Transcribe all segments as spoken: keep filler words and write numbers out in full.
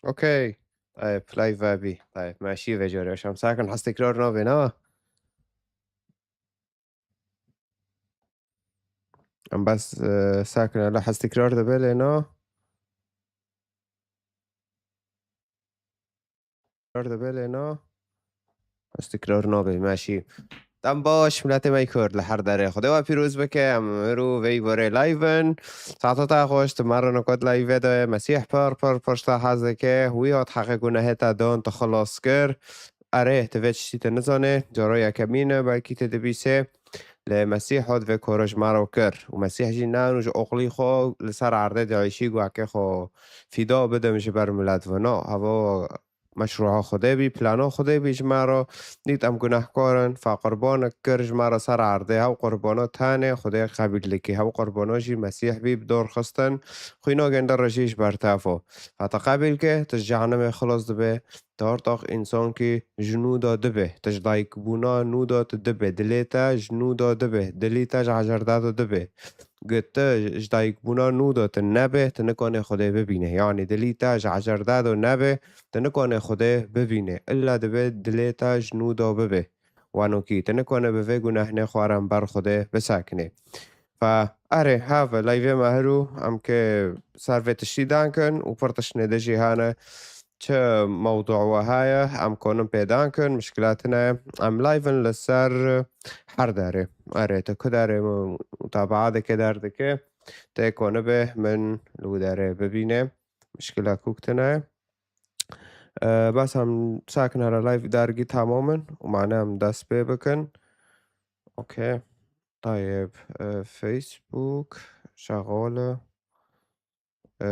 Okey. Tayeb, live ve bî. Tayeb, meşî ve carê. Şam sakin hez tekrar nabê, na? Em bes, e, sakin, hele hez tekrar dibe lê na? Tekrar dibe lê na? Ez tekrar nabê, meşî. Dem baş, miletê me Kurd li her derê. Xwedê we pîroz bike, em îro vey borê live in. Saeta te xweş, tu me re niqot live de ye. Mesîh pir, pir, pir ji te hez dike. Wî hat heqê gunehê te dan, te xilas kir. Erê, tu vê tiştî te nizanê. Cara yekemîn e, belkî tu dibîsê. Lê Mesîh hat vê kara ji me re kir. Û Mesîh jî ne û ji oqlî xwe li ser erdê diêşî, got, heke xwe fîda bidim ji ber milet ve. Na, heva meşrûa Xwedê bî, plana Xwedê bî ji me re. Dît em gunehkar in, fa qurbanek kir ji me re ser erdê. Hew qurbana tenê Xwedê qebîl dike. Hew qurbana jî Mesîh bî, bi dor xistin. Xwîna gende re jî ji ber te ve. Fa te qebîl ke, tu ji cehennemê xilas dibe. Tu her tax însankî ji nû de dibe. Tu ji dayikbûna nû de tu dibe. Dilê te ji nû de dibe. Dilî te ji hejerde de dibe. Got tu ji dayikbûna nû de tu nebe, tu nikanê Xwedê bibîne. Yanî dilî te ji hejerde de nebe, tu nikanê Xwedê bibîne. Îlla dibe dilê te ji nû de bibe. Wanokî, tu nikanê bi vê gunehnê xwe re em ber Xwedê bisekinê. Fe, erê, have, live me hiro, em ke ser vê tiştî dan kin û pir tiştine de jî hene. Çi mewdu we heye, em konin pê dan kin, mişkila tine. Em live in li ser her derê. Erê, tu ku derê mutabaa dike, derdike, tê konibe min li wî derê bibîne. Mişkila kuk tine. E, bes em sakin here live dergî tamam in û mane em dest pê bikin. Okey. Tayeb, e, Facebook şexal e. E,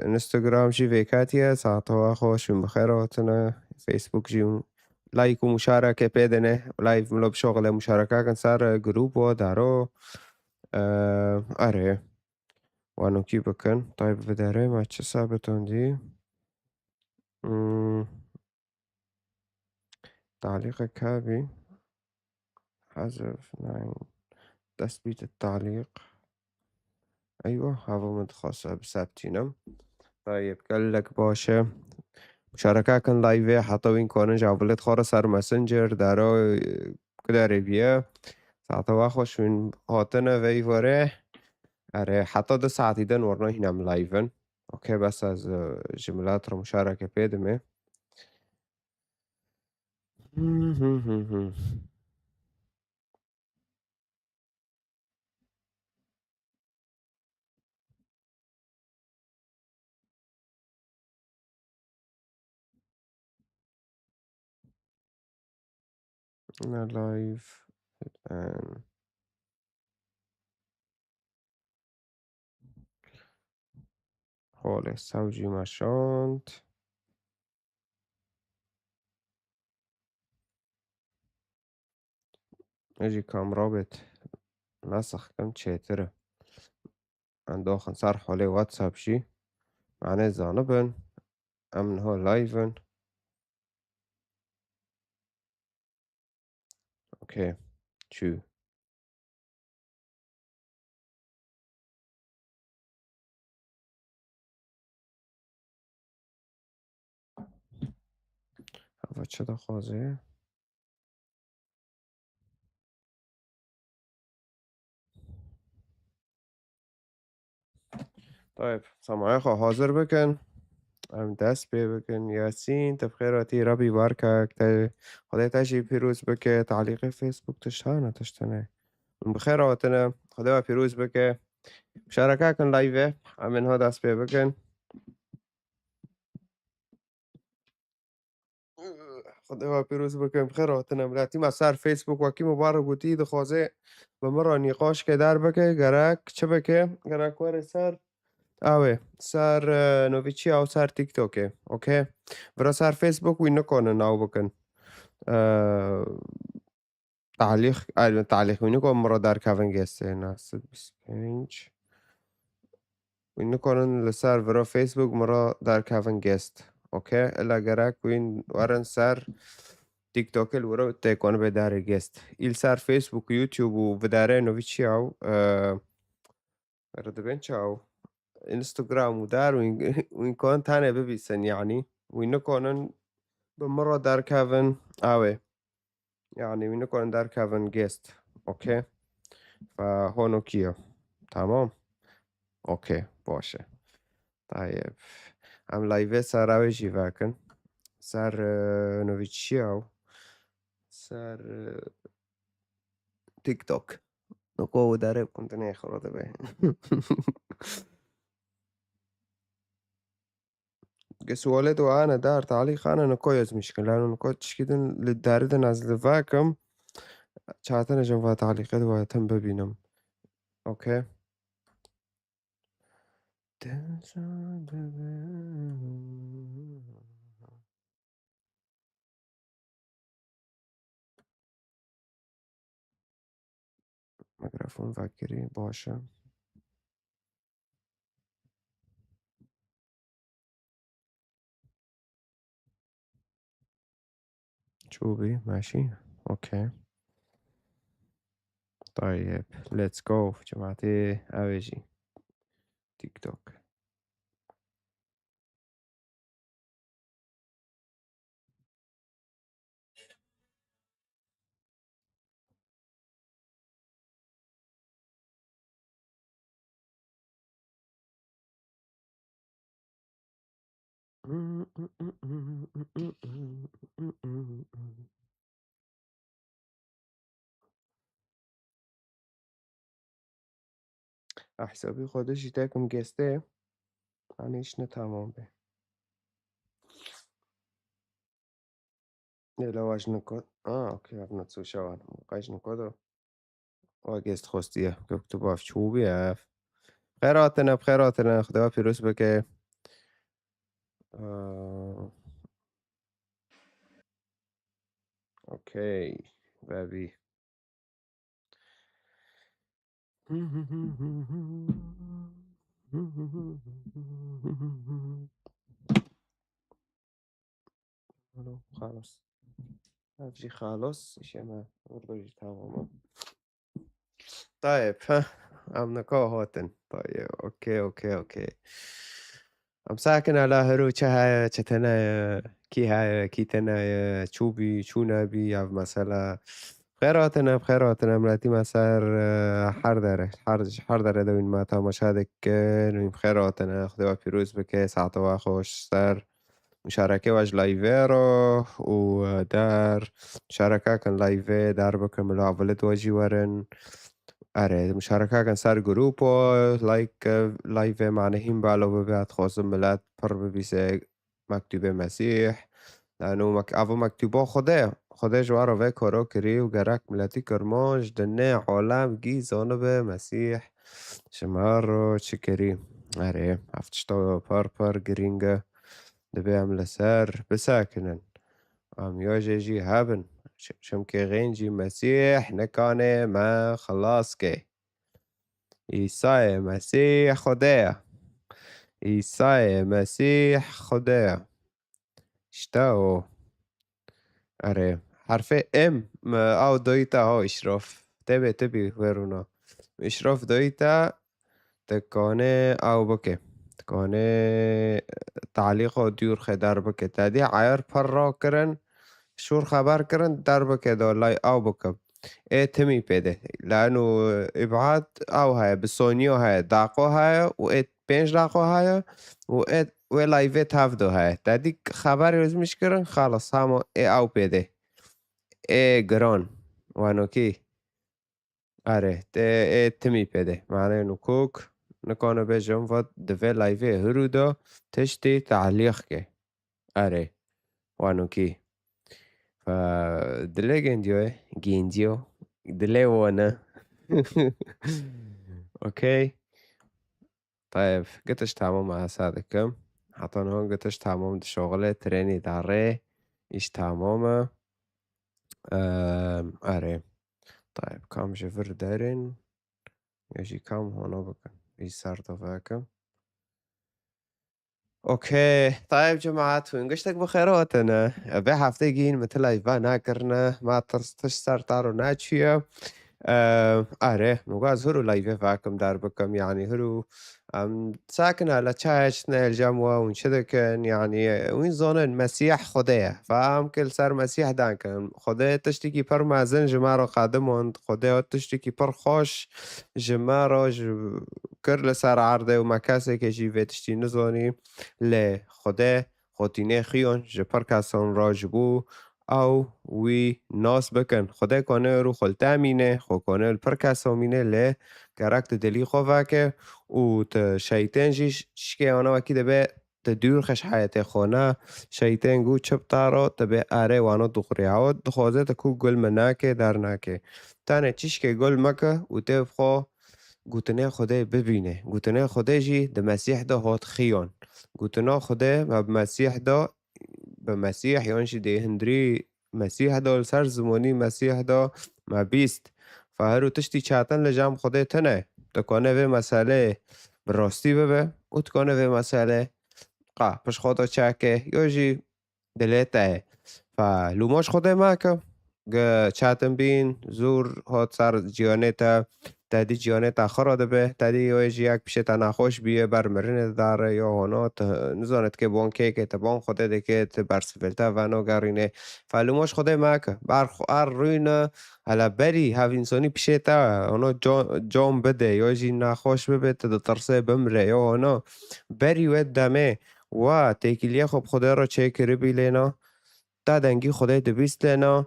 Instagram jî vêketiye. Saeta we xweş, hûn bi xêr hatine. Facebook jî like û muşareke pê dine. Live milo bişoxile muşareke kin ser, e, grûp û daro. E, erê. Wanokî bikin. Tayeb, bi derê me çi sabitandî? Hmm. Talîqek hebî. Hezif, nein. Dest bî di talîq. Eywa, hava min dixwase biseptînim. Tayeb, gelek baş e. Muşareke kin live, heta wîn konin ji avilêt xwe re ser Messenger, daro, e, ku derê biye. Saeta we xweş, wîn hatine vey vore. Erê, heta du saetî din werna hîn em live in. Okey, bes ez, e, ji milet re muşareke pê dime. Ne live and Holê sewcî me şand. Jî kamera bêt. Nesax kim çêtir e. Em doxin ser holê WhatsApp jî. Mane zanibin. Em niha live in. Okey. Çû. Hava çi dixwaze? Tayeb, semaya xwe hazir bikin. Em dest pê bikin. Yasîn, tu bi xêr hatî, Rebî barkak te, Xwedê te jî pîroz bike. Talîqê Facebook tişt hene, tişt hene. Hûn bi xêr hatine, Xwedê we pîroz bike. Muşareke kin live, em ê niha dest pê bikin. Xwedê we pîroz bikin, bi xêr hatine. Miletî me ser Facebook, wekî Mubarak gotî, dixwaze bi min re nîqaşke derbike, gerek çi bike, gerek were ser, ew ê, ser, e, novî çi ya, ser TikTokê, okey? Vira ser Facebook wî nikonin ew bikin. E, Talîq, ay, talîq wî niko min re derkevin gestê, ne, sed bîst pênc. Wî nikonin li ser vira Facebook min re derkevin gest. Okey? Ila gerek wîn werin ser TikTokê, li wira tê konibe derê gest. Îl ser Facebook, YouTube û videre novî çi yaw, e, Re dibên çaw? Instagram û der wî, wî kon tenê bibîsin, yanî wî nikonin bi min re derkevin, ew ê. Yanî wî nikonin derkevin guest. Okey. Fe hono kiyo. Tamam. Okey, baş e. Tayeb. Em live ser ew ê jî vekin. Ser, e, novî çi ya? Ser, e, TikTok. Niko û derê kundinê xwe dibe. Ge sualê tu ane dar talî xane niko yazmış ki. Lano niko tişkî din li derî din ez li vekim. Çatine jin va talîqê tu tim bibînim. Okey. Mikrofon vekirî, baş e. Çûbî, meşî. Okey. Tayyip. Let's go. Cemaatê ew ê jî. TikTok. Ehsabî xwe de jî tekim gestê. Anî iş ne tamam be. Lê la waj nikot. Ah, okey, ev ne çûşa wan. Qaj nikot o. Wa gest xostiye. Göktü baf çû bî ev. Xêr hatine, xêr hatine. Xuda pîroz bike. Aa, okey. Vebî. Xalos. Ev jî xalos. Îşê me orada jî tamam. Tayeb, heh. Em nika hatin. Tayeb, okey, okey, okey. Em sakin ala hero çi heye, çi tene ye, kî heye, kî tene ye, çû bî, çû nebî, ev mesela. Xêr hatine, xêr hatine, miletî me ser, e, her dere, her, her dere de wîn me temaşa dikin, wîn xêr hatine, Xwedê we pîroz bike, saeta we xweş ser. Muşarekê we ji live re û, e, der. Muşareke kin live der bikin, bila avilit we jî werin. Erê, muşareke kin ser grupo, like, e, live mane hîn balo bibe, ez dixwazim milet pir bibîse mektûbê Mesîh. Lano mek-, ev mektûba Xwedê ye. Xwedê ji we re vê karo kirî û gerek miletî Kirmanc, dinê, alem gî zanibe Mesîh ji me re çi kirî. Erê, ev tişta pir pir girîng e. Divê em li ser bisekinin. Em ya jê jî hebin. Çi-, çimkî xêncî Mesîh nikane me xilas ke. Îsayê Mesîh Xwedê ye. Îsayê Mesîh Xwedê ye. İşte o. Erê. Herfê M, m, ew doyî te ha Îşrof. Tê bê tu bî wê rûna. Îşrof doyî te, dikanê ew bike. Dikanê talîqo dûr xê der bike. Te dî eyar pir rakirin, şûr xeber kirin, der bike da lay ew bike. Ê timî pê de. Lano îbad ew heye, bi soniyo heye, daqo heye û ê pênc daqo heye û ê wê layvê tev do heye. Te dî xeberê rizmîş kirin, xalas, hema ê ew pê de. Ê giran, wanokî. Erê, te ê timî pê de. Mane nukok, nikane bêjim, vat divê layvê hiru de tiştî talîq ke. Erê, wanokî. Fa, dilê gendiyo, gendiyo. Dilê wane. Okey. Tayeb, gitiş tamam e, hesa dikim. Heta niha gitiş tamam, di şoxilê, trênî darê, îş tamam e. Em, erê. Tayeb, kam ji vir derin? Ya jî kam hona bikin? Î ser de vekim. Okey. Tayeb cemaat, hûn giştek bi xêr hatine. Vê heftê gîn min ti live nakirine. Ma tirs tiş ser taro naçiye. Em, erê, min got ez hiro live vekim der bikim. Yani hiro Em sakin e, li çayê çitine li cem we hûn çi dikin? Yanî, wî zonin Mesîh Xwedê ye. Fa em ki li ser Mesîh dan kin. Xwedê tiştekî pir mezin ji me re qedimand. Xwedê tiştekî pir xweş ji me re ji kir li ser erdê û me kesekê jî vê tiştî nizanî. Lê Xwedê xwetînê xiyon ji pir kesan re ji bo ew wî nas bikin. Xwedê kone rû xwe li te mîne, xwe kone li pir kesan mîne, lê gerek tu dilî xwe veke û tu şeytên jî şikê wana wekî dibe tu dûr xeş heyetê xwe ne. Şeytên gu çi bi te re, tu bê erê wana duxurî. Ew dixwaze tu ku gul min nake, der nake. Tenê çişkê gul meke û tê bi xwe gotinê Xwedê bibîne. Gotinê Xwedê jî di Mesîh de hat xiyon. Gotina Xwedê me bi Mesîh de, bi Mesîh yan jî dê hundirî Mesîh de, li ser zimanî Mesîh de me bîst. Fa her û tiştî çetin li cem Xwedê tune. Tu kone vê meseleyê bi rastî bibe û tu kone vê meseleyê qa pişt xwe de çeke yo jî dilê te ye. Fa lûma ji Xwedê meke. Ge çetin bîn, zûr hat ser ciyanê te, te dî ciyanê te xira dibe, te dî wê jî yek pişê te nexweş bûye, ber mirinê didare, yo hona, tu nizane dike bon kêkê, te bon Xwedê dike, tu ber sivilta veno gerînê. Fa lûma ji Xwedê meke. Ber xwe-, er rûyne, hela berî hev însanî pişê te, hona co-, con bide, yo jî nexweş bibe, tu ditirsê bimre, yo hona. Berî wê demê, wa têkiliyê xwe bi Xwedê re çêkiribî lêna, te dengî Xwedê dibîst lêna,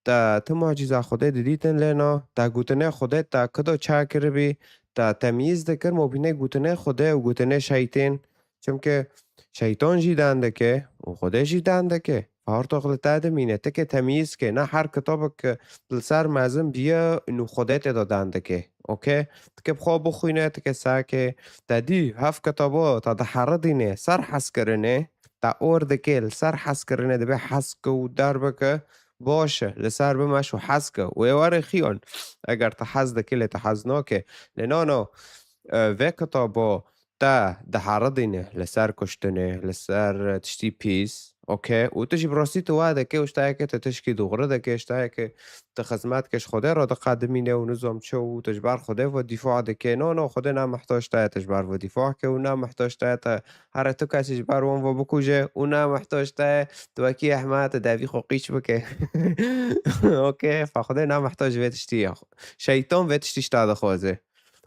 te ti mucîza Xwedê didîtin lêna, te gotinê Xwedê te kido çêkiribî, te temyîz dikir mobînê gotinê Xwedê û gotinê şeytên. Çimkî şeytan jî dan dike û Xwedê jî dan dike. Fartox li te dimîne, ti ke temyîz ke, ne her kitabek ke li ser mezin biye, nû Xwedê tê de dan dike. Okey? Ti ke bi xwe bixwîne, ti ke sake, te dî hev kitabo te diheridîne ser hezkirinê, te or dike li ser hezkirinê, dibe hez ke û derbike, baş e, li ser bimeş û hez ke. Wê were xiyon. Eger te hez dike lê te hez nake. Lê no, no, e, vê kitabo te diheridîne li ser kuştinê, li ser tiştî pîs. Okey? Û tu jî bi rastî tu wa dike û ji te yeke tu tişkî dûxri dike, ji te yeke tu xizmet ke ji Xwedê re diqedimîne û nizam çi û tu ji ber Xwedê ve dîfa dike. No, no, Xwedê ne mihtac te ye, tu ji ber ve dîfa ke û ne mihtac te ye, te here tu kesî ji ber wan ve bikuje û ne mihtac te ye, tu wekî Ehmed, tu devî xwe qîç bike. Okey? Fa Xwedê ne mihtac vê tiştî ye. Şeytan vê tiştî ji te dixwaze.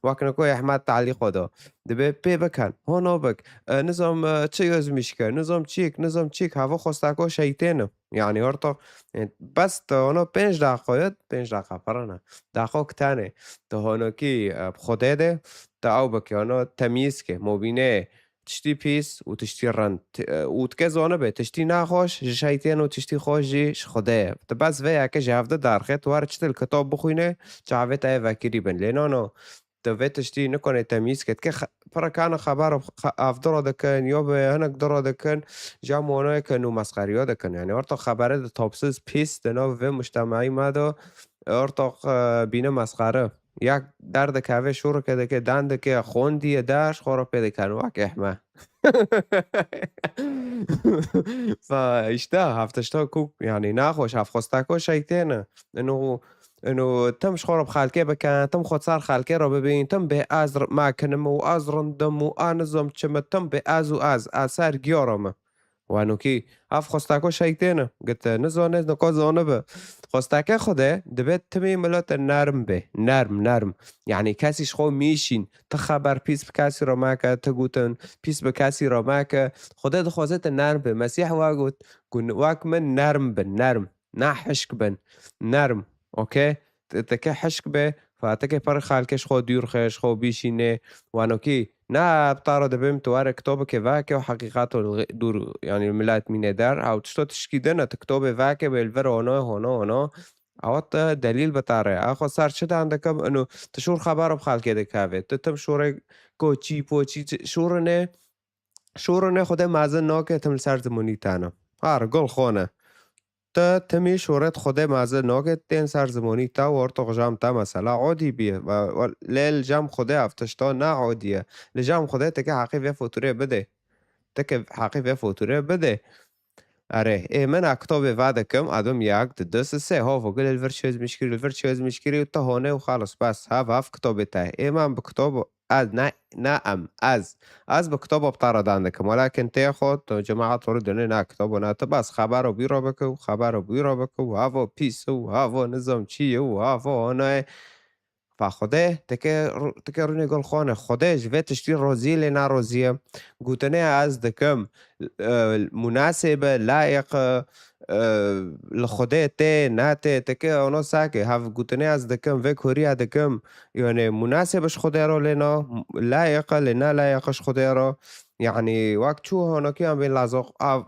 Wek niko Ehmed talî xwe da. Dibe pê bikin, hona bik. E, nizam, e, çi yazmîş ke, nizam çîk, nizam çîk. Hava xwesteko şeytên e. Yani orta, e, bes te hona pênc daqiqa ye, pênc daqiqa pere ne. Daqiqa ki tane. Te honokî, e, bi Xwedê de, te ew bike, hona temyîz ke, mobîne, tiştî pîs û tiştî rind. Ti-, e, û dike zanibe, tiştî nexweş ji şeytên û tiştî xweş jî ji Xwedê ye. Tu bes vê yeke ji hevde derxê, tu were çi dil kitab bixwîne, çavê te yê vekirî bin. Lê no, no, tu vê tiştî nikone temyîz ke. Dike xe-, pire kane xeber xe-, ev dira dikin, yo bi hinek dira dikin, ja manoyeke nû mesxeriya dikin. Yani orta xebere de tapsiz pîs di nav vê mujtemeyî me de orta, e, bîne mesxere. Yek derdikeve, şûrike dike, dan dike, xwendî ye der, xwe re pê dikin, wek Ehmed. Fa işte, hev tişta ku, yani, naxweş, hev xwesteko şeytên e. Ino, ino, tim ji xwe re bi xelkê bikin, tim xwe ser xelkê re bibîn, tim bê ez r-, me kinim û ez rindim û a nizam çi me, tim bê ez û ez, ez ser giyara me. Wanokî, ev xwesteko şeytên e. Gite, nizane, niko zanibe. Xwesteke Xwedê dibe timî milete nerm be. Nerm, nerm. Yani kesî ji xwe mîşîn. Ti xeber pîs bi kesî re meke, ti gotin pîs bi kesî re meke. Xwedê dixwaze te nerm be. Mesîh wa got, gun-, wek min nerm bin, nerm. Ne hişk bin. Nerm. Okey? Te-, teke hişk be, fa teke per xelke ji xwe dûr xe, ji xwe bîşîne. Wanokî, ne bi te re dibêm tu were kitobeke veke û heqîqet û li dûr, yani milet mîne der. Ew tişto tişkî din e, tu kitobê veke bê li vir ono, hono, hono. Ew te delîl bi te re. Ew xwe ser çi dan dikim, ino tu şûr xeber bi xelkê dikeve. Tu tim şûrê koçî, poçî, çi-, şûrine, şûrine Xwedê mezin nake, tim li ser zimonî tane. Har, gul xone. Tu timî şûret Xwedê mezin nake, tên ser zimonî te û ortoq jam te mesela odî bîye. Ve, ve, lê li cem Xwedê ev tişta ne odî ye. Li cem Xwedê teke heqî vê foturê bide. Teke heqî vê foturê bide. Erê, ê min a kitobê va dikim, adim yek, di du, si, sê, hov, gul li vir çözmüşkirî, li vir çözmüşkirî û te hone û xalis, bes, hev, hev kitobê te. Ê min bi kitob Ez, ne, ne em, ez. Ez bi kitobo bi te re dan dikim. Welakin tê xwe, tu cemaet xwe re dine na kitobo na tu bas xebero bî re bike û xebero bî re bike û havo pîs û havo nizam çi ye û havo hona ye. Fa Xwedê, tike ru-, tike rûnê gul xwane. Xwedê ji vê tiştî rozî lê naroziye. Gotine ez dikim, e, munasebe, layiq, e, li Xwedê tê, natê, tike ono sake. Hev gotine ez dikim, vê koriya dikim. Yani munasebe ji Xwedê ro lê na, layiq, lê na layiq ji Xwedê ro. Yani wek çû honokiyan bên lazoq av-,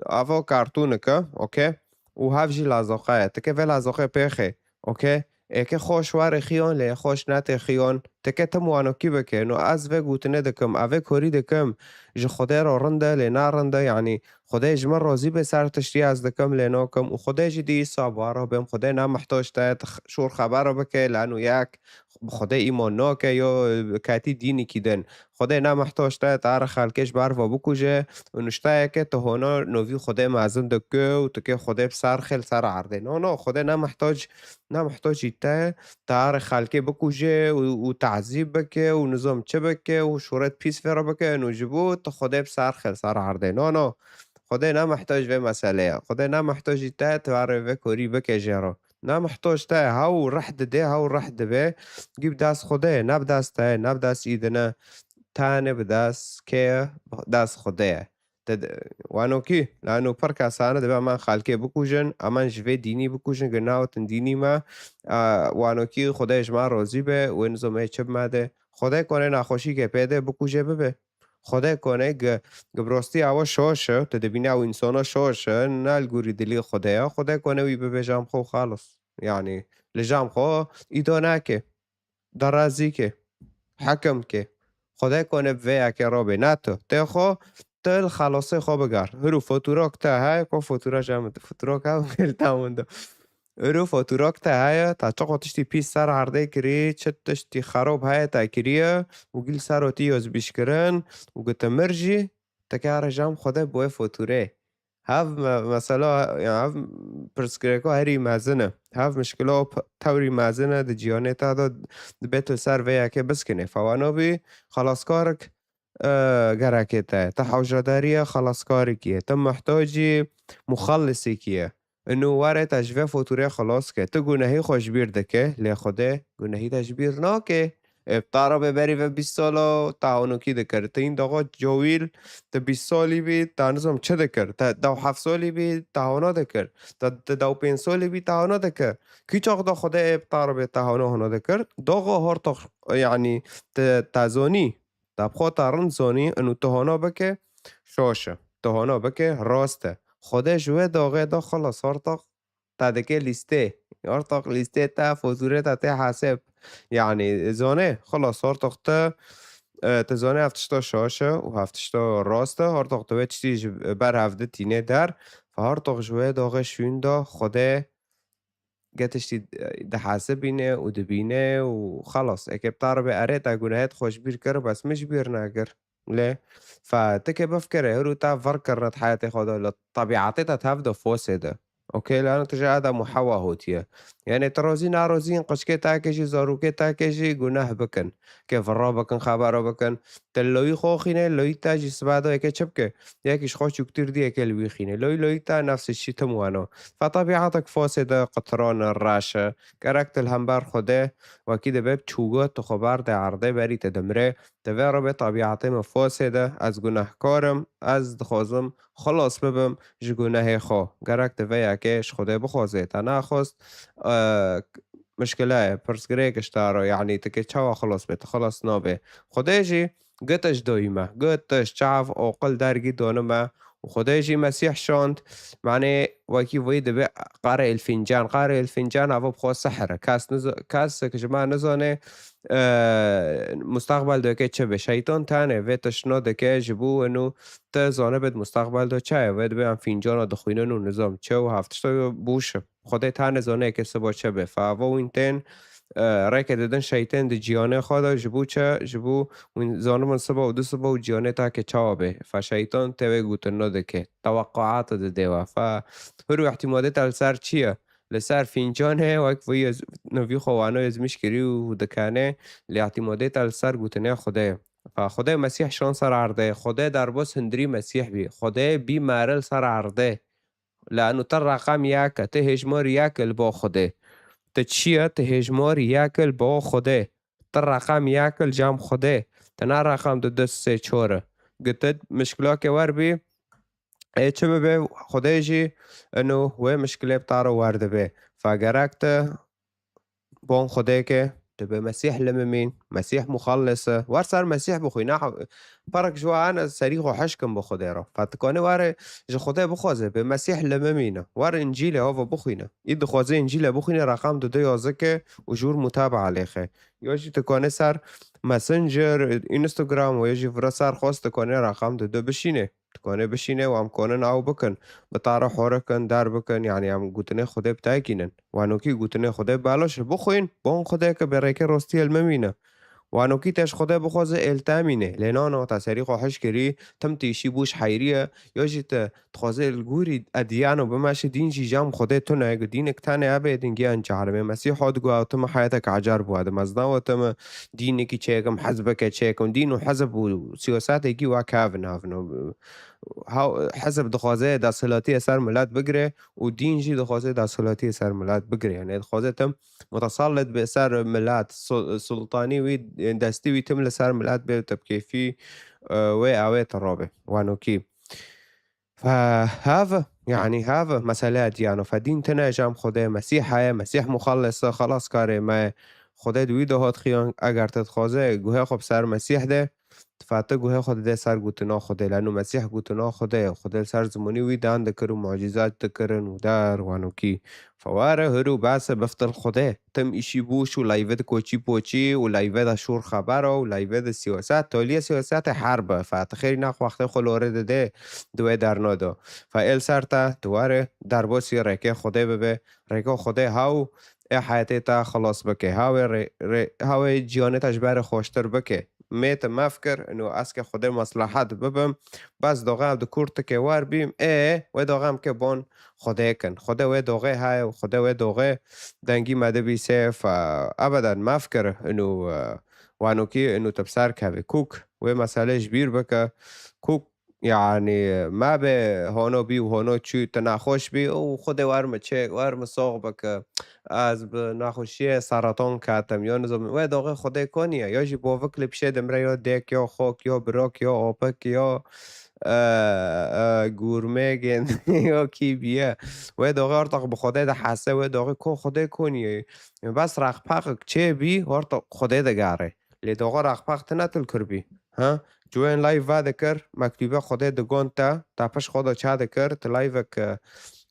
avo kartûnike, okey? Û hev jî lazoqa ye. Tike vê lazoqê pêxê, okey? Êke xweş were xiyon, lê xweş nate xiyon. Tike tim wanokî bike. No ez vê gotine dikim, evê korî dikim. Ji Xwedê ro rind e, lê na rind e. Yani Xwedê ji min rozî be ser tiştî ez dikim, lê nokim. Û Xwedê jî dî îsa bi wan re bêm. Xwedê ne mihtoc te t-, şûr xebero bike, lanu yek bi Xwedê îmon noke, yo ketî dînîkî din. Xwedê ne mihtoc te, te re xelkê ji ber ve bikuje û nuştayeke tu hona novî Xwedê mezin dike û tu kê Xwedê bi ser xil ser erdê. No, no, Xwedê ne mihtoc, ne mihtoc î te, te re xelkê bikuje û, û tazîb bike û nizam çi bike û şûret pîs vê re bike, no ji bo tu Xwedê bi ser xil ser erdê. No, no. Xwedê ne mihtoc vê meseleye. Xwedê ne mihtoc î te, tu re vê korî bike jê re. Ne mihtoc te, hew rih dide, hew rih dibe. Gî bi dest Xwedê, ne bi dest te, ne bi dest î dine. Tane bi dest kê ye? Bi dest Xwedê ye. Te de-, wanokî, lano pir kesane dibe eman xelkê bikujin, eman ji vê dînî bikujin, gi newtin dînî me. A, wanokî Xwedê ji me rozî be, wê nizo me çi bi me de. Xwedê kone naxweşîkê pê de bikuje bibe. Xwedê kone gi, gi bi rostî awa şoş e, tu dibîne ew însana şoş e, ne li gorî dilî Xwedê ye. Xwedê kone wî bibe jam xwe û xalis. Yani, li jam xwe îdo nake. Derazî ke. Hekim ke. Xwedê kone bi vê yekê robê. Ne tu. Tê xwe, tu li xelosê xwe bigar. Hiru foturok te heye, ko fotura jam, foturok ew gel ta winda. Îro foturok te heye, ta çiqo tiştî pîs ser erdê kirî, çi tiştî xerob heye te kiriye û gil ser otî yozbîşkirin û gute mir jî, te kare jam Xwedê bi wê foturê. Hev me-, mesela, ya hev pirsgirêko herî mezin e. Hev mişkilo p-, tewrî mezin e di cîhanê te de, dibê tu li ser vê yekê biskine. Fewano bî, xelaskarik e, gerekê te. Te hewcedariya xelaskarikî ye. Te muhtacî muxallisikî ye. Inu were te ji vê foturê xelas ke. Tu gunehî xwe ji bîr dike, lê Xwedê gunehî te ji bîr nake. Ê, bi te re bê berî ve bîst sala te honokî dikir. Te hîn daxa cawîl, te bîst salî bî, te nizam çi dikir. Te dew heft salî bî, te hona dikir. Te, te dew pênc salî bî, te hona dikir. Kî çax da Xwedê ê bi te re bê te hona hona dikir. Daxa hortox, yanî te, te zonî. Te bi xwe te rind zonî, inu tu hona bike, şoş e. Tu hona bike, rast e. Xwedê ji wê daxê de xilas hortoq te dike lîstê. Hortoq lîstê te, fotûrê te tê hesêb. Yanî, zonê, xilas hortoq te, e, tu zonê ev tişta şoş e û ev tişta rast e. Hortoq tu wê tiştî ji ber hev di tînê der. Fe hortoq ji wê daxê şûn de Xwedê ge tiştî dihesibîne û dibîne û xelas. Eke bi te re bê erê te gunehê xwe ji bîr kir, bes min ji bîr nekir. Lê fe ti ke bifikire, hir û te vir kirine di heyatê xwe de, li tebîetê te tev de fosê de. Okey, lano tu ji Adam û Hewa hotiye. Yanê tu rozî narozî in qiçkê te ke jî, zarokê te ke jî guneh bikin. Ke vira bikin, xebera bikin. Te loyî xwe xîne, loyî te jî siba de yeke çi bike? Yekî ji xwe çûktir dî yeke li wî xîne. Loyî loyî te nefsê çî tim weno. Fe tebîetek fosê de qitiran e, reş e. Gerek tu li hember Xwedê wekî dibe bi çûga tu xwe berdê erdê berî te dimrê. Di vê re bê tebîetê min fosê de, ez gunehkar im, ez dixwazim xilas bibim ji gunehê xwe. Gerek tu vê yekê ji Xwedê bixwazê. Te naxwest, e, mişkile ye, pirsgirêk ji te re, yanî tu kê çawa xilas bê, tu xilas nabê. Xwedê jî gitiş doyî me, gitiş çav oqil dergî doni me û Xwedê jî Mesîh şand, manê wekî vî dibe qarê el fîncan, qarê el fîncan ava bi xwe sihr e. Kes nizo-, kes ji me nizane, e, mustaqbel de ke çi be. Şeytan tane vê tiştno dike ji bo inu te zane bê di mustaqbel de çaye. Vê dibe em fîncana dixwînin û nizam çi û hev tişta bûş e. Xwedê tane zane ke siba çi be. Fe ava wîn tên, e, rêke didin şeytên di cîhanê xwe de ji bo çi, ji bo wîn zanimin siba û du siba û cîhanê ta ke çawa be. Fe şeytan tê wê gotinno dike. Teweqquat dide we. Fe hir û ihtimadê te li ser çi ye? Li ser fîncanê wek vî yez-, nivî xwe wano yezmîş kirî û dikane lê îtîmadê te li ser gotinê Xwedê. Fa Xwedê Mesîh şan ser erdê. Xwedê derbas hundirî Mesîh bî. Xwedê bî meri li ser erdê. Lano te reqem yek e, te hêjmar yek e li ba Xwedê. Te çi ye? Te hêjmar yek e li ba Xwedê. Te reqem yek e li cem Xwedê. Te ne reqem du, du, sê, çar e. Gitit mişkilakê wer bî, ê çi bibe, Xwedê jî ino wê mişkilê bi te re wer dibe. Fa gerek te bon Xwedê ke, tu bi Mesîh limimîn, Mesîh muxellis e. Wer ser Mesîh bixwîne, perek ji we hene serî xwe hişkin bi Xwedê re. Fa tu kanî were ji Xwedê bixwaze, bi Mesîh limimîne. Wer Încîlê hava bixwîne. Î dixwaze Încîlê bixwîne, reqem du du yazike û jûr mutabaa lêxe. Ya jî tu kanî ser Messenger, Instagram û ya jî vira ser xwest tu kanî reqem du du bişîne. Dikanê bişîne û em konin ew bikin. Bi te re horikin, der bikin, yanî em gotinê Xwedê bi te kînin. Wanokî gotinê Xwedê belaş e. Bixwîn, bon Xwedê ke bi rêkê rostiyê li min mîne. Wanokî te ji Xwedê bixwaze ê li te mîne. Lê nano, te serî xwe hiş kirî, tim tîşî bû ji heyriye, ya jî te dixwaze li gorî ediyano bimeşe, dîn jî cem Xwedê tune, ku dînek tenê hebe, dîn giyan cehelime. Mesîh hat got, ew tim heyeteke ecer bû, di mezna we tim dînekî çêkim, hizbeke çêkim, dîn û hizb û siyasetekî wek hev navin. Haw-, hizb dixwaze desthilatiyê ser milet bigire û dîn jî dixwaze desthilatiyê ser milet bigire. Yanî dixwaze tim mutasallit be ser milet, su-, sultanî wî, destî wî tim li ser milet bê, te bi kêfî, e, wê ew ê te rabe. Wanokî. Fe hev, yanî hev, mesele ediyano. Fe dîn tine cem Xwedê, Mesîh heye, Mesîh muxellis e, xelaskarê me ye. Xwedê di wî de hat xiyan, eger te dixwaze guhê xwe bi ser Mesîh de, fe te guhê xwe dide ser gotina Xwedê. Leno Mesîh gotina Xwedê ye. Xwedê li ser zimanî wî dan dikir û mucîzat dikirin û der wanokî. Fe were hir û bes e, biftil Xwedê. Tim îşî bûş û layve di koçî poçî û layve de şûr xebera û layve de siyaset, toliyê siyasetê herb e. Fe tu xêrî nax wextê xwe lorê dide di wê derna de. Fe ê li ser te, tu were derbasî rêkê Xwedê bibe, rêka Xwedê hew ê heyetê te xilas bike, hew ê rê-, rê-, hew ê ciyanê te ji berê xweştir bike. Mê tu mefkir, ino ez ke Xwedê meslehet bibim, bes doxê ev di kurtikê wer bîm, ê, wê doxê em ke bon Xwedê kin. Xwedê wê doxê heye û Xwedê wê doxê dengî me dibîse, fe ebeden mefkir, ino, e, wanokî, ino tu bi ser kevî. Kûk wê meselê ji bîr bike. Kûk, yanî, me bê hono bî û hono çû, tu nexweş bî û Xwedê wer min çêk, wer min sox bike. Ez bi nexweşiyê seratan ketim, ya nizam, wê doxê Xwedê konî ye, ya jî bovik li pişê dimre, ya dêk, ya xok, ya birok, ya opik, ya, e, e, gurmêgên, ya kî biye. Wê doxê ortaq bi Xwedê de hese, wê doxê ko Xwedê konî ye. Bes reqpeqik çê bî, ortaq Xwedê de gare. Lê doxê reqpeq tine til kir bî. Ha? Cuên live va dikir, mektûbe Xwedê digon te, te piş xwe de ça dikir, tu live-ek, e,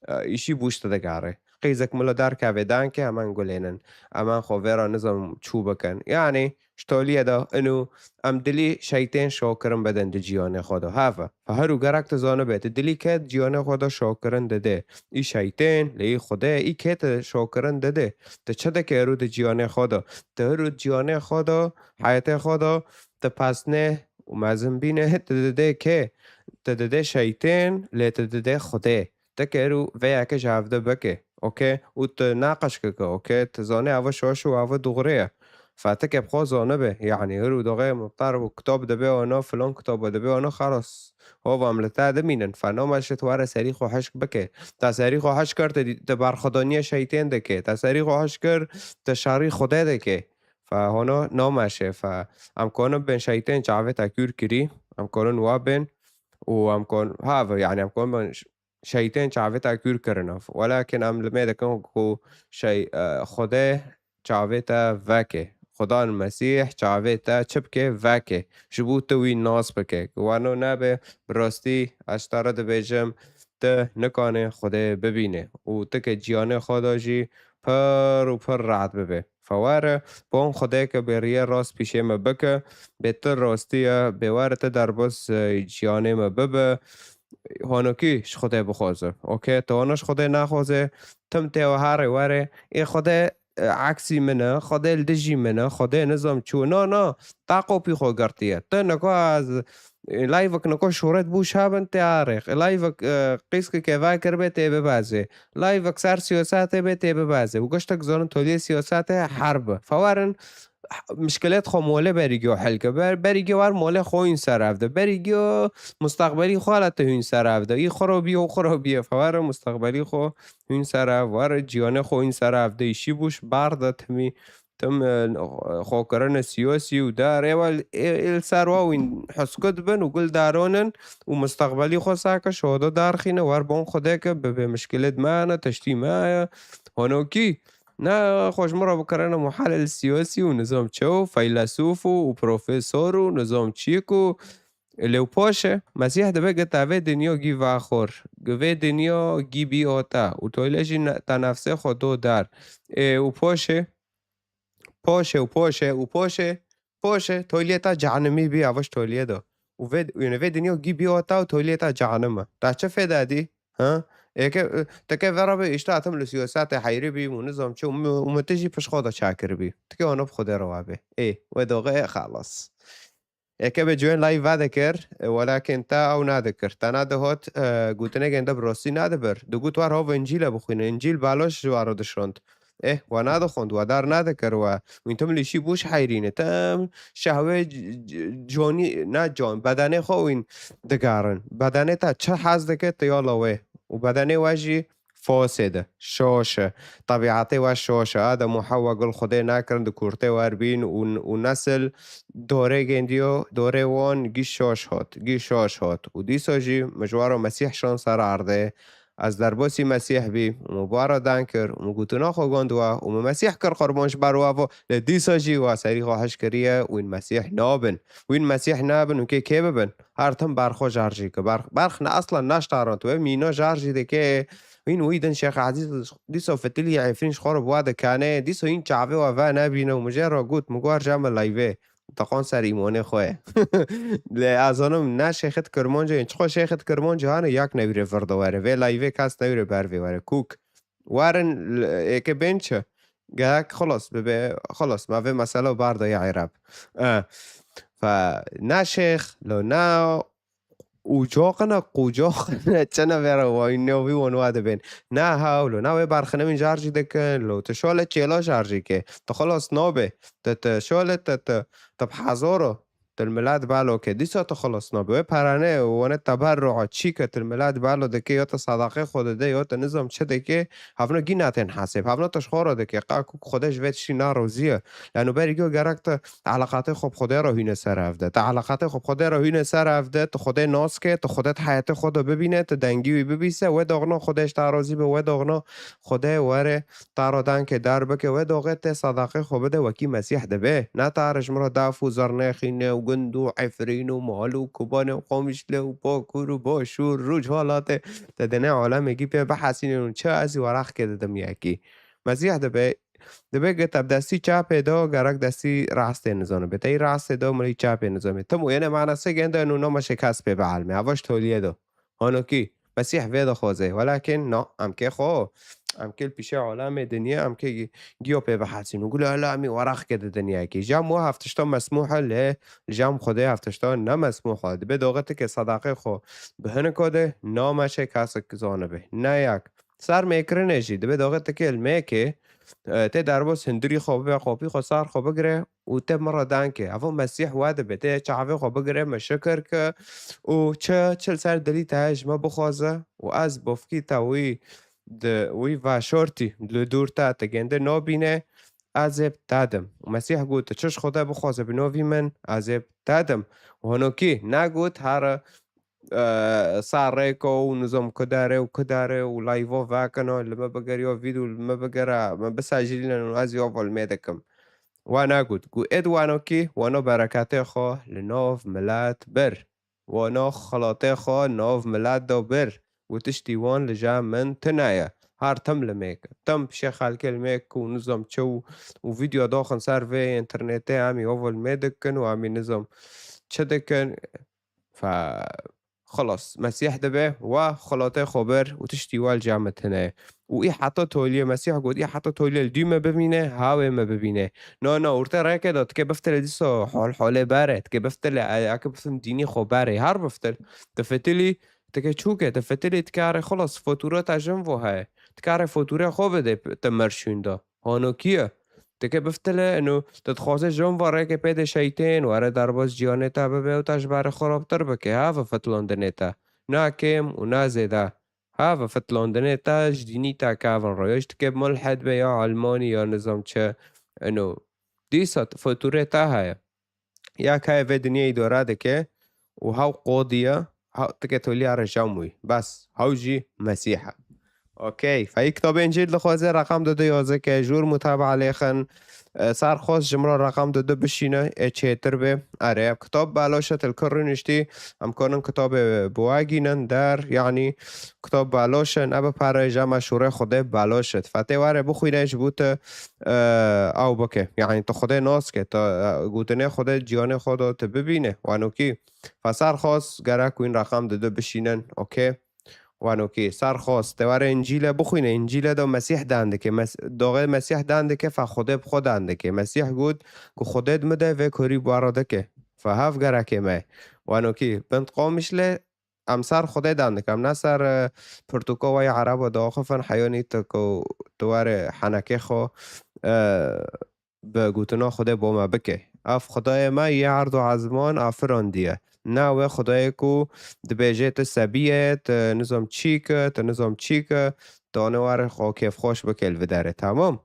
e, îşî bûş te digare. Qîzek milo derkeve danke, hemen gulênin. Hemen xwe vêra nizam çû bikin. Yanî, ji toliyê de inu em dilî şeytên şokirin bidin di ciyanê xwe de. Heve. Fe her û gerek tu zanibe, tu dilî ke ciyanê xwe de şokirin dide. Î şeytên, lê î Xwedê, î kê tu şokirin dide. Tu çi dike êrû di ciyanê xwe de? Tu êrû ciyanê xwe de, heyetê xwe de, tu pesnê û mezin bîne, tu dide kê? Tu dide şeytên, lê tu dide Xwedê. Te ke êrû vê yekê ji hevde bike, okey? Û tu naqeşkike, okey? Tu zanê ava şaş û ava dûxrê ye. Fe ti ke bi xwe zanibe, yanî hir û doxê muxtar û kitab dibe ana, filan kitaba dibe ana, xelas. Hova em li te dimînin. Fe nameşe tu were serî xwe hişk bike. Te serî xwe hişk kir, tu dî-, tu berxwedaniya şeytên dike. Te serî xwe hişk kir, tu şerî Xwedê dike. Fe hona nameşe. Fe em konin bên şeytên çavê te kûr kirî. Em konin wa bên û em kon-, ha, ve, yanî em konin bên ş-, şeytên çavê te kûr kirine. Welakin em limê dikin ku şey, e, Xwedê çavê te veke. Xudan Mesîh çavê te çi bike, veke. Ji bo tu wî nas bike. Ku wano nebe, bi rastî ez ji te re dibêjim, tu nikanê Xwedê bibîne. Û tu ke ciyanê xwe de jî pir û pir rehet bibe. Fe were, bon Xwedê ke bêriyê rast pîşê me bike, bê tu rastî ye, bê were tu derbas, e, ciyanê me bibe, honokî ji Xwedê bixwaze. Okey, tu hona ji Xwedê naxwaze, tim tê we herê were, ê Xwedê e, eksî min e, Xwedê li dijî min e, Xwedê nizam çû. Na, na, ta qopî xwe girtiye. Tu niko ez, e, layvek niko şûret bû şabin tê arêx. E, layvek, e, qîskeke va kiribê tê bibazê. Layvek ser siyasatê bê tê bibazê. Û giştek zanin toliyê siyasatê herb e. Fewarin, mişkilet xwe mole berî giyo hel ke. Ber-, berî giyo war mole xwe hûn ser ev de. Berî giyo mustaqbelî xwe la te hûn ser ev de. Î xwe ro biyo, xwe ro biye. Fewarin mustaqbelî xwe hûn ser ev, war cîhanê xwe hûn ser ev de. Îşî bûş bar de timî, tim, e, xwekirine siyasî û dar. Êwa, ê, ê li ser wa wîn husku dibin û gul daronin û mustaqbelî xwe sake şodo darxîne, war bon xwedê ke bibe mişkilet me ne, teştî me ye. Honokî, ne, xwe ji min re bikirine muhalil siyasî û nizam çew, feylesûf û, û profesor û nizam çîk û lê û poşe, Mesîh dibe gita vê dinya gî vaxor, vê dinya gî bî ota û toyle jî ne-, ta nefsê xwe do dar. Ê, û poşe, poşe û poşe û poşe, poşe, toyliyê ta cehenimî bî, avaş toyliyê do. Û vê, yani vê dinya gî bî ota û toyliyê ta cehenime. Ta çi fêda dî? Ha? Êke, e, teke vera be, işte atim li siyasete heyri bî, û nizam çi, û mi, û mi tijî pişt xwe da çakir bî. Tike ona bi Xwedê rewa be. Ê, we doğe, e, xalas. Eke be cuen layî va dikir, e, welakin te ew nadikir. Te nadihot, e, gotinê gende bi rostî nadibir. Digot war hov Încîle bixwîne. Încîl baloş ji waro dişond. Eh, wa nadixwend, wa dar nadikir we. Wîn tim lîşî bûş heyrîne. Tim şehwê c-, c-, conî, na con, bedenê xwe wîn digarin. Bedenê te çi hez dike, tu yola wê. Û bedenê we jî fosê de, şoş e. Tebîetê we şoş e. Adem û Hewa gul Xwedê nekirin, di kurtê wer bîn û, û nesil dorê gendiyo, dorê wan gî şoş hot, gî şoş hot. Û dîsa jî mijwaro Mesîh şan ser erdê. Ez derbasî Mesîh bî û min bara dan kir û min gotina xwe gond we û min Mesîh kir qurban ji ber we vo. Lê dîsa jî we serî xwe hiş kiriye, wîn Mesîh nabin. Wîn Mesîh nabin û kê kê bibin? Her tim berxwe jarjî ki. Berx, berx ne aslan naştarand. We mîna jarjî dike. Hîn wî din Şêx Ezîz dîso fitilî Efrîn ji xwe re bi wa dikane. Dîso hîn çavê we venebîne û min jê re got, min got, "Erca min layvê." Teqan ser îmonê xwe ye. Lê ez zanim ne şêxit Kirmancê, çiqo şêxit Kirmancê hane yak newîrê vir de were. Vê layvê kes newîrê ber vê were. Kûk. Werin l-, êke bên çi? Gerek xelas bibe, xelas, me vê mesele bar de ya Ereb. Eh. Fe ne şêx, lo ne Ucaqine, qucaqine, çene vera wayne wî wan wa dibên. Na hawlo, na wê berxine min jarjî dikin, lo tu şole çêla jarjî ke. Tu xelas nabe. Tu, tu şole tu, tu, tu bi hezaro. Tu li milet balo ke. Dîsa tu xelas nabe. Wê perane, wane teberru'a çî ke tu li milet balo dike, ya tu sadaqê xwe dide, ya tu nizam çi dike, havno gî natên hesêb. Havno tu ji xwe re dike. Qa ku Xwedê ji vê tiştî narazî ye. Lano berî go gerek tu Eleqatê xwe bi Xwedê re hîne ser ev de. Tu eleqatê xwe bi Xwedê re hîne ser ev de, tu Xwedê nas ke, tu Xwedê di heyetê xwe de bibîne, tu dengî wî bibîse, wê doxna Xwedê ji te razî be, wê doxna Xwedê were te re dankê dar bike, wê doxê tê sadaqê xwe bide wekî Mesîh dibe. Ne te re ji min re daf û zernexîne û gund û Efrîn û Mal û Kobanê û Qamişle û Bakur û Başûr, Rojhilatê. Te dene alemekî pê bihesînin û çi ez ê weraqkê didim yekî. Mesîh dibe, Dibe ke te bi destî çapê do, gerek destî rastê nizanibe. Te yî rastê do, min yî çapê nizanibe. Tim û yene manasê gende nû nama şikast pê bielme. Ava ji toliyê do. Hanokî, Mesîh vê dixwaze. Welakin na, em kê xwe, em kê li pîşê alemê dinyê, em kê gi-, giyo pê bihesîn. Û gule hela em ê weraq ke di dinyayê kê. Jam wa heftişta mesmûh e, lê jam Xwedê heftişta ne mesmûh e. Dibe doxê ti ke sadaqê xwe bi hinik de, nama şikast zanibe. Ne yak. Ser mêkirinê jî dibe doxê ti kêl mêkê, e, tê derbas hundirî xwe bibe, qopî xwe sar xwe bigire û tê min re dan ke. Evo Mesîh we dibe, tê çavê xwe bigire, min şikir ke û çi, çi li ser dilî te heye ji me bixwaze û ez bofkî te wî di, wî veşortî li dûr te, te gende nabîne, ez ê bi te dim. Û Mesîh got, tu çi ji Xwedê bixwaze bi novî min, ez ê bi te dim. Û hinokî negot, here, e, sa rêko û nizam kudare û kudare û layvo vekino, li me bigeriyo vîdyo, li me bigere, me bisajilînin û ez yo volmê dikim. Wa negot. Gu êd wano kî, wano bereketê xwe li nav milet bir. Wano xelatê xwe nav milet da bir. Û tiştî wan li cem min tune ye. Her tim li mêk. Tim pişê xelkê li mêk û nizam çi û, û vîdyo doxin ser vê internetê, em ê yo volmê dikin û em ê nizam çi dikin. Fe, xelas, Mesîh dibe, wa xelatê xwe bir û tiştî wa li cem min tune ye. û î heta toliyê Mesîh got, î heta toliyê li dû me bimîne, hawê me bibîne. Na, na, ortê rêkê de tike biftilê dîsa hol holê berê, tike biftilê, e, eke biftim dînî xwe berê, her biftil. Ti fitilî, tike çûke, ti fitilî tike arê xelas, fatura te jin vo heye. Tike arê fatura xwe bide p-, te merşûn de. Hano kî ye? Tike biftilê, eno, ti dixwaze jin va rêkê pê de şeytên, were derbas ciyanê te bibe û te ji berê xirabtir bike, ha, ve fitlandinê te. Na kêm û na zêde. Ha, ve fitlandinê te ji dînî te kevin re. Ya ji dike mulhed be ya Almanî ya nizam çi. Eno. Dîsa t-, faturê te heye. Ya kayê vê dinyê îdare dike û hew qodî ye, hew tike tolî ya rejam wî. Bes, hew jî Mesîh e. Okey. Feyî kitabê Încîl dixwaze reqam du du yazike, jûr mutabaa lêxin. E, ser xwest ji min re reqam du du bişîne, ê çêtir bê. Erê, ev kitab belaş e, til kir rûniştî, em kanin kitabê bi we gînin der, yanî kitab belaş e, ne bi pere, ji me şûrê Xwedê belaş e. Fetê were bixwîne ji bo tu, e, ew bike. Yanî tu Xwedê nas ke, tu, e, gotinê Xwedê ciyanê xwe de tu bibîne. Wanokî, fe ser xwest gerek wîn reqam du du bişînin, okey? Wanokî, ser xwest, te were Încîle bixwîne, Încîle de Mesîh dan dike, Mes-, doxê Mesîh dan dike, fe Xwedê bi xwe dan dike. Mesîh got ku Xwedê di min de vê korî bi we re dike. Fe hev gerekê me. Wanokî, bin Qamişlê, em ser Xwedê dan dike, em ne ser, e, pirtûka wê ya Ereba diaxifin, heyanî tu ku tu were henekê xwe, e, bi gotina Xwedê bo me bike. Ev Xwedayê me yê erd û ezman afirandiye. Ne wê Xwedayê ku dibêje tu sebî ye, tu nizam çî ke, tu nizam çî ke, dane were xwe kêfxweş bike li vê derê. Temam?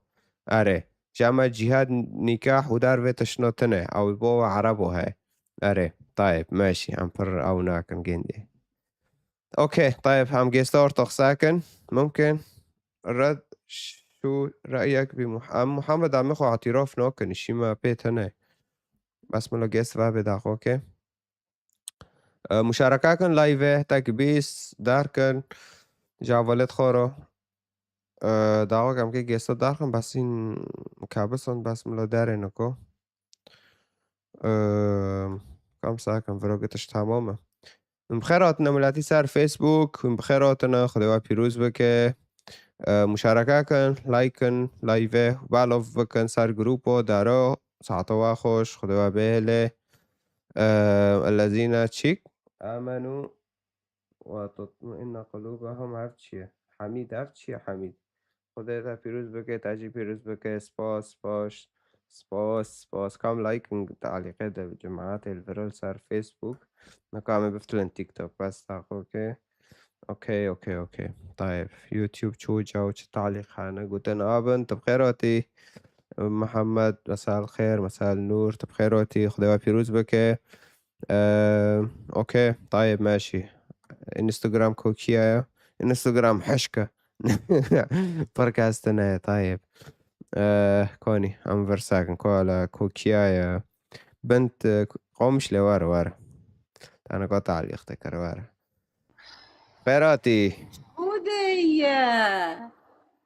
Erê. Ji me cîhad, nîkah û dar vê tiştna tune. Ew bo we Erebo heye. Erê. Tayeb, meşî. Em pir ew nakin gêndê. Okey, tayeb, em gêsta orta qise kin. Mumkin. Red şu reyek bi Muh-, em Muhammed, em xwe îtiraf nakin, şî me pê tune. Bes min lo gêst ve bê daxo ke. E, muşareke kin live, tek bîst, dar kin. Ji hevalêt xwe re. E, daxo ke em ke gêsta dar kin, bes hîn kabisan, bes min lo derê niko. Ehm, kam sakin vlogê tişt tamam e. Hûn bi xêr hatine miletî ser Facebook, hûn bi xêr hatine, Xwedê we pîroz bike. Ehm, muşareke kin, like kin, live-ê, balov bikin ser grupo, daro, saeta we xweş, Xwedê we bihêle. Ehm, ellezîne çîk, amenu, وتطمئن قلوبهم. Ev çi ye? Hemîd, ev çi ye Hemîd? Xwedê te pîroz bike, te jî pîroz bike. Spas, spas, spas, spas. Kam like in talîqê de cemaetê li vir li ser Facebook. Nika em ê biftilin TikTok. Bes daxo ke. Okey, okey, okey. Tayeb. YouTube çû caw çi talîq hene. Gotin abin, tu bi xêr hatî. Mihemed, mesel xêr, mesel nûr, tu bi xêr hatî. Xwedê we pîroz bike. Eee, okey, tayeb, meşî. Instagram kokiya ye. Instagram hişk e. Pir kes tune ye, tayeb. Eee, konî, em vir sakin. Ku ala kokiya ye. Bint, e, Qamişlê were, were. Tane ka talîq te kir, were. Xêr hatî. Xwedê ye.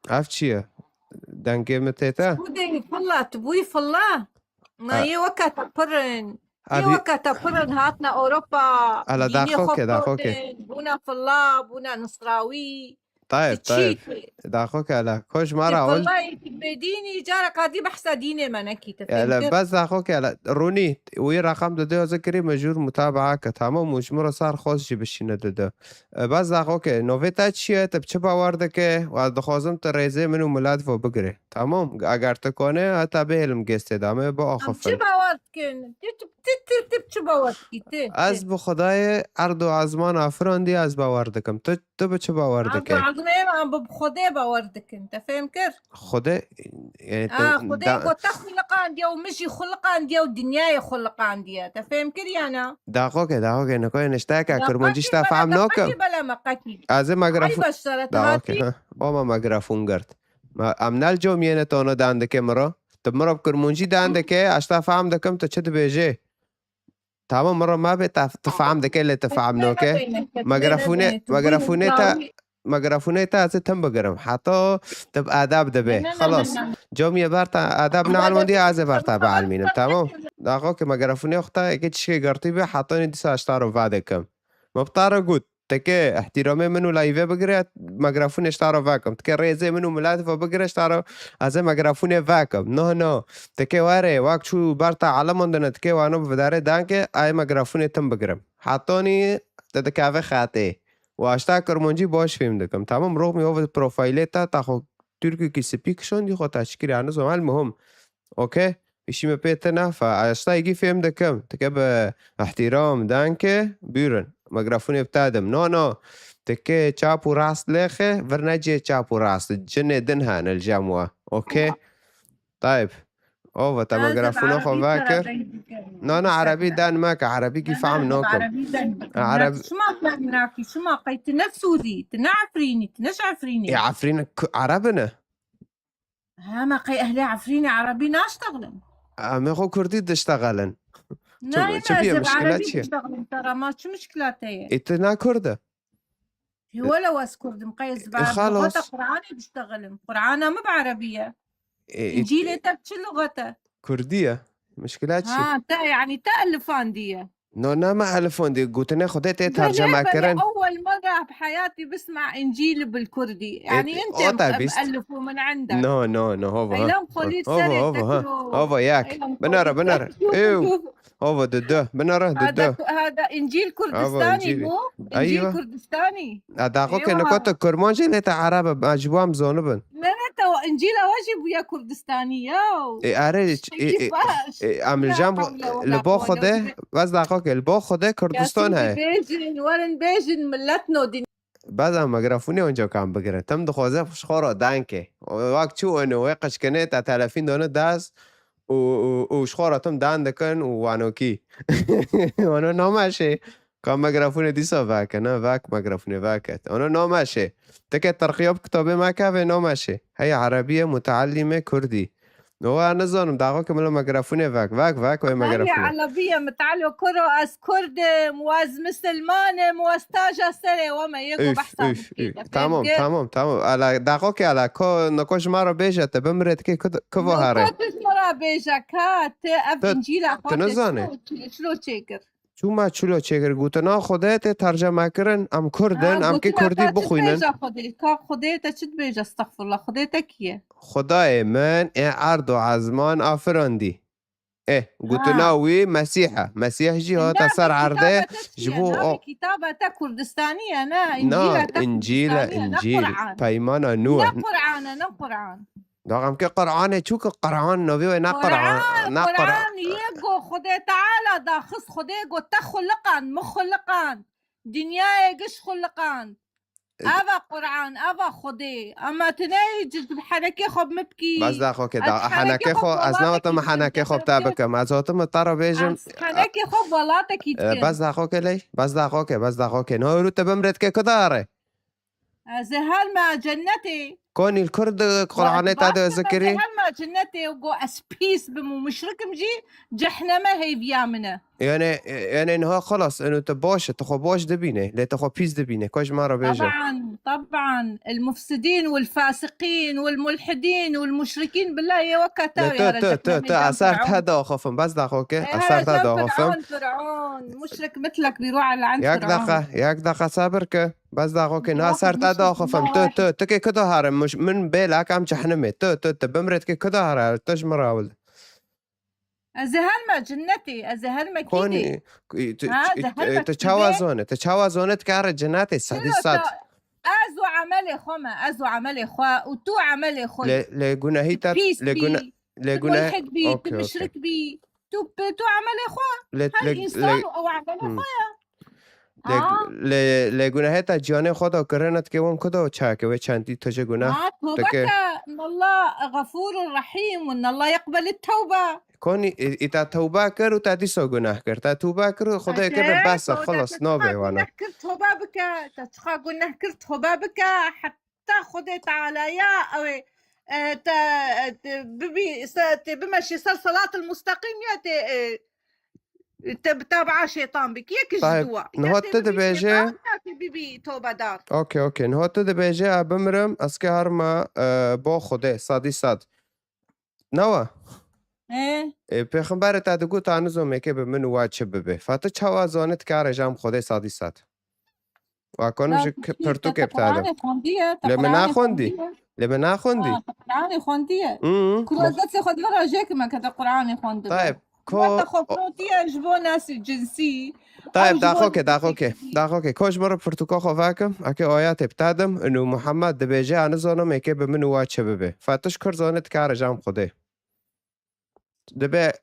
Ev çi ye? Dengê min tê te? Xwedê filla, tu bûyî filla. Na, Ha. Yê weke te pir in. Yê Abi, weke te pir in, hatine Ewropa, Ala dînê daxo xwe ke, daxo ke. Firotin, bûne filla, bûne nisrawî. Tayeb, tu çî tayeb. Daxo ke, ala. Ko ji me re ewil. Filla yekî bêdînî, careka dî behsa dînê me nekî, tu fêm kir? Bes daxo ke, ala. Rûnî, wî reqam dide, ez kirî mecbûr mutabaa ke. Tamam, û ji min re sar xwest jî bişîne dide. E, bes daxo ke, novê te çi ye? Te bi çi bawer dike? Wa dixwazim tu rêzê min û milet vo bigire. Tamam? Eger tu kone, heta bihêlim gestê de, me bo axifin. Em çi bawer dikin? Tu, tu, tu, tu, tu bi çi bawer dikî? Tu, Ez tu. Bi Xwedayê erd û ezman afirandiye, ez bawer dikim. Tu, tu bi çi bawer dike? Erd û ezman, em bi Xwedê bawer dikin. Te fêm kir? Xwedê, e, te, Aa, Xwedê da- got te xuliqandiye û min jî xuliqandiye û dinyayê xuliqandiye. Te fêm kir ya na? Daxo ke, daxo ke, nikoyê nişteke, Kurmancî işte fam nokim. Qekî bela me qekî. Ez ê megrafon. Ay başlara te hatî. Daxo ke, ha. Bama megrafon girt. Ma, em nel comiyene tono dan dike miro. Tu miro bi Kurmancî dan dike, ez te fam dikim, tu çi dibêjê? Tamam, miro ma be ta, tu fam dike, lê tu fam noke. Megrafone, megrafone ta, megrafone ta ez ê tim bigirim. Heta tu bi adab dibe. Xelas. Comiye ber ta adab neelmandî, ez ê ber ta bielmînim, tamam? Daxo ke megrafone xwe ta eke tişkê girtî be, heta nê dîsa ez ta ro va dikim. Me bi ta re got. Teke îhtîramê min û layîvê bigire, mikrofûnê ji te re vekim. Teke rêzê min û miletê ve bigire, ji te re ez ê mikrofûnê vekim. No, no. Teke were, wek çû ber te eleman dine, teke wano bi vidarê danke, ay mikrofûnê tim bigirim. Hetanî te dikeve xetê. Û aşta kirmancî baş fêm dikim. Tamam, rokmî ov profilê te, ta xwe Türkükî spî kişandî xwe te çikirî, anizom, el muhim. Okey? Îşî me pê tine, fa aşta êgî fêm dikim. Tike bi îhtîram, danke, buyurun. Mikrofûnê bi te dim. No, no. Tike çap û rast lêxe, vir necê çap û rast. Cinê din hene li cem we. Okey? Tayb. Ova, te mikrofûna xwe vekir. Na, na, erebî den meke, erebîkî fehm nakim. Ereb- Çima fehm nakî? Çima qey tu ne Sûrî, tu ne Efrînî, tu ne ji Efrînê? Ê, Efrîn K-, Ereb ne? Hema qey ehlê Efrînê Erebî naştexlin? Em ê xwe Kurdî diştexelin. Çi, çi bîye, mişkila çi ye? Tera ma çi mişkila te ye? Ê, tu ne Kurd e? Wele wez Kurdim, qey ez bi luxeta Quranê biştexelim. Qurana min bi Erebî ye. Ê, ê, Încîlê te bi çi luxet e? Kurdî ye. Mişkila çi? Ha, te, yanî te elifandî ye. No, ne me elifandî. Gotinê Xwedê tê terceme kirin. Ewwel merra bi heyatî bisma Încîl bil Kurdî. Yanî ente muellifu min inda. No, no, no, hova, ha. Eylem xolî serê tekro. Hova, yek. Binara, binara. Ew. Hava, du, du. Binara, du, du. Hada, hada Încîl Kurdistanî bû. Încîl Kurdistanî. A, daxo ke niko tu Kurmancî lê te Ereb e, ji bo em zonibin. Ne, ne, te Încîla we jî bûye Kurdistanî, yaw. Ê, are, ê, ê, ê, em li cem, li bo Xwedê, bes daxo ke, li bo Xwedê Kurdistan heye. Bêjin, werin bêjin, millet no din. Bes em mikrofûnê onca kan bigire. Tim dixwaze ji xwe re danke. Wek çû weno, wê qeçkinê te telefîn done dest, û, û, û ji xwe re tim dan dikin û wanokî. Wano nameşê. Ka mikrofûnê dîsa veke, ne, vek mikrofûnê veke. Wano nameşê. Tike terqiya bi kitabê me kevê nameşê. Hey Erebî ye, muteellîmê Kurdî. Wa nizanim, daxo ke min mikrofûnê vek, vek, vek, wê mikrofûnê. Hey Erebî ye, muteellî kuro, ez Kurd im, wa ez misilman im, wa ez taja serê we me, yê ku behsa bikî. Tamam, tamam, tamam. Ala, daxo ke ala, ko, niko ji me re bêje, te bimire dike, ku, ku va here? Niko tu ji me re bêje, ka, te ev Încîla xwe te çilo çêkir? Çûma çilo çêkir, gotina Xwedê tê terceme kirin, em Kurd in, em kê Kurdî bixwînin. Ka Xwedê te çi dibêje, estexfirullah, Xwedê te kî ye? Xwedayê min ê erd û ezman afirandî. Ê, gotina wî Mesîh e. Mesîh jî hate ser erdê ji bo o. Kitaba te Kurdistanî ye, ne? Na, Încîl e, Încîl. Peymana nû e. Ne Quran e, ne Quran. Daxam ke Quranê, çû ke Quran, novê wê ne Quran, ne Quran. Yê go Xwedê Teala daxist, Xwedê go te xuliqand, min xuliqand. Dinyayê giş xuliqand. Eva Quran, eva Xwedê. Ama tu neyê ci, ci henekê xwe bi min bikî. Bes daxo ke, da, henekê xwe, ez newetim henekê xwe bi te bikim. Ez hatim te re bêjim. Henekê xwe bi welatekî dikim. Bes daxo ke ley, bes daxo ke, bes daxo ke. No, ru te bimre dike ku dare? Ez ê herme cennetê. Konî li Kurd Quranê te de zikirî? Ez ê herme cennetê û go ez pîs bim û muşrik im jî cehneme hêviya min e. Yani, yani niha xelas, eno te baş e, te xwe baş dibîne, lê te xwe pîs dibîne. Ka ji me re bêje. Taban, taban. El mufsidîn wel fasiqîn wel mulhidîn wel muşrikîn bila yê weke te wê here cehneme. Tu, tu, tu, tu, ez ser te daxifim, bes daxo ke, ez ser te daxifim. Firavun, Firavun, muşrik mitlek bîro elen Firavun. Yek deqe, yek deqe sebir ke. Bes daxo ke, na ser te daxifim. Tu, tu, tu kê ku da here, min bêlek em cehnimê. Tu, tu, tu bimrê dikê ku da here, tu ji min re ewil. Ez ê herme cinnetê, ez ê herme kî dê? Konî, tu, tu çawa zone? Tu çawa zone tu kare cinnetê sedî sed? Ez û emelê xwe me, ez û emelê xwe û tu emelê xwe. Lê, lê gunehî te, lê gune-, lê gune-, mulhid bî, tu muşrik bî, tu, tu emelê xwe. Her însan û ew emelê xwe ye. Lê, lê, lê gunehê te ciyanê xwe da kirine dikê wan ku da çake wê çendî tu ji guneh dike. Tobe ke, Allah Gafûr û Rehîm û Allah yeqbel tewbe. Konî, î, î te tewbe kir û te dîsa guneh kir. Te tewbe kir û Xwedê kir bes e, xelas, nabê wana. Guneh kir, tobe bike. Te çiqa guneh kir, tobe bike. Heta Xwedê Teala ya, ew ê, e, te, e, te bibî, se-, te bimeşî ser siratil musteqîm ya te, e, Te bi tabaa şeytan bikî, yek ji dua. Niha tu dibêje. Bibî tobedar. Okey, okey. Niha tu dibêje, ez bimirim, ez ke herma, e, bo Xwedê, sadî sad. Newa? He. E, pêxemberê te digot, ta nizomê ke bi min û we çi bibe. Fa tu çawa zanî tu kare jam Xwedê sadî sad? Wa konim ji k-, pirtûkê bitadim. Lê min naxwendî. Lê min naxwendî. Qur'anê xwendiye. Hmm, Kuro destê xwe di vir re jê kime ke te Qur'anê xwendibe. Tayeb, ko Weta xwe firotiye ji bo nesî cinsî. Tayeb, daxoke, daxoke, daxoke. Ko ji min re pirtûka xwe vekim, eke ayetê bitadim, û Muhammed dibêje, a nizanim êkê bi min û wa çi bibe. Fetiş kir zanê dikare jam Xwedê. Dibe,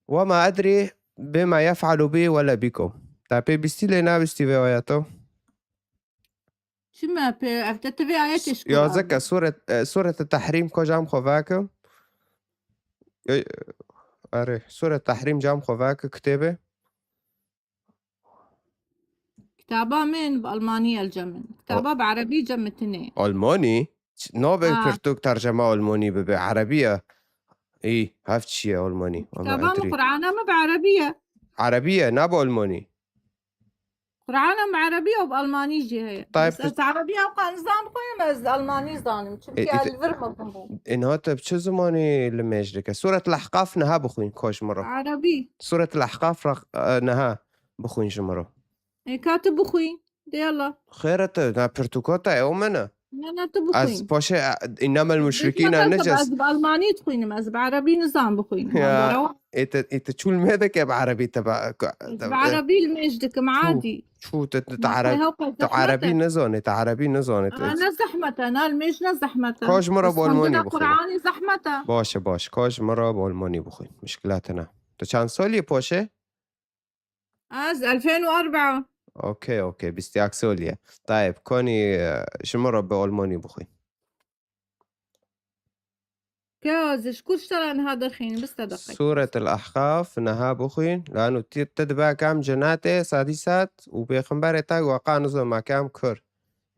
"Wema edrî bima yef'alu bi wele bikum." Te pê bîstî lê nabîstî vê ayeta? Çima pê, ev te, tu vê ayetê ji ku Yazık, sûret, e, sûret Tehrîm ko cam xwe vekim. E, erê, sûret Tehrîm cam xwe veke kitêbê. Kitaba min bi Almanî el cem in. Kitaba bi Erebî cem min tine. Almanî? Ç-, nabe Ha. pirtûk tercema Almanî bibe, Erebî ye. Î, hev çi ye Almanî? Ama Kitaba min, edrî. Qur'ana min bi Erebî ye. Erebî ye, nabe Almanî. Qur'ana min bi Erebî ye û bi Almanî jî heye. Tayyip, Bes tu ez Erebî ew qan zan xwe, ez Almanî zanim. Çimkî E, e, ez li vir mezin bûm. E, niha te bi çi zimanî li mêj dike? Sûret Lehqaf niha bixwîn, ko ji min re. Erebî. Sûret Lehqaf re, e, niha bixwîn ji min re. E, ka tu bixwî. De yalla. Xêr e te, na pirtûka te, ew min e. Na, na, tu bixwîn. Ez paşê, e, innamel muşrikîne Pirtûka te, neces. Ez bi Almanî dixwînim, ez bi Erebî nizam bixwînim. Ya, Wandara wa. ê te, ê te çûl me dike bi Erebî te ba-, ka-, Ez te, bi e, Erebî li mêj dikim, çû, adî. çû, te, te, te Ma Ereb-, hew qe te zehmet Erebî e. nizanê, te Erebî nizanê, te Aa, ne zehmet e, na li mêj ne zehmet e. Ka ji min re bi Almanî Xwendina bixwîne. Qur'anê zehmet e. Baş e, baş. Ka ji min re bi Almanî bixwîn. Muşkila te ne. Tu çend salî yê paşê? Ez elfên û erba. Okey, okey. Bîst û yek salî ye. Tayeb, konî, e, ji min re bi Almanî bixwîn. Ke ez ji kur ji te re niha derxînim, biste deqek. Sûretul Ahqaf niha bixwîn. Lano ti-, te dibe kam cenetê sedî sed û pêxemberê te weqa nizoma kam kur.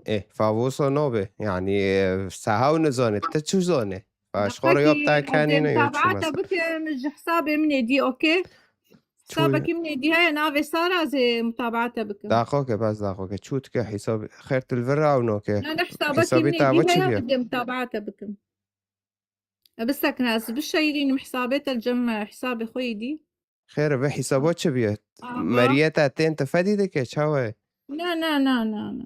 Ê, favoso nobe. Yanî, e, sehaw nizane. Te çi zane? Fa ji xwe re yap ta kanî ne, ya çi mutabaa te bikim, ji hesabê min ê dî, okey? Çû Hesabekî min ê dî heye, navê Sara, ez ê mutabaa te bikim. Daxoke, bas daxoke. Çû dike hesab, xêr tu li vir raw noke. Ne, ne, hesabekî Hesabê min ê ta dî ve çi heye, bîye? Ê dê mutabaa te bikim. E, bisekine, ez bişeyirînim hesabê te, cem, e, hesabê xwe yê dî. Xêr e, vê hesaba çi bîye? Aha. Meriyeta tên te fedî dike, çawa ye? Na, na, na, na, na.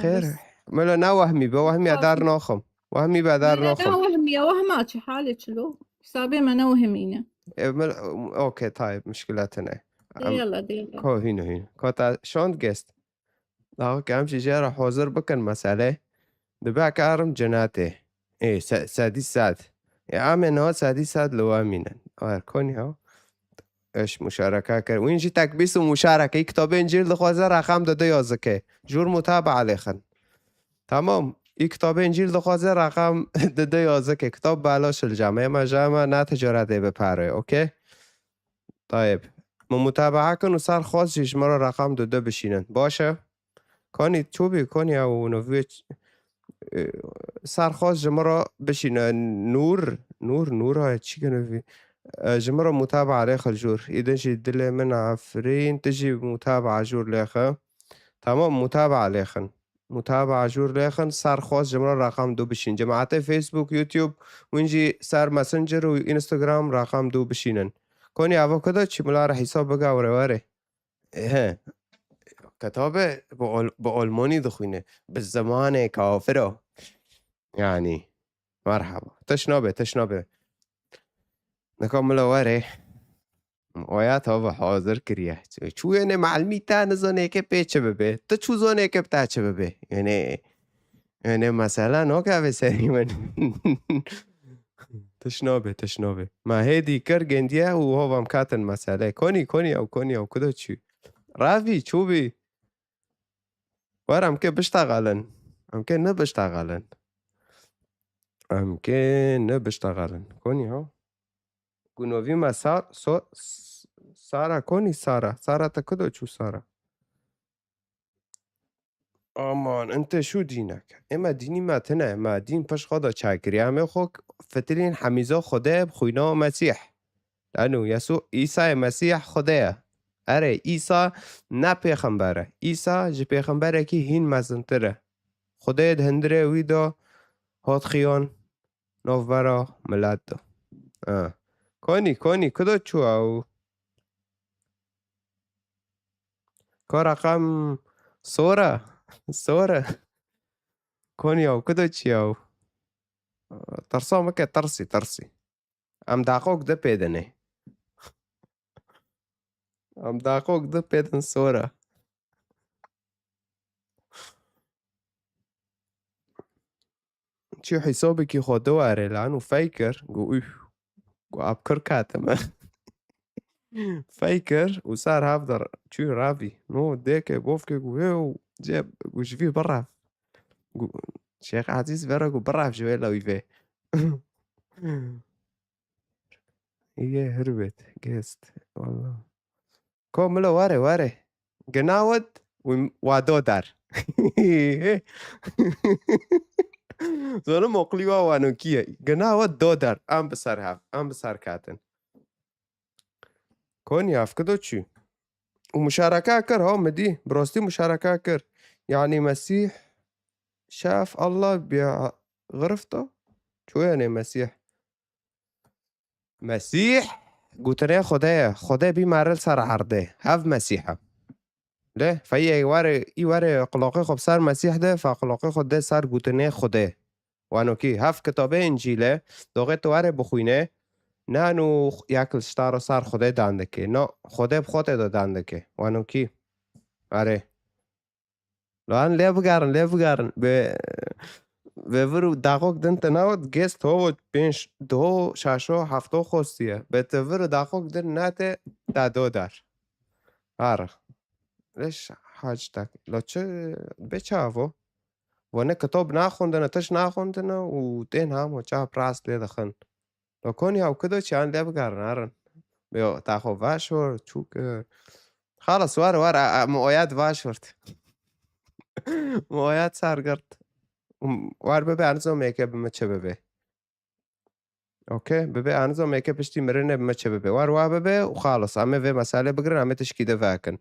Xêr. Melo ne wehmî be, wehmî dar naxim. Wehmî be dar naxim. Na, wehmî ye, wehma çi halê çilo? Hesabê me ne wehmî ne. E, mel-, okey, tayeb, muşkila tine. Em, Yalla, yalla. Ko hîno, hîno. Ko ta şand gest. Daxoke em jî jê re hazir bikin mesele. Dibe karim cenetê. Ê, se-, sedî sed. Ê, em ê niha sedî sed li we mînin. Wer konî ha. Eş muşareke kir. Wîn jî tekbîs û muşareke. Î kitabê Încîl dixwaze reqem dide yazike. Jûr mutabaa lêxin. Tamam. Î kitabê Încîl dixwaze reqem dide yazike. Kitab belaş li cem. Ema jema ne ticaretê bi pere. Okey? Tayeb. Min mutabaa kin û ser xwest jî ji min re reqam du du bişînin. Baş e? Kanî çûbî, kanî ew noviyê ç-, e, ser xwest ji min re bişîne. Nûr, Nûr, Nûr ha çi gene vî? E, ji min re mutabaa lêxil jûr. Îdin jî dilê min Efrîn, tu jî mutabaa jûr lêxe. Tamam, mutabaa lêxin. Mutabaa jûr lêxin, ser xwest ji min re reqam du bişîn. Cemaetê Facebook, YouTube, wîn jî ser Messenger û Instagram reqam du bişînin. Konî ava ku de çi mila re hîsab bigawre were. He. Ketabe bi ol-, bi olmonî dixwîne. Bi zimanê kafira. Yanî. Merhaba. Teş nabe, teş nabe. Nika mila were. Oya tava hazir kiriye. Çû yene malmî te nizane ke pê çi bibe. Tu çû zane ke bi te çi bibe. Yene, yene mesela noke ve serî min. Tiş nabe, tiş nabe. Ma hêdî kir gendiye û hova em katin mesele. Konî, konî ew, konî ew, kudo çû. Ravî, çûbî. Wer em ke biştegelin. Em ke ne biştegelin. Em ke ne biştegelin. Konî ha? Gunovî me Sa-, So-, S-, Sara konî Sara. Sara te kudo çû Sara? Aman, ente şu dînek. Ema dînî me tine. Me dîn peş xwe de çakiriye. Em ê xwe fitilîn hemîza Xwedê bi xwîna Mesîh. Lano Yesû, Îsayê Mesîh Xwedê ye. Erê, Îsa ne pêxember e. Îsa ji pêxemberekî hîn mezintir e. Xwedê di hundirê wî de hat xiyan navbera milet de. Ha. Konî, konî, kudo çû ew? Ka reqem Sora. Sora. Konya û kudo çiya û. Tersa mike, tersî, tersî. Em daqok di pê dinê. Em daqok di pê din sora. Çi hîsobekî xwe di warê lan û fey kir, gu, "Üf." Gu, "Ab kir katime." Fey kir û sar hav der çû ravî. No, dêke, bofke gu, "Hew, cê, gu ji vî birav." Gu, Şêx Ezîz vera gu, "Birav ji wê lawî vê." Yê hirbet, guest. Wallah. Ko milo were, were. Ginawet wa do dar. Zolim oqlî wa wanokiye. Ginawet do dar. Am bi ser hav. Am bi ser katin. Konya fkido çû. Û muşareka kir, ha, mi dî. Bi rastî muşareka kir. Yani Mesîh şaf Allah bi girifto. Ço yani Mesîh? Mesîh gotinê Xwedê ye. Xwedê bî mare li ser erdê. Hev Mesîh e. Lê feyê were, î were qulaqê xwe bi ser Mesîh de, fe qulaqê xwe de ser gotinê Xwedê. Wanokî, hev kitabê Încîlê, doxê tu were bixwîne, ne nû yek li ji te re ser Xwedê dan dike. No, Xwedê bi xwe tê de dan dike. Wanokî. Erê. Lan lê bigerin, lê bigerin. Bi, bi vir û daxok din te newt, gêst ho pênc, do, şeşo, hefto xostiye. Bi te vir û daxok din nete, te do dar. Har. Leş hac tak. Lo çi, be çavo? Vo ne kitap naxwendine, tiş naxwendine û tên hamo çap rast lê dixin. Lo konî ew kido çi an lê bigerin, herin. Yo, ta xwe vaşor, çûk. Xalas, war, war, a, a, mi oyat vaşort. Mi oyat sergirt. Um, war bibe, anizo mêke bi me çi bibe. Okey, bibe, anizo mêke piştî mirinê bi me çi bibe. War wa bibe û xalas. Em ê vê meselê bigirin, em ê tişkî de vekin.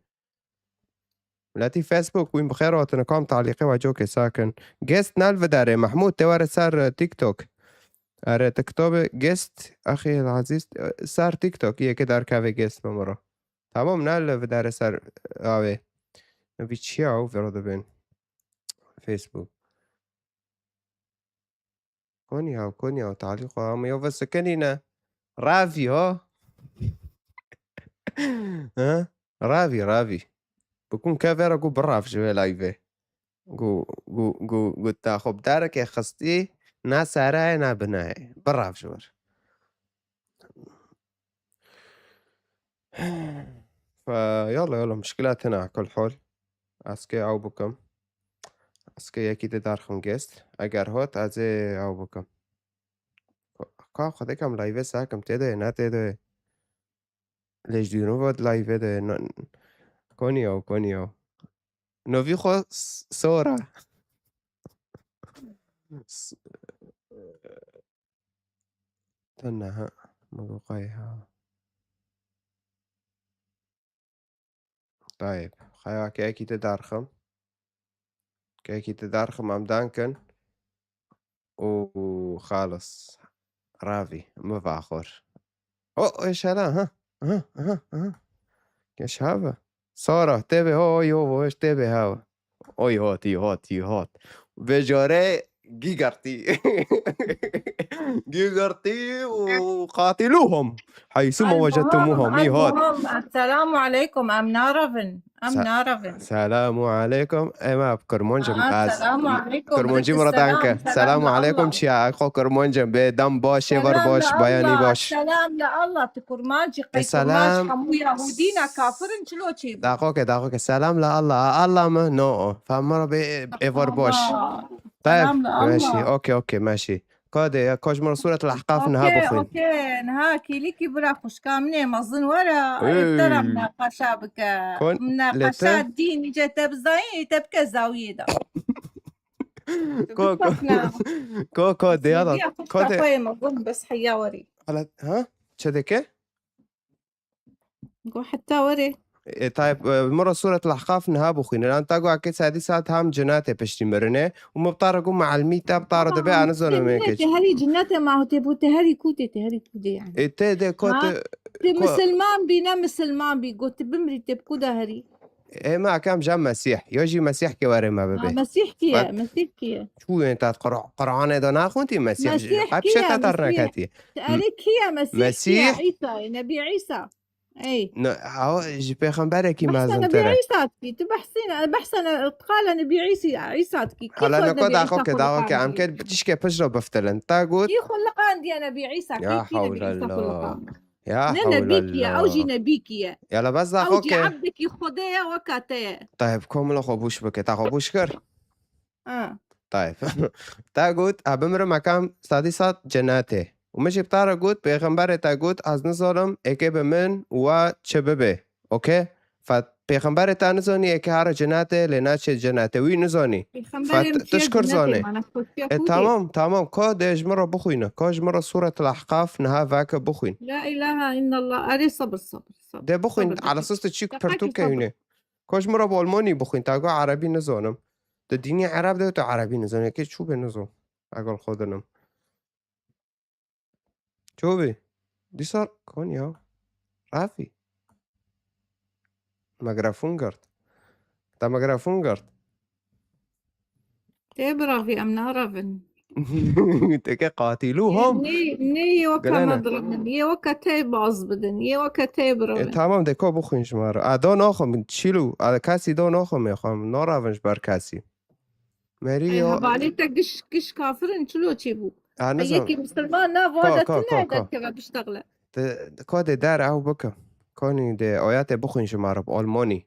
Miletî Facebook, wîn bi xêr hatine, kam talîqê we cokê sakin. Guest nel vidare, Mahmud, te were ser, e, TikTok. Are, TikTok guest, axî Ezîz, e, ser TikTok, yeke derkeve guest bimiro. Tamam, nel vidare ser, e, avê. Vî çiya û vero dibên. Facebook. Konî haw, konî haw, talî xwe hame yo ve sekinîne. Ravî ha. Ha? Ravî, ravî. Bikun ke vera gu birav ji wê layvê. Gu, gu, gu, gu ta xwe bi darekê xistî, na serayê, na binayê. Birav ji wir. Fe, yalla, yalla, muşkila tine, kul hol. Ez kê ew bikim. Ez kê yekî di derxim guest. Eger hot, ez ê ew bikim. Ka, ka xwe dekem live sakim, tê de, ne tê de. Lê ji dîrû ve live de, ne, konî ew, konî ew. Novî xwe s-, sora. S-, Tene ha. Min got qey ha. Tayeb. Xeya keyekî te derxim. Keyekî te derxim em dankin. Û xalis. Ravî. Mi vaxor. O, eşela, ha. Aha, aha, aha. Geş hava. Sara, tebe, oy, oy, oy, tebe hava. Oy, hot, iyi, hot, iyi, hot. Ve jare gigartî. Gigartî û qatiluhum. Haysu ma wecedtumuhum, iyi, hot. Selamu aleykum, em narevin. Em Sa-, narevin. Selamu aleykum. Ema Kurmancim Aa, az. Selamu aleykum. Kurmancî Muradanke. Selamu aleykum. Çiya, xo Kurmancim. Be dam baş, êvar baş, bayanî baş. Selam li Allah, tu Kurmancî, qey Kurmanc hemû Yahudî ne, kafir in, çilo çê bû. Daxoke, daxoke. Selam li Allah. Allah mı? No. Fehmara be êvar baş. Tayeb. Selam li Allah. Meşî. Okey, okey, meşî. Ka de ya, ka ji min re Sûret el-Ehqaf niha bixwîn. Okey, okey. Niha kîlikî bira xwişka min ê mezin were, ê te re münaqeşa bike. Kon-, münaqeşa lê te? Dîn, îce te bizayî, ê te bike zawiyê de. Ko, ko, ko, ko, de ya da, ko de. Xwe yê mezin, bes heya werî. Hala, ha? Çi dike? Go heta were. E, tayeb, e, min re Sûret el-Ehqaf niha bixwîne. Lan ta go eke sedî saet ham cinatê piştî mirine. Û min bi ta re got, meelmî te bi ta re dibe, ez nizanim me kê. Te herî cinatê ma te bû, te herî kû tê, te herî kû de yani. E, te de ko te, te ko misilman bî, ne misilman bî, got tu bimrî, te bi kû de herî. Ê me akam ja Mesîh. Yo jî Mesîh ke were me Ha, bibe. Mesîh kî ye? Bak. Mesîh kî ye? Çûyên tat Qur-, Qur'anê de naxwintî Mesîh jî. Mesîh Qep kî ye? Şete ter Mesîh. Neketî. Erê kî ye Mesîh kî ye? Mesîh. Îsa ye, Nebî Îsa. Ey. Ne, ha, ji pêxemberekî Behsa mezin Nebî tere. Îsa dikî. Tu behsî ne, behsa ne, qala Nebî Îsî, Îsa dikî. Kî Hala xwe ne ko Nebî daxo Îsa ke, daxo ke, xulqandiye? Em ke tişke pişt re biftilin. Ta got. Kî xulqandiye Nebî Îsa? Kî, Ya kî Nebî Îsa hewlallah. Xulqandiye? Ya Ne nebî kî ye, ew jî hewlallah. Nebî kî ye. Ya la bes Ew daxo jî ke. Ebdekî Xwedê ye weka te ye. Tayyip, komila xwe bûş bike, ta xwe bûş kir. Ha. Tayyip. Te got, ha bimirim ekam sedî sed cenetê. Û min jî bi te re got, pêxemberê te got, ez nizanim êkê bi min û we çi bibe. Okey? Fet pêxemberê te nizanî êkê here cenetê, lê naçê cenetê. Wî nizanî. Pêxemberê Fet min tu çiye şikir cenetê, zanî. Mana koçiya E, kûdê. Tamam, tamam. Ka de ji min re bixwîne. Ka ji min re Sûretul Ahqaf niha veke bixwîn. La ilahe illallah. Erê sabir, sabir, sabir. De bixwîn, Sabir, ala sabir. Siste çîk Deqekî pirtûke sabir. Hûnê. Ka ji min re bi Almanî bixwîn, ta got Erebî nizanim. Di dînî Ereb de tu Erebî nizanî. Êkê çû be nizan. Egel xwe dinim. Çû bî? Dîsa Konya. Rafî. Mikrofon girt. Te mikrofon girt. Tê biravî, em narevin. Teke qatilû Yê hom. Nê, nê yê weke Gelene. Me direvin. Yê weke tê baz bidin. Yê weke tê E, birevin. Tamam de ko bixwîn ji me re. A, do naxwim, çîlû. A, kesî do naxwim, ê xwem. Narevin ji ber kesî. Merî Ey, yo. Hevalê te giş, giş kafir in, çilo çêbû? Ha, Ey, nizam. Yekî misilman na Ka, vada ka, tune ka, ka. Derkeve biştexle. Te, ka de der ew bike. Kanî de ayetê bixwîn ji me re bi Almanî.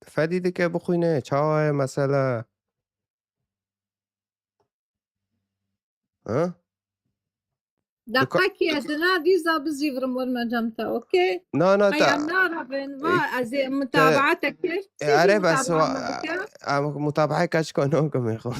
Fedî dike bixwîne, çawa ye mesele? Ha? Deqekî ez na dîza bizîvirim werme cem te, okey? Na, na, Qey ta- em narevin, va, E, ez ê te- mutabaete kir. E, Çi jî are bes mutabae wa- me bike? Em mutabae kaç ko nakim ê xwe.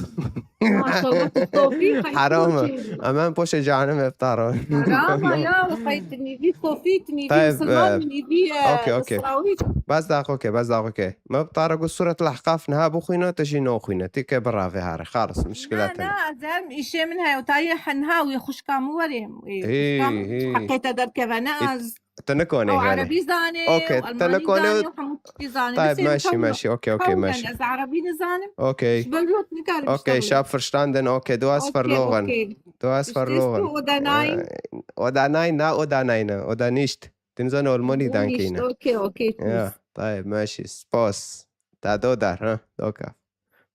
Maşallah, tu sofî, qey Haram e. Sofî. Em em poşê cehennemê bi te re. Haram e ya, qey tu nîvî sofî, tu nîvî Tayyip, Misilman, e, tu nîvî, e, okey, okey. Israwî. Bes daxo ke, bes daxo ke. Me bi te re got Sûretul Ahqaf niha bixwîne, tu jî naxwîne. Tê ke birave here. Xalis, mişkile Na, tune. Na, ez em îşê min heye. Tayê henha wî xwişka min werê. Wî Hê, xwişka min hê. Heqê te derkeve, ne Ê, ez. Tu nikonê Ew hele. Erebî zanê, Okey, ew tu Elmanî nikonê zanê, û ew hemû tiştî zanê. Tayyip, Bes ê meşî, tam meşî. Okey, okey, Tam meşî. Yani, ez Erebî nizanim. Okey. Ji ber wî tu nikare Okey, biştexle. Şap verstanden. Okey, du hast Okey, verloren. Okey. Du hast Verstehst verloren. Du, oder nein? Ee, oder nein, na, oder nein, oder nicht. Din zane Almanî Wo nicht? Dankine. Okey, okey, tschüss. Ya, Tayyip, meşî. Spas. Da do dar, ha? Doka.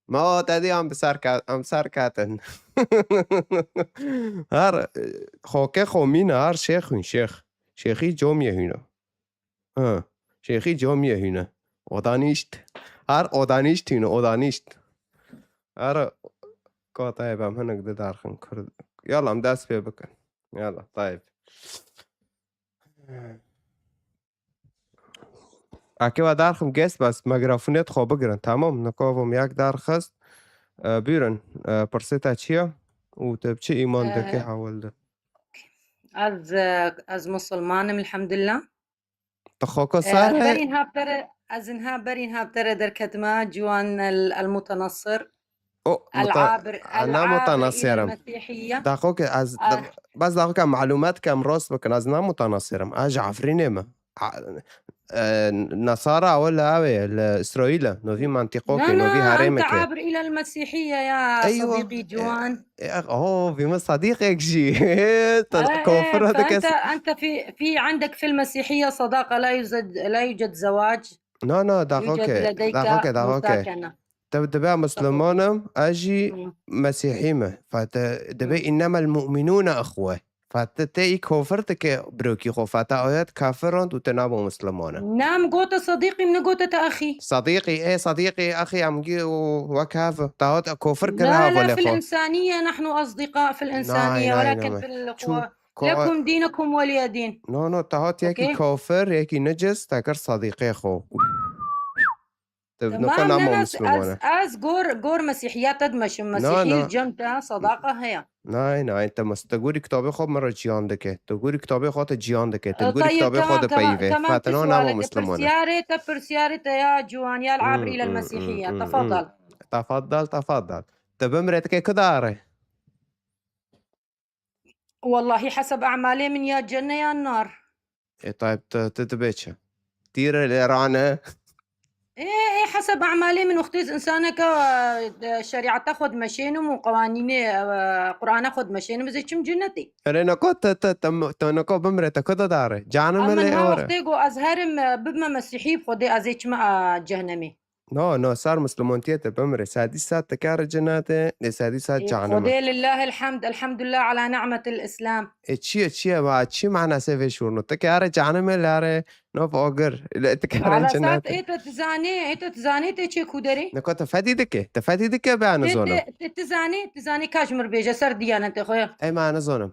Ma o te dî em bi ser ke-, em ser ketin. Her, e, xoke xomîne, her şêx hûn şêx. Şêxî comiyê hûne. Ha. Şêxî comiyê hûne. Odanîşt. Her odanîşt hûne, odanîşt. Her kotayê bem hinek didarxin Kurd. Yala em dest pê bikin. Yala, Tayyip. Eke we darxim guest bas, mikrafonê xwe bigirin. Tamam, nikavom yek darxist. E, buyurun, e, pirsê te çi ye? Û te bi çi îman Ee, dike hewil de? Ez, e, ez musulmanim, elhamdülillah. Te xwe ko Ee, sar ez he? Berîn hevtere, ez inha berîn hevtere derketime, ciwan el, el mutenasir. O, El muta-, abir, ana el abir mutanasir ila im. Mesîhiye. Daxo ke ez, Ah. Bas daxo ke malumat ke em rast bikin, ez na mutanasir im. Ez ji Efrînê me. A-, e, Nasara ew li ew ê, li Îsraîl e. Novî mentiqo Na, ke, novî na, herême ente ke. Abir ila el Mesîhiye ya Eywa. Sadîqî ciwan. E, e, oh, vî min Sadîqek jî. Te Eh, kafir eh, dike. Ente, ente fi, fi indek fil Mesîhiye sadaqa la yuzed, la yuced zewac. Na, na, daxo Yuced ke, ledeyke daxo ke, daxo ke. Muzakene. Te dibe Misliman im, ez jî Hı. Mesîhî me. Fete dibe Hı. innemel mu'minûne ixwe. Fete te î kofir dike birokî xwe. Fete ayet kafir rand û te nabo Misliman e. Na, min gote Sedîqî, min negote te exî. Sedîqî, ê Sedîqî, exî em gi û wek hev. Te hat kofir kir La, la, hevalê fil xwe. Insaniye, nahnu asdiqa fil Nay, insaniye, nay, welakin nay. fil Çû, xwe. ko- Lekum dînukum weliye dîn. No, no, te hat yekî Okey. Kofir, yekî nicis, te kir Sedîqê xwe. Te Tamam, niko nama ne, ne, Müslüman ez, e. Ez gor, gor Mesîhiya te dimeşim. Na, Mesîhî na. Cem te sadaqa heye. Nay, nay, te mes-, te gorî kitabê xwe min re ciyan dike. Te gorî kitabê xwe te ciyan dike. Te E, gorî tayyib, kitabê xwe tamam, tamam, dipeyivê. Tamam, Fatino nama Müslüman e. Pirsiyarê te, pirsiyarê te ya ciwan, ya Hmm, abir ila hmm, Mesîhiye. Hmm, hmm. Tafadal. Tafadal, tafadal. Te bimre dike kidare? Wallahî heseb emalê min ya cenne ya nar. Ê, tayb, tu, tu dibê çi? Tîr e lê rane. Ê, ê, heseb e'malê min wextê ez insaneke, e, şerîeta xwe dimeşênim û qewanînê, e, Qur'ana xwe dimeşênim, ez ê çim cinnetê. Erê, nako te, te, te, te nako bimre, te ku de dare? Canim e lê ewre. Wextê ku ez herim, e, bibme mesîhî, bi Xwedê ez ê çime, e, cehnemê. No, no, sar Muslimantiyê te bimre. Sedî sed te kare cinnetê, lê sedî sed Ê, cehenime. Xwedê lillahil hamd, elhamdulillah ala ni'metil Islam. E, çi ye, çi ye, va, çi manasê vê şûrno? Te kare cehenime lare, no, ogir. Le, te kare Ala sat, cinnetê. Ê, te dizanê, ê, te dizanê te çê ku derê? Niko te fedî dike, te fedî dike be Te, nizonim. te, te, te zanê, te zanê ka ji mir bêje ser diyanetê xwe. Ê, ma nizonim.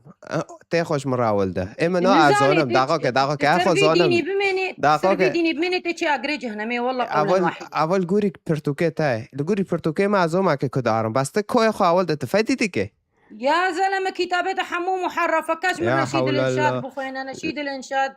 Tê xwe ji min rawil de. Ê, min no Nizanê azonim, te daxo ke, çi, daxo ke, te ser xwe vê zonim. Dînî bimênê, te Daxo ser vê ke. Dînî bimênê te çê agirê cehennemê, wallah qewlen Evil, wahid. Evil gurî pirtûkê te. Li gurî pirtûkê me azoma ke ku darim. Bas te koyê xwe evil de tu fedî dike. Ya zeleme kitabê te hemû muharref e. Kaç min Ya Neşîdil hewle İnşaat Allah. Bixwêne, Neşîdil İnşaat.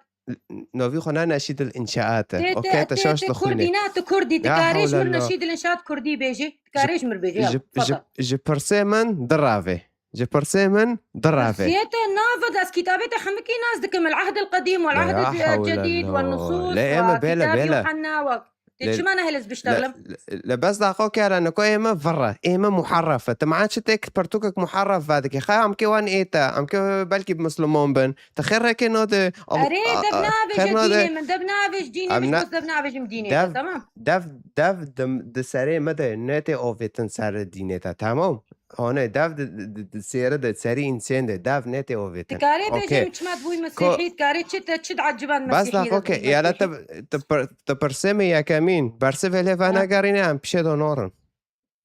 Novî xwe ne Neşîdil İnşaat e. Tê, Okey, tê, te tê, şaş tê dixwîne. Kurdî ne, tu Kurdî. Ya Dikarê ji hewle mir Allah. Neşîdil İnşaat Kurdî bêjî. Dikarê Ji, ji mir bêjî. Ya, ji, ji, fata. Ji pirsê min dirave. Ji pirsê min dirave. Pirsiyê te nave de ez kitabê te hemikî nas dikim. El Ahdil Qedîm, wal Ya Ahdil hewle Cedîd, Allah. Wal Nusus, Lê ême wa bêle, Kitab bêle. Yuhanna, wa Tê Lê, çima nehêl ez lê, biştexlim? lê, lê bes daxo kere niko ême virre, ême muharref e. Ti ma çi têk pirtûkek muharref vedikî? Xey em kê wan ê te, em kê belkî bi Musliman bin. Ti xêr reke node, am-, Erê, a, dev a, navêje xêr node. Dînê min, dev navêj dînê Em min, ne, bes dev navêjim dînê dev, te, tamam? Dev, dev di, di serê me de netê ovêtin ser dînê te, tamam? Hone dev di, di, di, di sêre de serî însên de dev netê ovêtin. Dikarê bêje Okey. Em çima dibûy Ko- Mesîhî, dikarê çi te, çi dieciban Bas Mesîhî daxo de ke, bûy yala Mesîhî? te, te, te pirsê me yekemîn, bersivê lê Ha. venegerîne, em pişê de norin.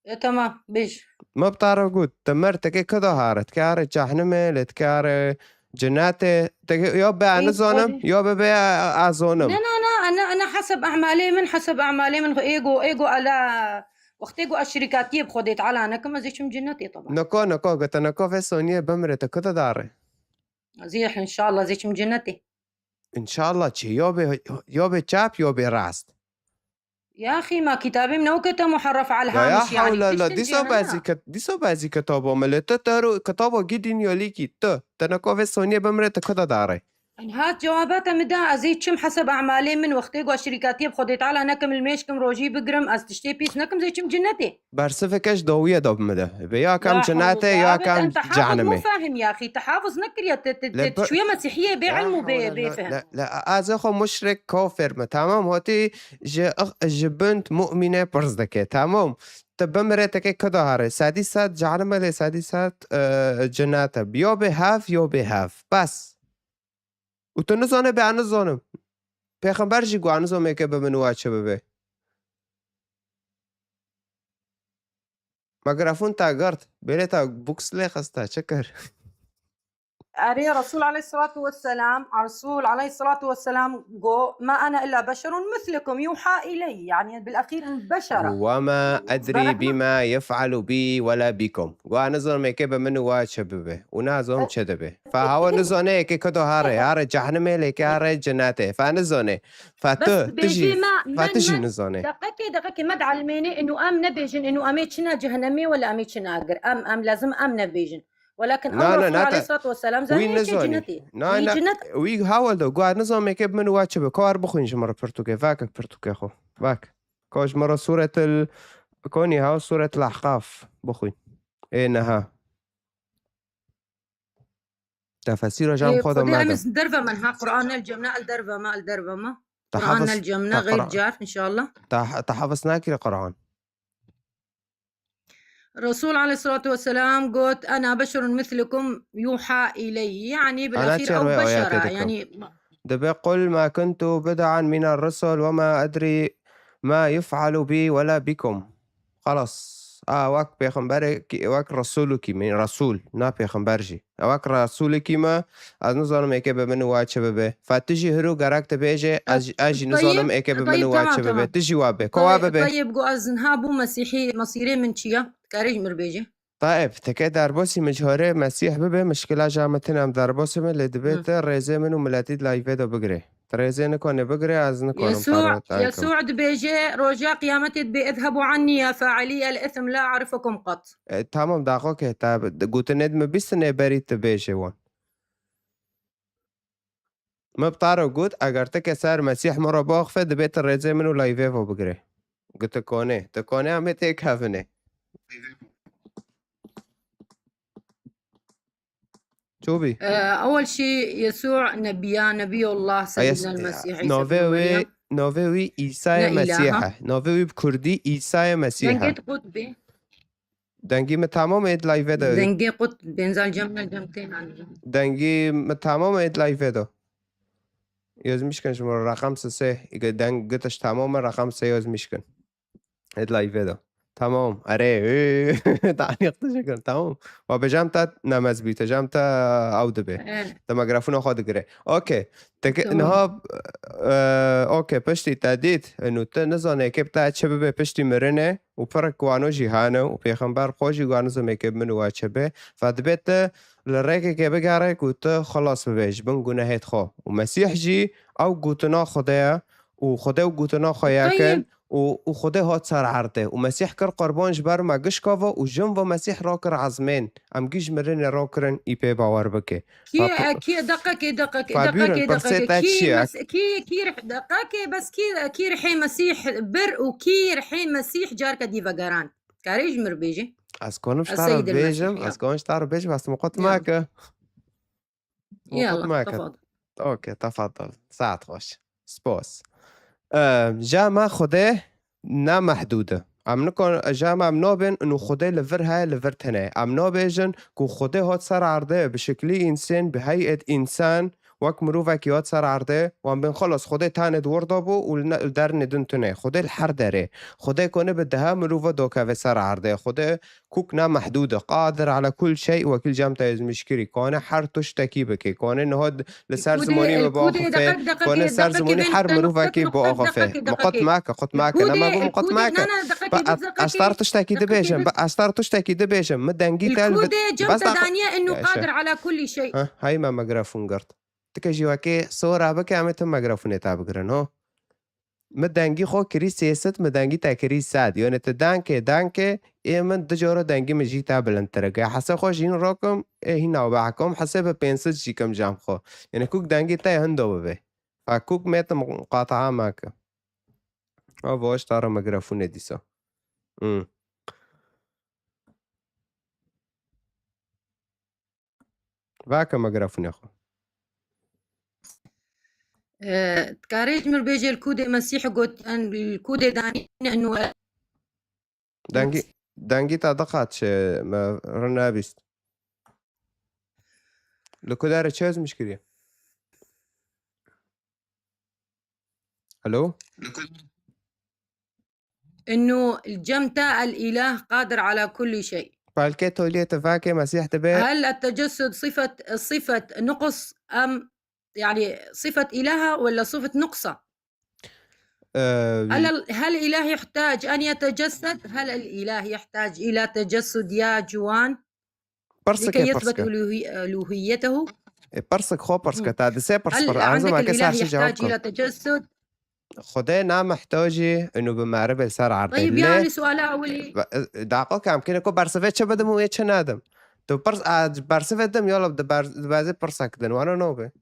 E, tamam, bêj. Me bi te re got, te mir, te kê ku de hare, te kê hare cehnimê, lê te kê hare cenetê, te kê, yo be Ne, nizonim, Xwedê. Yo be be a, a, azonim. Ne, ne, ne, ene, ene heseb e'malê min, heseb e'malê min, êgo, êgo ala, wextê ku ez şirîkatiyê bi Xwedê Teala nekim, ez ê çim cennetê, teba. Neko, neko, gote neko vê soniyê bimre, te ku de dare? Ez ê, inşallah, ez ê çim cennetê. İnşallah çi, yo be, yo be çap, yo be rast. Ya axî, ma kitabê min ew kete muharref al Ya, ya hamiş, yani, hewle la, tiştin dîsa jî hene. Bazî ket-, dîsa bazî kitabo me, lê te te ro kitabo gidîn yo lîkî, tu, te neko vê soniyê bimre, te ku de dare? Hat cewabata min da, ez ê çim heseb e'malê min, wextê ku şirîkatiyê bi Xwedê Teala nekim, li mêşkim rojî bigirim, ez tiştê pîs nekim, ez ê çim cinnetê. Bersiveke ji dawiyê de bi min de. Be ya kam La cenetê, hewle, ya ya kam ente hafiz cehenimê. Mu fahim ya axî, te hafiz nekiriye, te, te, Le te, te bi-, çûye Mesîhiyê bê La ilm û bê, hewle bê la, fehim. La, la, ez ê xwe muşrik, kafir me, tamam, hotî ji, ji bin mumînê pirs dike, tamam. Te bimire, te kê ku de hare, sedî sed cehenime lê sedî sed, e, cenete. Yo bê hev, yo bê hev. Bes. Û tu nizane be, ez nizanim. Pêxember jî got, ez nizanim êkê bi min wa çi bibe. Mikrofon ta girt. Bêlê ta boks lê xista. Çi kir? Erê, Resul aleyhissalatu vesselam, Resul aleyhissalatu vesselam got, "Ma ana illa beşerun mislukum yuha ileyy." Yani, bil ahîr, beşer e. Ve ma edrî Berek ma- bima yef'alu bi ve la bikum. Got, ez nizanim êkê bi min wa çi bibe. Û nazanim E- çi dibe. Fa hawa nizane êkê ku de hare, hare cehenimê, lê êkê hare cenetê. Fa nizane. Fa Bes tu, tu jî, bêjî me, fa me, tu jî me, nizane. Deqekê, deqekê me dielmênê, inu em nebêjin, inu em ê çine cehenemê wala em ê çine agir. Em, em lazim em nebêjin. Welakin Na, ew na, Resul na, te, aleyhissalatu vesselam wî zanî çi nizanî. Cenetê. Na, Wî na, cenetê. Wî hawal de, got, nizam êkê bi min wa çi bi. Ko ar bixwîn ji min re pirtûkê. Vake pirtûkê xwe. Vak. Ko ji min re sûretil, konî ha sûretil Ahqaf bixwîn. Ê neha. Tefesîra jam Ê, xwe de Xwedê em nade. Ez derve min ha, Qur'an el cemne, el derve me, el derve me. Te Qur'an hafız, el cemne, te geyr Qur'an, car, inşallah. Te, te hafız nakire Qur'an. Resul aleyhissalatu vesselam got, "Ana beşerun mislukum yuha ileyy." Yani, bil Ana ahîr, çerwê ew beşer ayetê e. Dikim. Yani, Dibe, "Qul ma kuntu bid'an min ar-rusul ve ma edrî ma yuf'alu bi ve la bikum." Xelas. A, wek pêxemberekî, wek resulekî me, resul, na pêxember jî. A, wek resulekî me, ez nizanim êkê bi min wa çi bibe. Fa tu jî hiru gerek tu bêje, ez, ez jî Tayib, nizanim êkê bi min Tayib, wa tamam, çi bibe. Tamam. Tu jî wa be. Ko wa Tayib, bibe? Tayib, got ez niha bû Mesîhî, mesîrê min çi ye? Karê ji mir bêje. Taib, teke derbasî min ji horê Mesîh bibe, mişkila ja me tine em derbasî me, lê dibê Hı. Te rêzê min û miletî di layvê de bigirê. Te rêzê nikone bigirê, ez nikonim Yesû, ferot, Yesû dibêje, roja qiyametê dibê, "Idhebu anni ya failî el ithm, la arifukum qat." E, tamam, daxo ke, te gotinê di min bîstinê berî tu bêjê wan. Min bi te re got, eger ti keser Mesîh min re biaxife, dibê tu rêzê min û layvê ve bigirê. Got, tu konê. Tu konê em ê têkevin ê. Çû bî? Ee, ewel şey Yesû Nebiya, Nebiyullah, Ay, Seyyidina Yes-, Mesîh, Îsa navê bin wî, Meryem. Navê wî Îsayê Ne îlaha. Mesîh e. Navê wî bi kurdî Îsayê Mesîh e. Dengê qut bê. Dengî min tamam ê di layvê de. Dengê qut bênzal cem ne cem tê nani. Dengî min tamam ê di layvê de. Yozmîşkin ji min reqem sisê. Îge deng gitiş tamam e, reqem sê yozmîşkin. Ê di layvê de. Tamam. Erê. Tanîq teşekkür. Tamam. Wa bêjam te nemez bî. Te jam te ew dibe. Evet. Te mikrofona xwe digire. Okey. Te ke-, Tamam. niha, e, okey, piştî te dît, û tu nizanê kê bi te çi bibe piştî mirinê, û pirik wano jî hane, û pêxember xwe jî wan nizanê kê bi min û we çi be, ve dibê tu li rêkekê bigere ku tu xilas bibe ji bin gunehêt xwe. Û Mesîh jî ew gotina Xwedê ye, û Xwedê û gotina xwe Tayyib. yakin, û, û Xwedê hat ser erdê. Û Mesîh kir qurban ji ber me gişka ve, û jin ve Mesîh rakir ezmên. Em gî ji mirinê rakirin, î pê bawer bike. Kî, Fa ku-, e, kî, deqekê, deqekê, Fa buyurun, deqekê, pirsê deqekê. te Kî çi ye? mes-, kî, kî rih-, deqekê, bes kî, kî rihê Mesîh bir û kî rihê Mesîh carke dî vegerand? Karê ji mir bêjî? Ez konim ji Ez te re Seyyidil bêjim, Mesîh, ya. ez konim ji te re bêjim, ez miqot Ya. meke. Yalla, Miqot meke. tafadal. Okey, tafadal. Saet xweş. Spas. Ehm, ja me Xwedê ne mehdûd e. Em nikon-, ja me em nabên û Xwedê li vir heye, li vir tune. Em nabêjin ku Xwedê hat ser erdê bi şeklî însên, bi heyet însan, wek mirovekî hat ser erdê, wan bên xelas Xwedê tenê di wir de bû û li ne-, li dernê din tune. Xwedê li her derê. Xwedê kone bi deha mirova dokeve ser erdê. Xwedê kuk ne mehdûd e. Qadir ala kul şey, wekî cem te ezmîşkirî. Kone her tiştekî bike. Kone niha d-, li ser Kudê, zimanî me kudê, biaxife. deqek, deqek, Kone ser deqekê zimanî ben her te mirovekî nokta biaxife. deqekê, Miqot deqekê. meke, qut meke. Kudê, Nema bû miqot kudê, meke. na, na, deqekê Ba bi ez, ez deqekê, tar tiştekî deqekê dibêjim. bi Ba ez tar tiştekî dibêjim. Min dengî te li Kudê cem Bas te daqiq- daniye inu Ya, qadir şey. ala kulli şey. Ha, hay me mikrofon girt. Tike jî wekê sora bike, em ê tim mikrofonê te bigirin, ho? Mi dengî xwe kirî sê sed, mi dengî te kirî sed. Yanî tu dengê, dengê, ê min du cara dengî min jî te bilindtir e. Ge hesê xwe jî hîn rakim, ê hîn navbehkim, hesê bi pênc sed jî kim cem xwe. Yanî kuk dengî te hindo bibe. Fa kuk me tu muqataa meke. Ava ji te re mikrofonê dîsa. Hmm. Vake mikrofona xwe. Ee, dikarê ji mir bêje li kudê Mesîh got, en, li kudê danîne inu Dengî, dengî te diqat çi me rin nebîst. Li ku derê çi ezmîş kiriye? Alo? Inu cem te el îlah qadir ala kulli şey. Belkê toliyê tifakê Mesîh dibe. Hel et-tecessud sifet, sifet nuqs em, yani sifet ilaha wala sifet nuqsa? Ee, Hel, hel ilah yihtac en yetecessed? Hel el ilah yihtac ila tecessud ya ciwan? Pirsik Leke e, yethbet pirsik e. uluhi-, uluhiyetehu? E, pirsik xwe pirsik e. Hı. Ta di sê pirs Hel pir. Em zima indek kes el-ilah her şey cevap yihtac ila tecessud? Xwedê ne mihtacî inu bi meribê ser erdê. Tayyib, Lê, yani suala ewilî. Ba-, e, daqiqa em kine ku bersivê çi bidim û ê çi nedim. Tu pirs, a, bersivê dim, yala di ber-, di bezê pirsek din. Wana nobe.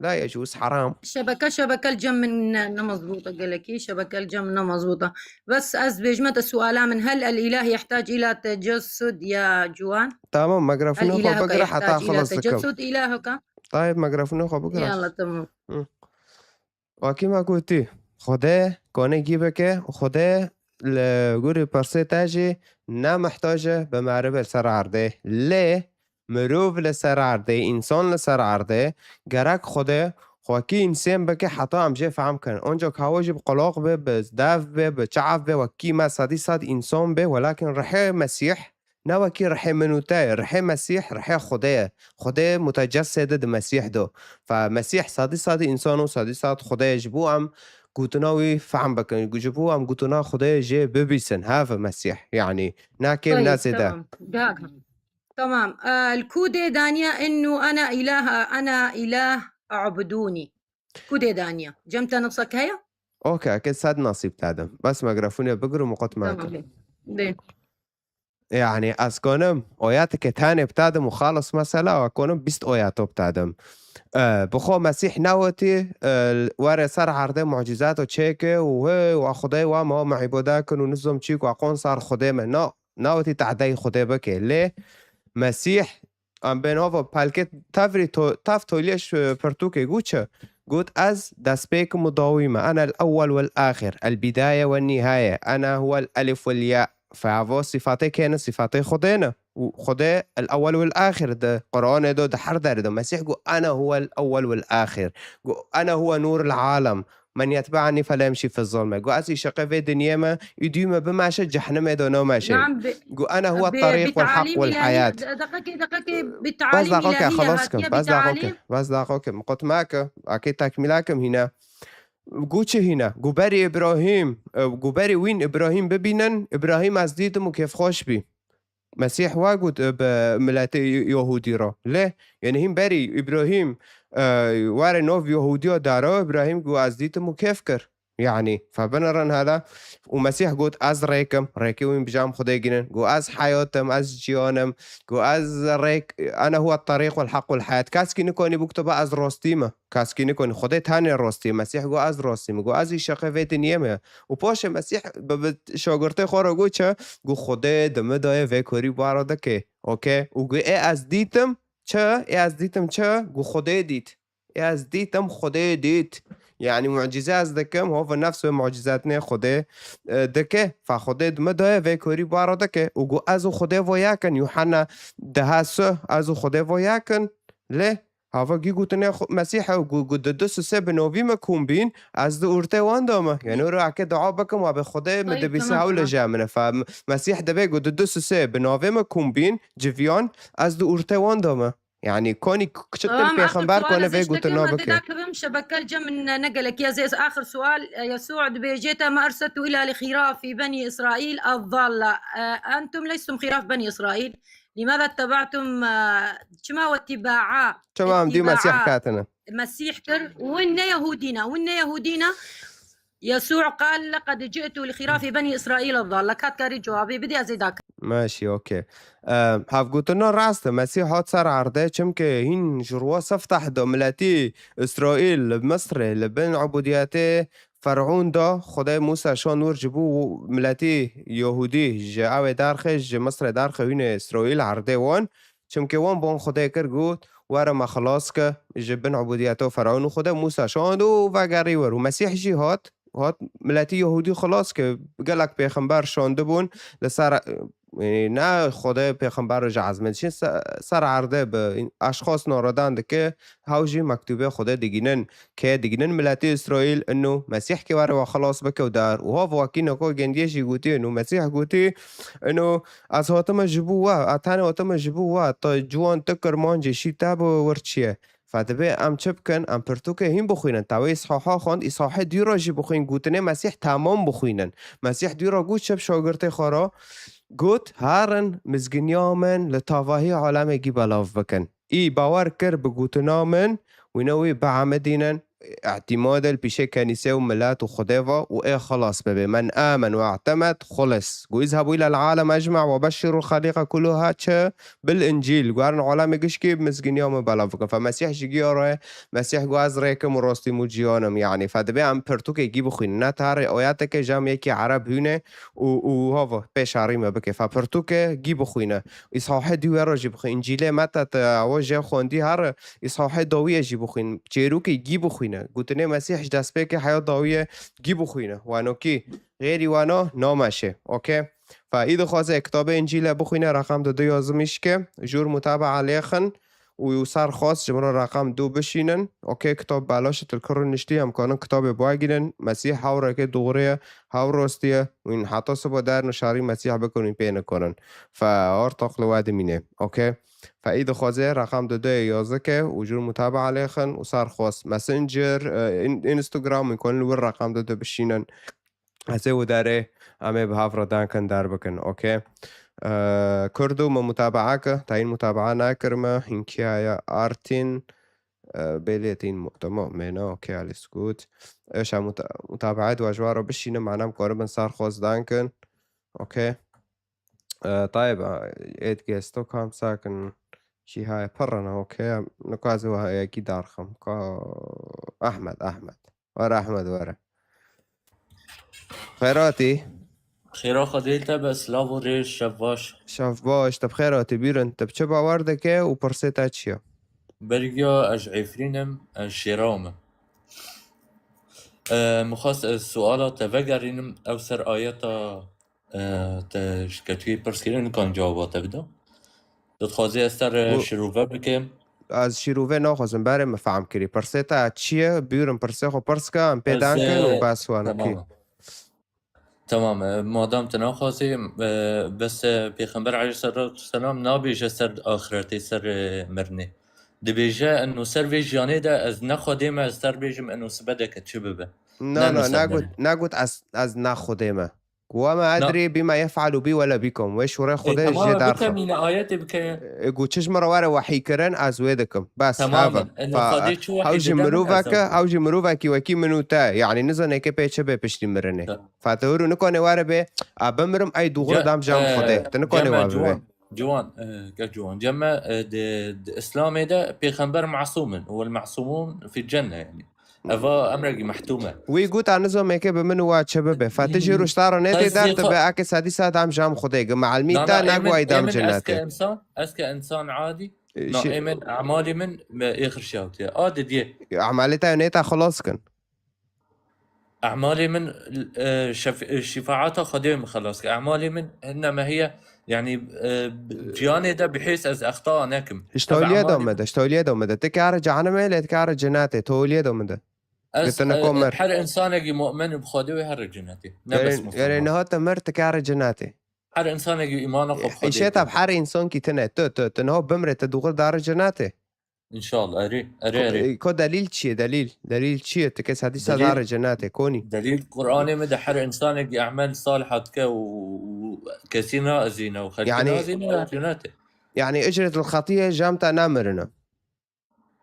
La yecûz, haram. Şebeke, şebeke cem min ne, ne mezbûta gelekî. Şebeke cem ne mezbûta. Bes ez bêjime te suala min, hel el-ilah yehtac ila tecessud ya ciwan? Tamam, mikrofona xwe bigire heta xilas dikim. Tayyib, mikrofona xwe bigire. Yalla, tamam. Hı. Wekî me gotî, Xwedê konê gî bike û Xwedê li gorî pirsê te jî ne mihtac e bi merivê li ser erdê. Lê mirov li ser erdê, însan li ser erdê, gerek Xwedê xwekî însên bike heta em jê fehm kin. Ancak hewa jî bi qulaq be, bi dev be, bi çav be, wekî me sedî sed însan be, welakin rihê Mesîh ne wekî rihê min û te ye. Rihê Mesîh, rihê Xwedê ye. Xwedê mutecessed e di Mesîh de. Fe Mesîh sedî sedî însan û sedî sed Xwedê ye. Ji bo em gotina wî fehm bikin. Ji bo em gotina Xwedê jê bibîsin. Hev e Mesîh. Yanî, ne kêm, ne zêde. Tamam. Gag. Tamam. Ee, li ku dê daniya inu ana ilaha, ana ilah, a'budûnî? Ku dê daniya? Cem te nifsek heye? Okey, ke sed nasîb te dim. Bes mikrofona bigir û miqot me ke. Tamam, bê. Bê. Yani ez konim oyatike tane bitadim û xalis mesela, ez konim bîst oyato bitadim. E, bi xwe Mesîh newetî, e, were ser erdê mucîzato çêke û hey, wa Xwedê wa me, wa me îbade kin û nizom çîk wa qon sar Xwedê me. Na, newetî tehdeyî Xwedê bike. Lê Mesîh, em bên hava pelkê tevrî to-, tev toliyê ji pirtûkê got çi? Got, "Ez destpêkim û dawî me. Ene el-ewwel wel-axir, el-bidaye wen-nîhaye. Ene huwel-elif wel-ya." Fe avo sîfatê kê ne? Sîfatê Xwedê ne. Û Xwedê el-ewwel wel-axir di Qur'anê de, di her derê de. Mesîh got, "Ene huwel-ewwel wel-axir." Got, "Ene huwe nûr el-alem. Men yetbe'nî fele yemşî fi zulme." Got, "Ez îşiqê vê dinyê me, îdî me bimeşe, cehnimê de nameşe." نعم، ب-، Got, "Ene huwe ب-، tarîq wel heq بتعاليم wel إلهية. Heyat." دقيقة، دقيقة، بس بتعاليم دقيقة، إلهية خلاص هاتية، كم، بس دقيقة، بتعاليم. بس دقيقة، قلت معك، أكيد تكملة كم هنا. Got çi hîna? Got berî Îbrahîm, e, got berî wîn Îbrahîm bibînin, Îbrahîm ez dîtim û kêfxweş bî. Mesîh wa got, e, bi miletê Yahûdî re. Lê, yani hîn berî Îbrahîm, e, were nav Yahûdiya dara, Îbrahîm got, "Ez dîtim û kêf kir." Yani, fe binirin hele. Û Mesîh got, "Ez rêk im, rêkê wîn bi cem Xwedê gînin." Got, "Ez heyat im, ez ciyan im." Got, "Ez rêk, ene huwe tarîq wel heq wel heyat. Keskî nikonî bikutiba ez rastî me." Keskî nikonî. Xwedê tenê rastî ye. Mesîh got, "Ez rastî me." Got, "Ez îşiqê vê dinyê me." Û paşê Mesîh bi, bi şagirtê xwe re got çi? Got, "Xwedê di min daye vê korî bara dike." Okey? Û got, "Ê ez dîtim çi? Ê ez dîtim çi?" Got, "Xwedê dît. Ê ez dîtim Xwedê dît." Yani mucîze ez dikim, hova nefs wê mucîzetnê Xwedê, e, dike. Fa Xwedê di min daye vê korî bara dike. Û got, "Ez û Xwedê vo yek in." Yuhanna deha su, "Ez û Xwedê vo yek in." Lê Hava gî gotine xwe-, Mesîh ew gu-, gu di du sisê bi novî me kom bîn, ez di ortê wan de me. Yani, ro eke dua bikim, wa bi Xwedê min Tayyip, dibîse tamam, hewle tamam. Ji min. Fa M-, Mesîh dibê gu di du sisê bi navê me kom bîn, civiyan, ez di ortê wan de me. Yani, konî k-, kiçik din Tamam, axir pêxember sual kone ez vê gotina ştekê bike. Dida kibim, şebeke cem min ne gelek. Ya zê-, axir sual, e, Yesû dibêjê, "Te ma erseltu illa li xirafi beni Îsraîl ad-dalla." E, entum leystum xiraf beni Îsraîl. Lîmada teba'tum, e, çima we tîba'a? Çima em dî Mesîh Îtîba'a katine? Mesîh kir. Win ne Yehûdî ne, win ne Yehûdî ne. Yesû qal, "Leqed ci'tu li xîrafî benî Îsraîl ad-dalla." Kat karî cewabê bidî, ez ê dakim. Meşî, okey. Em, hevgotina rast e. Mesîh hat ser erdê, çimkî hîn ji ruwa sifteh de miletî Îsraîl li Misrê, li bin ubudiyetê Fer'ûn da, Xwedê Mûsa şand wir ji bo miletî Yehûdî ji ewê derxê, ji Misrê derxê hûnê Îsraîl erdê wan. Çimkî wan ban Xwedê kir, got, "Were me xilas ke ji bin ubudiyeta Fer'ûn." Û Xwedê Mûsa şand û vegerî wir. Û Mesîh jî hat, hat miletî Yehûdî xilas ke. Gelek pêxember şandibûn li ser, e, ne Xwedê pêxember ji ezmên çin se-, ser erdê bi eşxas naradan dike. Hew jî mektûbê Xwedê digînin, kê digînin miletê Îsraîl, ino Mesîh kê were we xilas bike û dar. Û hov wekî neko gendiyê jî gotî, ino Mesîh gotî, ino ez hatime ji bo we, ez tenê hatime ji bo we, te ciwan, tu kirmancê, şî te bi wir çi ye? Fe dibê em çi bikin? Em pirtûkê hîn bixwînin. Te wê Îshaha xwend, Îshahê dî re jî bixwîn, gotinê Mesîh temam bixwînin. Mesîh dî re got çi bi şagirtê xwe re? Got, "Herin mizginiya min li tavahî alemê gî belav bikin." Î bawer kir bi gotina min, wîna wî biemidînin, îtîmade li pîşê kenîsê û milet û Xwedê ve û ê xilas bibe. "Men amen ve i'temed, xulis." Got, "Îzhebu îlel alem ecme ve beşşirul xalîqe kulluha çi bil încîl." Guherin alemê gişkî mizginiya min belav bikin. Fe Mesîh ji giya re, Mesîh got, "Ez rêkim û rastîm û ciyanim." Yani, fe dibê em pirtûkê gî bixwînin. Ne tarê oyateke ji em yekî Ereb hûne û, û hava pêşarî me bike. Fe pirtûke gî bixwîne. Îshahê dî wê re jî bixwîn. Încîlê Meta te ewa jê xwendî here, Îshahê dawiyê jî bixwîn. Çêrokê gî bixwîne. Gotinê Mesîh ji destpêkê heya dawiyê gî bixwîne. Wanokî. Xêrî wana nameşe. Okey? Fe î dixwaze kitabê Încîlê bixwîne, reqem di du yazimî şike. Jûr mutabaa lêxin. û ser xwest ji min re reqem du bişînin. Okey, kitab belaş e, til kir û niştî, em karin kitabê bigînin. Mesîh hew rêkê dûrê ye, hew rastî ye. Wîn heta sibo derin û şerî Mesîh bikin, wîn pê nikarin. Fe artaq li we dimîne. Okey. Fe î dixwaze reqem du du yazike û jûr mutabaa lêxin û ser xwest Messenger, e, in-, Instagram, wîn karin li wir reqem du du bişînin. Ez ê û derê em ê bi hev re dankin derbikin. Okey. Eee, Kurdo me mutabaa ke, tayîn mutabaa nakirime. Hinkiyaya Artin, eee, belê tîn mu-, tamam, mêna, okey, alles gut. Eşa muta-, mutabaa dua ji wa re bişîne, mana em karibin ser xwest dankin. Okey. Ee, tayeb, êdgê Stockholm sakin şî haye pirrana, okey, nika ez ê waheyekî darxim. Ka Ahmed, Ahmed. Were Ahmed, were. Xêratî. Xêra Xwedê te be, silav û rêz, şev baş. Şev baş, te bi xêratî bîrin. Te bi çi bawer dike û pirsê te çi ye? Bergiya ez ji Efrîn im, ez Şêraw me. Em, xwest ez suala te vegerînim, ew ser ayeta, e, te ji ketûyê pirs kirin, nikan cewaba te bida. Tu dixwazî ez te re Û şirove bikim? Ez şîrove naxwazim, berê min fehm kirî. Pirsê te çi ye? Bûrin pirsê xwe pirs ke, em pê Ez, denkin û e, bes wan kî. Tamam. Tamam, e, madam tu naxwazî, e, bes, e, Pêxember aleyhisselatu vesselam nabêje ser axiretê, ser, e, mirinê. Dibêje, eno ser vê jiyanê de ez ne Xwedê me, ez ser bêjim, eno sibe de ke çi bibe. Na, Ne na, eno ser negot, mirinê. negot ez, ez ne Xwedê me. Wa ma Na. edrî bima yef'alu bi wala bikum. Wê şûrê E, Xwedê tamam, jê derxim. Bitemîne, ayetê bike. E, got çi ji min re were wehî kirin, ez wê dikim. Bes, Tamam, heve. eno Fa, Xwedê çi wehî hew jî dide min, mirovek ez e, hew jî mirovekî wekî min û te. Yanî nizane ke pê çi bê piştî mirinê. Tamam. Fa tu hûrû nikanê were bê, a bimirim, ey dûxir Ce-, dam cam e, Xwedê. Tu nikanê Ceme, were bê. Ciwan, Ciwan, e, gel Ciwan. Ceme, e, di, di Îslamê de pêxember masûm in. Wel masûmûn fî cenne, yanî. Eva emrekî mehtûm e. Wî got, a nizomeke bi min û wa çi bibe. Fetişê Hmm. ruşta ro nê tê Qezdî der xwe- dibe, ake sedî sed em jam Xwedê gi. Me'lmî Na, te na, ne êmin, guay dam êmin ez ke cenetê. Însan, ez ke însan adî. E, Na, şi- êmin, emalê min me êxir şewtiye. A didiyê. Emalê te nê te xilas kin. Emalê min, e, şef-, e, şifaata Xwedê min xelas ke. Emalê min hinne me heye, yanî, e, ciyanê de bihês ez exta nekim. Ji tewliyê de Ev emalê min- me de, ji tewliyê de me de. Ti kare cehenimê, lê ti kare cenetê. Tewliyê de me de. Ez, Gotine e, ko mir. Her insanekî mu'min bi Xwedê wê here cenetê. Ne Yere, bes yere Musulman. Niha te mir, ti kare cenetê. Her insanekî îmana xwe bi Xwedê Îşe tab heye. Her insan ki tine, tu, tu, tu niha bimre, te dûxir dare cenetê. Înşallah, erê, erê, Ko, erê. e, ko delîl çi ye? Delîl, delîl çi ye? Ti kes hedîsa Delîl, dare cenetê, konî. Delîl Qur'anê me de her insanekî emel saliha dike û, û kesî naezîne û xelkî Yanî, naezîne ya cenetê. yanî icretul xetiye jam te namirine.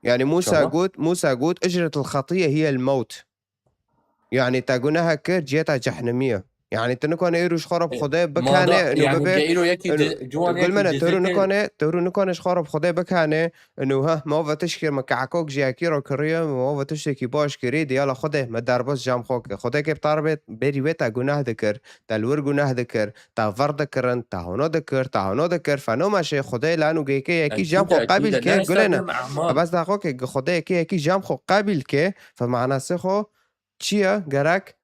Yanî Musa Çawa? got, Musa got, "Icretul xetiye hiyel mewt." Yanî te guneh kir, ciyê te cehnimî ye. Yanî tu nikane îro ji xwe re bi E, Xwedê mada, bikane, ino yanî bibe, ke îro yekî ino, di, ciwan gul yekî mene, tu ro dizê kir. nikane, tu ro nikane ji xwe re bi Xwedê bikane, ino, ha, me ve tişt kir, me kehkok ji yekî re kiriye, me ve tiştekî baş kirî, diyala Xwedê, me derbas cem xwe kir. Xwedê ke bi te re bê, berî wê te guneh dikir, te li wir guneh dikir, te vir dikirin, te hono dikir, te hono dikir, feno meşê Xwedê lanu gêkê yekî cem Ekîd, xwe ekîd, qebil e, kir, ne gulene. Estadim Ahmad. Bes daxo ke Xwedê yekê yekî cem xwe qebil kir, fe manasê xwe çi ye? Gerek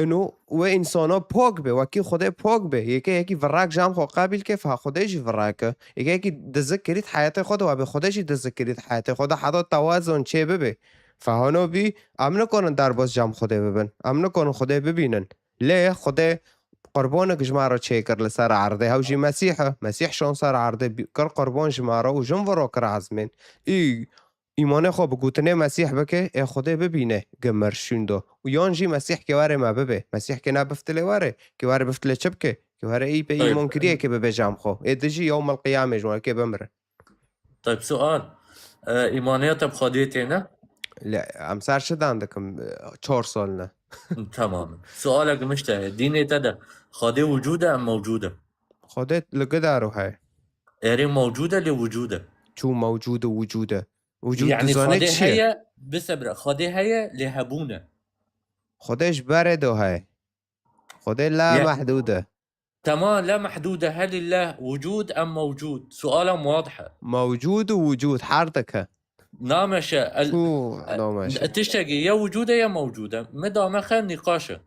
ino wê însana pok be, wekî Xwedê pok be. Yekê yekî virek cem xwe qebil kir, fe Xwedê jî virek e. Yekê yekî dizik kirît heyatê xwe de, we be Xwedê jî dizik kirît heyatê xwe de, heta tewazon çê bibe. Fe hono bî, em nikonin derbas cem Xwedê bibin. Em nikonin Xwedê bibînin. Lê Xwedê qurbanek ji me re çêkir li ser erdê. Hew jî Mesîh e. Mesîh şon ser erdê bî-, kir qurban ji me re û jin viro kir ezmên. Î îmanê xwe bi gotinê Mesîh bike, ê Xwedê bibîne, gi mir şûn do. Û yan jî Mesîh ke were me bibe. Mesîh ke ne biftilê were, ke were biftilê çi bike? Ke were î pê Tayyib. îman kiriye ke bibe cem xwe. Ê dijî yewmel qiyamê ji we ke bimire. Tayyib, sual. E, îmaniya te bi Xwedê têne? Le, em ser çi dan dikim, e, çar sal ne? Tamam. Sualek min ji te heye. Dînê te de Xwedê wicûd e em mewcûd e? Xwedê li gidaro heye. Erê mewcûd e lê wicûd e. Çû mewcûd û wicûd e. Wicûd Yanî dizane Xwedê çi ye? heye, bisebire. Xwedê heye lê hebûn e. Xwedê ji berê do heye. Xwedê la Ya- mehdûd e. Tamam, la mehdûd e, helillah, wicûd em mewcûd. Suala wadih e. Mewcûd û wicûd her dike. Nameşe, el-, Û e, nameşe. tiştekî ya wicûd e ya mewcûd e. Mi dame xe nîqaş e.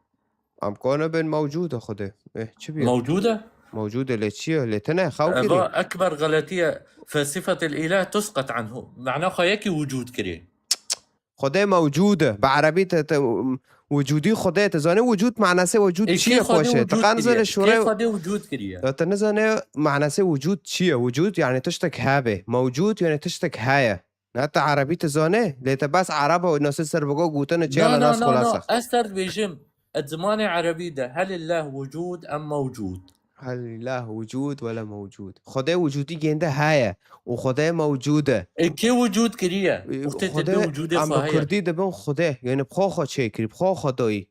Em kone bin mewcûd e Xwedê. Eh, çi bîye? Mewcûd e? Mewcûd e lê çi ye? Lê tine xew kirî. Eva ekber xeletiye fe sifetil îlah tusqet anhu. Mena xwe yekî wicûd kirî. Xwedê mewcûd e. Bi erebî te, te, wicûdî Xwedê, te zanî wicûd manasê wicûd Ê, çi kê ye Xwedê xweş e? Te wicûd qan kiriye? zane Kê şûrê Xwedê wicûd kiriye? Ya te nizane manasê wicûd çi ye? Wicûd yani tiştek hebe. Mewcûd yani tiştek heye. Ne te erebî te zane? Lê te bes ereba û nasıl ser bigo gotene çi Na, yala na, nas na, xulasa. na. Ez ser dibêjim. Et zimanê erebî de helillah wicûd em mewcûd. Helillah wicûd wele mewcûd. Xwedê wicûdî gênde heye û Xwedê mewcûd e. E, kê wicûd kiriye? E, Wextê te Xwedê, dê wicûdê em xwe bi heye. Kurdî dibin Xwedê. Yani bi xwe xwe çêkirî, bi xwe xwe doyî.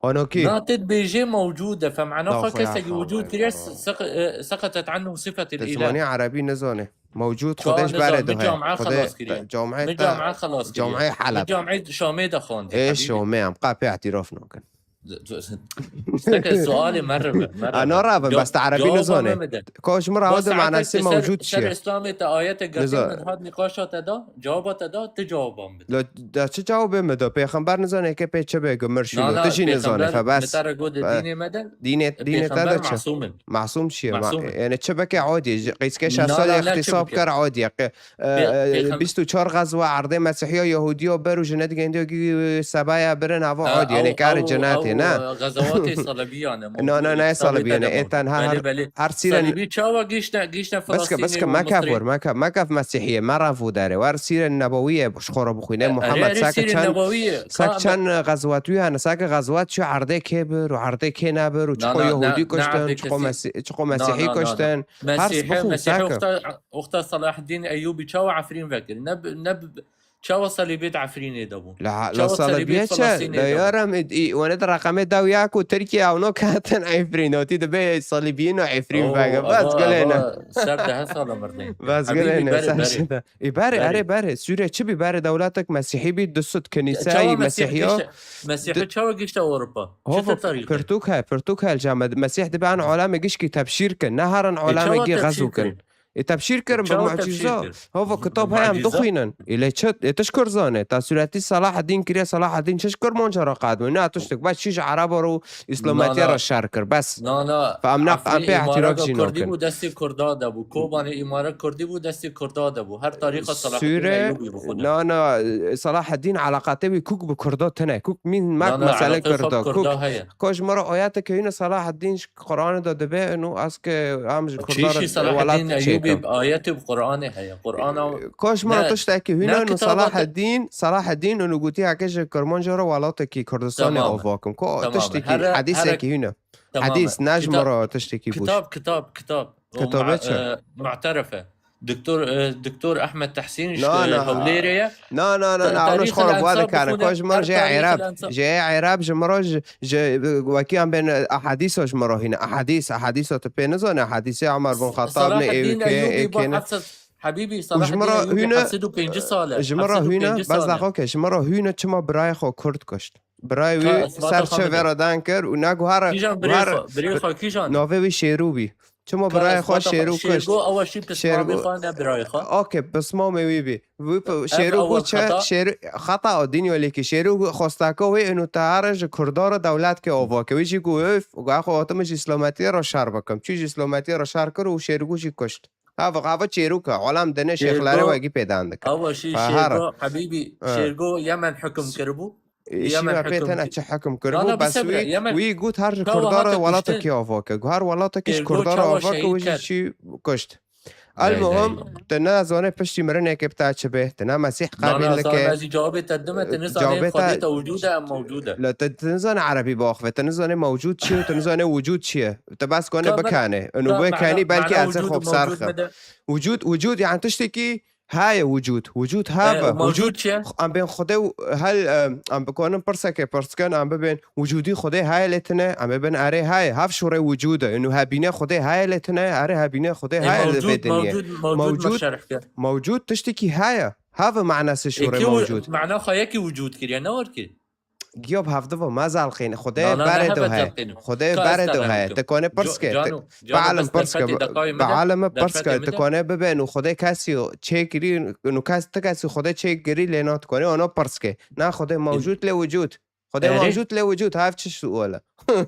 Ano kî? Na, tu dibêjê mewcûd e, fem'ena xwe Daxuya kesek xwe wecûd ya. Kiriye, seq-, e, seqetet anhu sifet Te îlah. Zimanî Erebî nizane. Mewcûd Çawa Xwedê ji nizan, berê bi de heye. camia Xwedê xelas kiriye. camê Bi te camia xelas kiriye. Camê Heleb. Bi camê Şamê de xwendî. Ê Hebîbî. Şamê em qapê etiraf nakin. Seke sualê me re be, me re Ana be. rabin, Ca-, bes te Erebî cewaba nizane. me bide. Ko ji min re Ba hewde saetek manasê te ser, mewcûd ser çi ye? Îslamê te ayete girtî Nizan. min hat nîqaşa te da, cewaba te da, tu cewaba min bide. Lo, da çi cewabê min da? Pêxember nizane ke pê çi be, gumir şûn Na, lo. na, Tu jî nizane, pêxember fe mi bes. te re got Fe- dînê me de. Dînê, dînê te Pêxember de çi? masûm in. Masûm çi ye? Ma-, Masûm in. yani çi bike adî? Ji qîske şeş Na, salê na, na, çi îxtîsab bike? kir adî. Qe-, Pê-, e, pêxem- bîst û çar xezwa erdê Mesîhiya Yahûdiya ber û ji ne digendiya gî sebaya birin hava E, adî. Yani ew, kare ew, cenetê, ew, ne? e, xezewatê salebiyane. Na, na, ne salebiyane. Ê ten her, her, Belê, belê. her sîren Salebî çawa gişne, gişne Bes ke, bes Filistînê ke, û me Misirê? kevor, me ke, me kev Mesîhiyê, me rev û derê. Wer sîren nebawiyê ji xwe re bixwîne. E, Muhammed erê, erê seke sîrê çend, nebawiyê. sek Ka- çend xezwat wî hene, seke xezwat çi erdê kê bir û erdê kê nebir û çi Na, xwe na, na, Yahûdî ne kuştin, erdê çi xwe kesî. Mesî-, çi xwe Na, Mesîhî na, na, na. kuştin. Her Mesîhe, bixwî Mesîhe seke. Uxta, Uxta Selaheddîn Eyyûbî çawa Efrîn vekir? Ne bi, ne bi, çawa salîbiyê di Efrînê de bû? La, la Çawa salîbiyê salîbiyê çi? Filistînê La de bû? yarim, id-, i, wene de reqemê daw ya ku Tirkiye ew no ketin Efrîn, oti dibe salîbiyî no Efrîn Oo, veke. Bas ava, gulene. Ava ser dehe sala mirdin. Bas Habîbî, gulene, berê, sen berê. şida. Ê, berê, Berê. Erê, berê. Sûre çi bî, berê dewletek Mesîhî bî, du sed Çawa kinisayî Mesîh Mesîhiya. gişte, Mesîhî çawa gişte Ewropa? Çi Hova, te tarîx e? pirtûk he, pirtûk he, cem, Mesîh dibe an alame gişkî tebşîr kin, ne herin E, alame çawa gî tebşîr xezu kin. kirin? E, tebşîr kirin bi Çawa tebşîr muciza. kir? Hova kitab heye em Muciza? dixwînin. Île çi, e, tiş kir zane. Ta sûretî Salaheddîn kiriye, Salaheddîn çiş kir monca ra qadme. Ne tiştik. Bes çi ji Ereba ro Îslametiye Na, na. Re şer kir. Bes. Na, na. Fe em ne, em Efrîn pê ihtirak îmareta jî Kurdî nakin. bû, destê Kurda de bû. Kobanê îmara Kurdî bû, destê Kurda de bû. Her tarîxa Salaheddîn Sûre, Eyyûbî bixwîne. na, na, Salaheddîn eleqatê wî kûk bi Kurda tine. Kûk mîn mek Na, na, mesele eleqê xwe Kurda. bi Kûk, Kurda heye. Ko ji me re ayeteke hîne Salaheddîn ji Qur'anê de dibe, û ez ke em ji Kurda Çîşî re Salaheddîn welat Eyyûbî çêkim. Ayetê bi Qur'anê heye. Qur'ana Ko ji me re ne, tiştekî hîne, ne û kitaba te- Salaheddîn, Salaheddîn û gotiye ke ji Kirmanca re welatekî Kurdistanê Tamam. ava kim. Ko Tamam. tiştekî, Here, hedîsekî here- hîne. Tamam. Hedîs, ne ji me Kitap, re tiştekî bû. kitap, kitap, kitap. O Kitabe ma-, çi? e, mu'teref e. Doktor, e, Doktor Ahmed Tehsîn ji, Na, e, na. Hewlêrê ye. Na, na, na, Ta-, na, hûn ji tarîxil xwe re ensab vadikane. bixwîne, Ko ji me re her jê tarîxil Ereb, ensab. jê Ereb ji me re ji, ji, wekî em bên ehadîsa ji me re hîne. Ehadîs, ehadîsa tu pê nizane. Ehadîsê Ömer bin Xettab ne, ê Salaheddin wê kê, ê Eyyûbî kê bi ne. heft sed, Habîbî, Û ji me re Salaheddin Eyyûbî hîne, heft sed û pêncî sal e. ji me re Heft sed û pêncî hîne, bes sal e. daxo ke, ji me re hîne çima birayê xwe Kurd kuşt. Birayê Ka wî isbata ser xwe çi bide. vê re dan kir û ne guhar, Kîjan birê guhar xwe, birê xwe kîjan? navê wî Şêrû bî. Çima Ka birayê xwe isbata Şêrû xwe. Şêrgo, kuşt? ewa şî pismamê Şêrgo, xwe, ne birayê xwe. Okey, pismamê wî bî. Wî p-, Ev Şêrû ewa got çi? xeta. Şêrû, xeta o dîn welekî. Şêrû got xwestake wê û te here ji Kurda re dewletkê ava ke. Wî jî got, "Öf, got, xwe hatime ji Îslametiyê re şer bikim." Çû ji Îslametiyê re şer kir û Şêrû jî kuşt. Hava, hava çêrûk e. Olam dine şêxlere Şêrgo, wekî pêdan dike. Ewa şî Fa hara. Şêrgo, Habîbî, Ha. Şêrgo Yemen hukm kiribû. Îşî Yemen me pê hukm tene kir. çi hukm Na, kiribû, na, bes bisebire, wî, Yemen wî got her ji çawa Kurda re hate welatekî kuştin? ava ke. Got her welatekî ji Şêrgo Kurda re çawa ava ke, wî şehîd jî kir? çî kuşt. Lay, Elmuhim, lay, lay. Tu nazane piştî mirinekê bi te çi bê. Tu ne Mesîh Na, na, qebîl sana dike. ez jî cewabê te dime, tu nizanê Cewabê te Xwedê tewcûd e, em mewcûd e. La tu, tu nizane Erebî biaxive. Tu nizane mewcûd çi ye, tu nizane wicûd çi ye. Tu bes kone Ka me-, bikane. Û ka wê mehna, kenî belkî mehna ez ê wicûd xwe û bi ser mewcûd xim. me de. Wicûd, wicûd, yani tiştekî heye wicûd. Wicûd E, heve. û mewcûd Wicûd, çi ye? em bên Xwedê û-, hel, em, em bikonin pirseke pirs kin, em bibên wicûdî Xwedê heye lê tune, em bibên erê heye. Hev şûrê wicûd e. Û hebîne Xwedê heye lê tune, erê hebîne Xwedê E, heye li mewcûd, vê dinyê. mewcûd, mewcûd me Mewcûd, şerh kir. mewcûd tiştekî heye. Heve manasê E, şûrê kî wi-, mewcûd. mana xwe yekî wicûd kiriye, ne wer kir? Giya bi hevdiva me zelqîn. Xwedê Na, na, berê ne do heve heye. zelqîn. Xwedê Ka berê ez do te heye. bikim. Te kone pirs Ca-, ke. Cano, Te, Cano, bialim bes pirs ke. derfetê dakayê me de, Bialim pirs ke. derfetê me Te de. kone bibên û Xwedê kesî çêkirî, û kes, ti kesî Xwedê çêkirî lê na te kone, ono pirs ke. Na Xwedê mewcûd lê wicûd. Xwedê Erê. Mewcûd lê wicûd, hev çi sual e.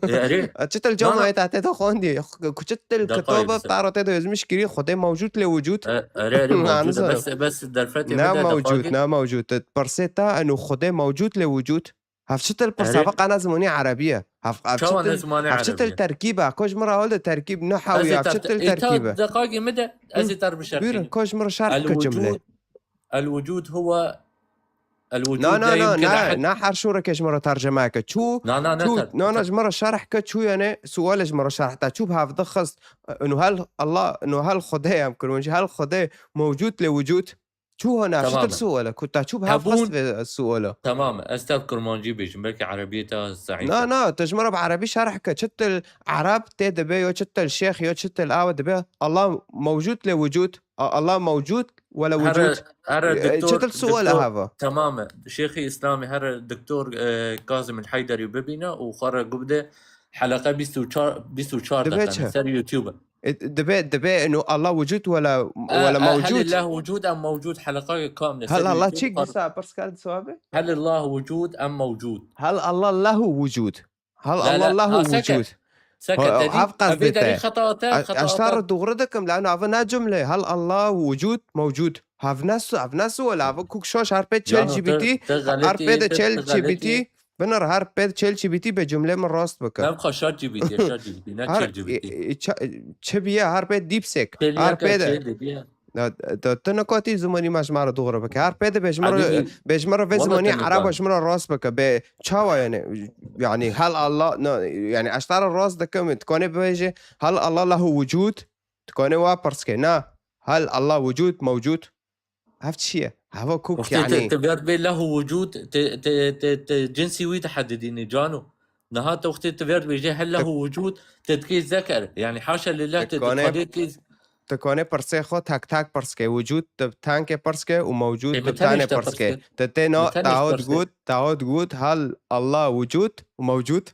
Erê. Çi til Na, na. Cemaê te tê de xwendiye. Ku çi til Dakayê kitaba bise. ta re tê de yazmiş kirî, Xwedê mewcûd lê wicûd. E, erê, erê, Na, mewcûd e, nizam. bes, bes derfetê Na me de mewcûd, dakayê. Na mewcûd. Te pirsê te, eno Xwedê mewcûd lê wicûd. Hev çi til pirsa Erê. ve qana zimanî Erebî ye. Hev, hev çi Çawa ne til, zimanê hev çi til Erebî ye? Terkîb e. Ko ji min re hewle terkîb ne hewî, hev çi til terkîb e. Daqayê min de ez ê te re bişerxînim. Buyurun, ko ji min re şerh bike cimlê. El wucud, el wucud huwa, el wucud. Na, na, na, na, na her şûreke ji min re tercime ke. Çû, na, na, na, çû, ter-, na, na, ter- ji min re şerh ke çû, yani sualê ji min re şerh te. Çû bi hevdi xist. Inu hel Allah, inu hel Xwedê em kirin. Ji hel Xwedê mewcud lê wucud. Çû hona, çi til suala, ku ta çû bi hev xwest vê suala. Tamam, ez tev Kurmancî bêjim, belkî Erebiyê te zeîf Na, e. Na, tu ji min re bi Erebî şerh ke, çi til Ereb tê dibe yo, çi til şêx yo, çi til awe dibe. Allah mewcûd lê wicûd. A-, Allah mewcûd wele Here, wicûd. Here E, çi doktor, til suala doktor, hava. Tamam e. Şêxî Îslamî here doktor, e, Kazim el Heyderî bibîne û xwe re gubde heleqe bîst û çar, bîst û çar Dibe deqe çi? Ser YouTube. E, dibe, dibe inu Allah wicûd wele, E, wele e, hel mewcûd. Allah wicûd em mewcûd heleqa kam ne Hel ser Allah YouTube çik xwe re disa pirs kar disa be? Hel Allah wicûd em mewcûd. Hel Allah lahu wicûd. Hel La, Allah la, lahu ha, seke. Wicûd. Seke, Ha, te dî, hev qas evê de derî te. xeta te, A-, xeta Eştar te. Doğru dikim, la nava ne cümle. Hel Allah wicûd mewcûd. Hev ne su, hev ne su, la hev kuk şoş her pê çel Yano, G B T, te, te her xeletî, pê de te, çel te G B T, xeletî. Binir her pê çel G B T be cümle min rast bike. Ev xwe şat G B T, şat G B T, ne Her, çel G B T. e, e, ça-, çi biye her pê DeepSeek. Çel Her yeke pê de. çel de biye. Da, da, tu nekatî zimanî me ji me re dûr bike. Her pê de bêjme re, Edî, bêjme re vê wala zimanî te ereba nekatî. ji me re rast bike. Bê çawa yani? Yani hel Allah, no, yani ez te re rast dikim, tu kanê bibêje, hel Allah lahu wicûd, tu kanê wa pirs ke. Na, hel Allah wicûd, mewcûd. Hev çi ye? Heva kuk Wextê te, yani. te ber bê lahu wicûd, te, te, te, te cinsî wî dihedidînî, cano. Niha te wextê te ber bêje hel Te lahu wicûd, te dikê zeker. Yani haşa lillah, te, te kanê, dikê Tu kanê pirsê xwe tek tek pirs ke. Wicûd tu tenke pirs ke û mewcûd Ê, tu bi tenê tenê işte pirs pirs ke. ke. Tu tê na Bi tenê tahot pirs ke. got, tahot got, hal Allah wicûd û mewcûd.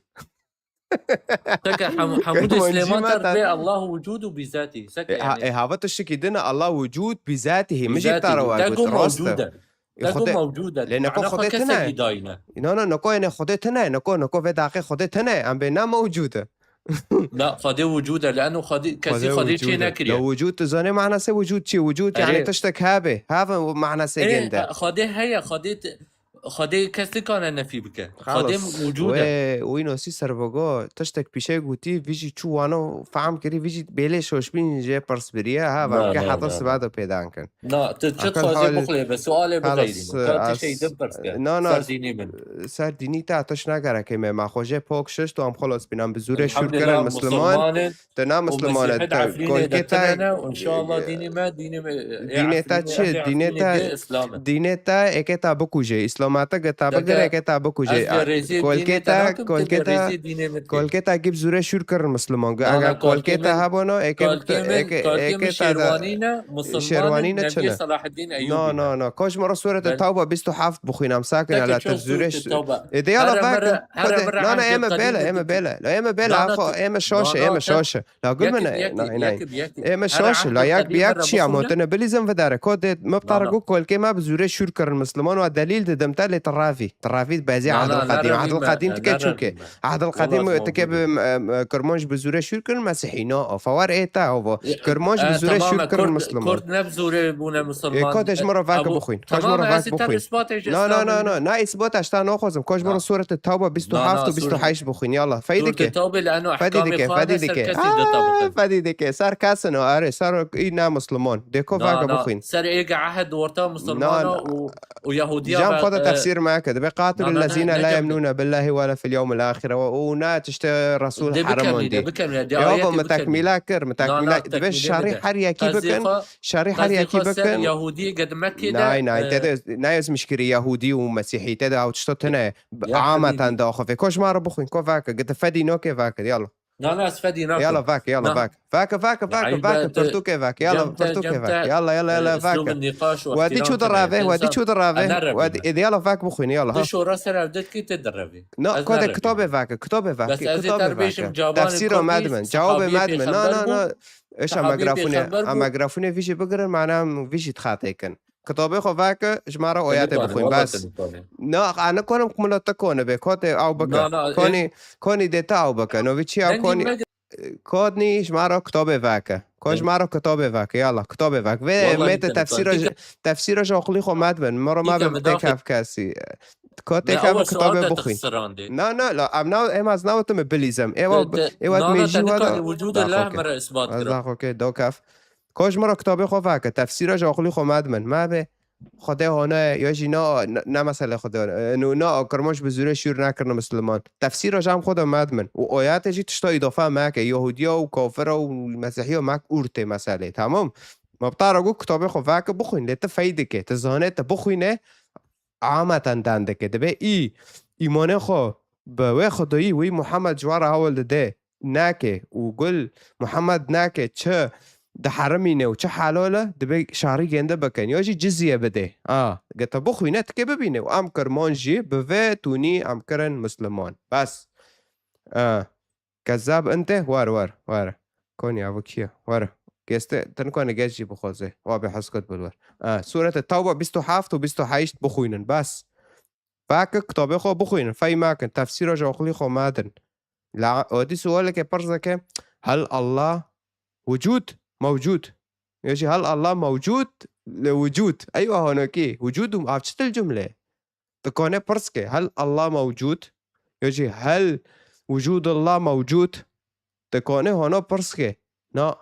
Teke hem-, hemû de Kurmancî Silêman me ter ta- bê Allah wicûd û bîzatî. Seke E, ha, yani. e, hava tiştekî din e, Allah wicûd bîzatî hî. Min jî Bîzatî. tara wa Te got, got rast e. mewcûd e. E, Te got Xwedê, mewcûd e. lê neko Mana Xwedê xwe tune. kesekî dayine. No, no, neko yene Xwedê tune, neko, neko vê daqê Xwedê tune. Em bê ne mewcûd e. Na, Xwedê wicûd e, leno Xwedê, kesî Xwedê Xwedê çê wicûd e. nekiriye. La wicûd, tu zanê manasê wicûd çi? Wicûd, yani Erê. tiştek hebe. Heve manasê Ê, gende. Xwedê heye, Xwedê te-, Xwedê kes nikane nefî bike. Xwedê Xalas. wicûd e. Wê, wî nosî serbogo, tiştek pîşe gotî, vî jî çû wano fehm kirî, vî jî bêlê şoşbîn jê pirs biriye. Ha, Na, vem ke na, heta na, siba na. de pêdan kin. Na, tu çi Akal dixwazî hal, bixulê be, sualê xalas, bixeyî. Ka tu as-, şey din pirs ke. na, na, Ser dînî min. Ser dînî te tiş nagereke me, ma xwe jê pok şişt û em xelas bînan bi zûrê şûr Elhamdulillah, kirin Misliman. Misliman in Te na û Misliman e, Mesîhî te Efrînê de kolkê te, tine ne, û inşallah dînê me, dînê me, e, dînê te Efrînê, çi? ehlê Dînê Efrînê te, dê Îslam e. dînê te eke te bikuje. Îslama te ge te bigire, Dede, eke te bikuje. ez de A, rêzê kolkê dînê te te, nakim, kolkê te de te, rêzê dînê min dikim. kolkê te gib zûrê şûr kirin Misliman. Ge Na, eger na, kolkê kolkê te min, hebano, eke kolkê bik-, min, eke, kolkê min eke te de şêrwanî ne, Musulman şêrwanî in, ne çi Nebiyê ne? Salaheddin Eyyûbî Na, ne. na, na. Koç mero sûrete Bel- Tewba bîst û heft bixwîn, em sakin Teke ala te çok zûrê zûr ş-, te tewba. Ê, de yala Here vake. mere, here Xwedê, mere na, na, eme bêle, eme bêle. La eme bêle, Na, na, axo, tu-, eme şaşe, na, na, eme te-, şaşe. La gul yekî, mene, yekî, na, na. yekî, yekî. Eme Here şaşe, la ehd yak bi qedîm yak here çiya bixwîne. motene bilîzim vidare. Ko de me Na, ptara na. gu kolkê me bi zûrê şûr kirin Misliman wa delîl didim te lê tiravî. Tiravî bezî Na, Ehdil na, Qedîm. neravî Ehdil me, Qedîm tike neravî çûke. me. Ehdil Qedîm Wala tike bi, Tewba. em, em, Kurmanc bi zûrê şûr kirin Mesîhî. No, o fawar ê te, o. E, Kurmanc bi e, zûrê tamam, şûr e, kirin Kurd, Misliman. Kurd ne bi zûrê bûne Ê, Musulman. ko te ji min re vake Ebu, bixwîn. Ko ji min tamam, re ez vake te bixwîn. isbatê ji Na, na, İslam'ın na, na, na, îsbat ez te naxwazim. Ko ji min re Na. sûrete Tewba bîst û heft Na, na, û sûr-, bîst û heşt bixwîn. Yala, fedî sûrete dike. Tewbe li eno Fedî ehkamê dike, xwe fedî ne ser dike. kesî Aa, ditabiqin. fedî dike. Ser kesin o, erê, ser î ne Misliman. De ko Na, vake na. bixwîn. Ser êge ehd orta Na, Musulmana na. û, û Yahudiya Cem ve, xwe de e, tefsîr me kir. Dibe Na, na, ne, qatilul lezîne ne la cem de. yemnûne billahi wele fil yewmil axire. Û ne tişte Resul De haram bikemîne, ondî. bikemîne. De Ê, ava ayetê me bikemîne. tekmîla kir, me Na, na, tekmîla. Dibe tekmîle şerî bide. her yekî Qezê bikin. xwe Şerî her Qezê yekî xwe ser bikin. Yahudî ge di Mekkê de, Nay, nay, e, te de, nayê ez mişkirî Yahudî û Mesîhî, te de ew tişta tune. Ya Ameten hebî. de axwe. Ko ji ma re bixwîn, ko vake, gite fedî noke vake, yala. Na, na, ez fedî nakim. Yala vake, yala Na. vake. Vake, vake, Ya vake, eybe vake, te, pirtûkê vake, yala, cem te, pirtûkê cem vake. te, Yala, yala, e, yala, vake. Uslûbin nîqaş û Wedî çû ihtiram dirave, e, wedî insan çû dirave. e, ne revî Wedî, me. ê, yala vake bixwîn, yala. Ha. Tu şora ser ev dikî te direvî. No, Ez ko de nerevî kitabê me. vake, kitabê vake, Bes ez ê kitabê te vake. bêjim, cabanê Tefsîra Kurdî, me dimin, cawabê sahabiyê me dimin. Na, pêxember na, bû, na. Eşa sahabiyê megrafûnê, pêxember a bû. megrafûnê vî jî bigirin, mana em vî jî dixatê kin. Kitabê xwe vake, ji me re Te oyatê nikarin, bixwîn, wala bes. te nikarin. Na, a ne korim ku min te kone be, ko te ew bike. Na, na, e, Konî, konî dê te ew bike. No vî çi ew Dengî konî, me konî ji me re kitabê vake. Ko ji Deng- me re kitabê vake, yala, kitabê vake. Vê Wala me te nikarin, tefsîra nikarin. ji, tefsîra ji oxlî xwe me dibin. Me re me Nikarin, bin tê daxil. kevkesî. Ko tê Me kevin ew kitabê sual te bixwîn. tixsirandê. Na, na, la, em na, em ez nawetim bilîzem. Ewa, Te, te, ewa na, na, te dibêjî wa nikarî da. wicûdê Daxil leh ke. me re isbat Ez kira. daxil ke, do kef. Ko ji min re kitabê xwe vake, tefsîra ji oxlî xwe me dimin. Me be, Xwedê hone, ya jî na, na, na mesele Xwedê hone. E, no, na, Kirmanc bi zûrê şûr nekirine Misliman. Tefsîra jam xwe de me dimin. Û oyatê jî tişta îdafe meke. Yahudiya û kafira û Mesîhiya mek ûr tê meselê. Tamam? Ma bi te re got kitabê xwe veke bixwîn, lê tu fey dike, tu zanê, tu bixwîne, ameten dan dike. Dibê î îmanê xwe bi wê Xwedayî wî Muhammed ji we re hewl dide nake û gul Muhammed nake çi diherimîne û çi helal e, dibê şarî gênde bikin. Ya jî cizye bidê. A, ge te bixwîne, tikê bibîne. Û em kirmanc jî bi vê tûnî em kirin Musliman. Bes. A, Kezzab inte, war, war, war. Konya, bu kî ye? War. Geste, tu nikane geç jî bixwaze. Wa be heskot bil war. A, Sûrete Tewbe bîst û heft û bîst û heşt bixwînin. Bes. Vake kitabê xwe bixwînin. Fey makin. Tefsîra ji oxilî xwe madin. La, odî sualeke pirzeke, hel Allah wicûd, mewcûd. Ya jî hel Allah mewcûd li wicûd. Eywa honokî. Wicûd û av çi til cumle? Dikane pirs ke, hel Allah mewcûd? Ya jî hel wicûdullah mewcûd? Dikane hona pirs ke? Na.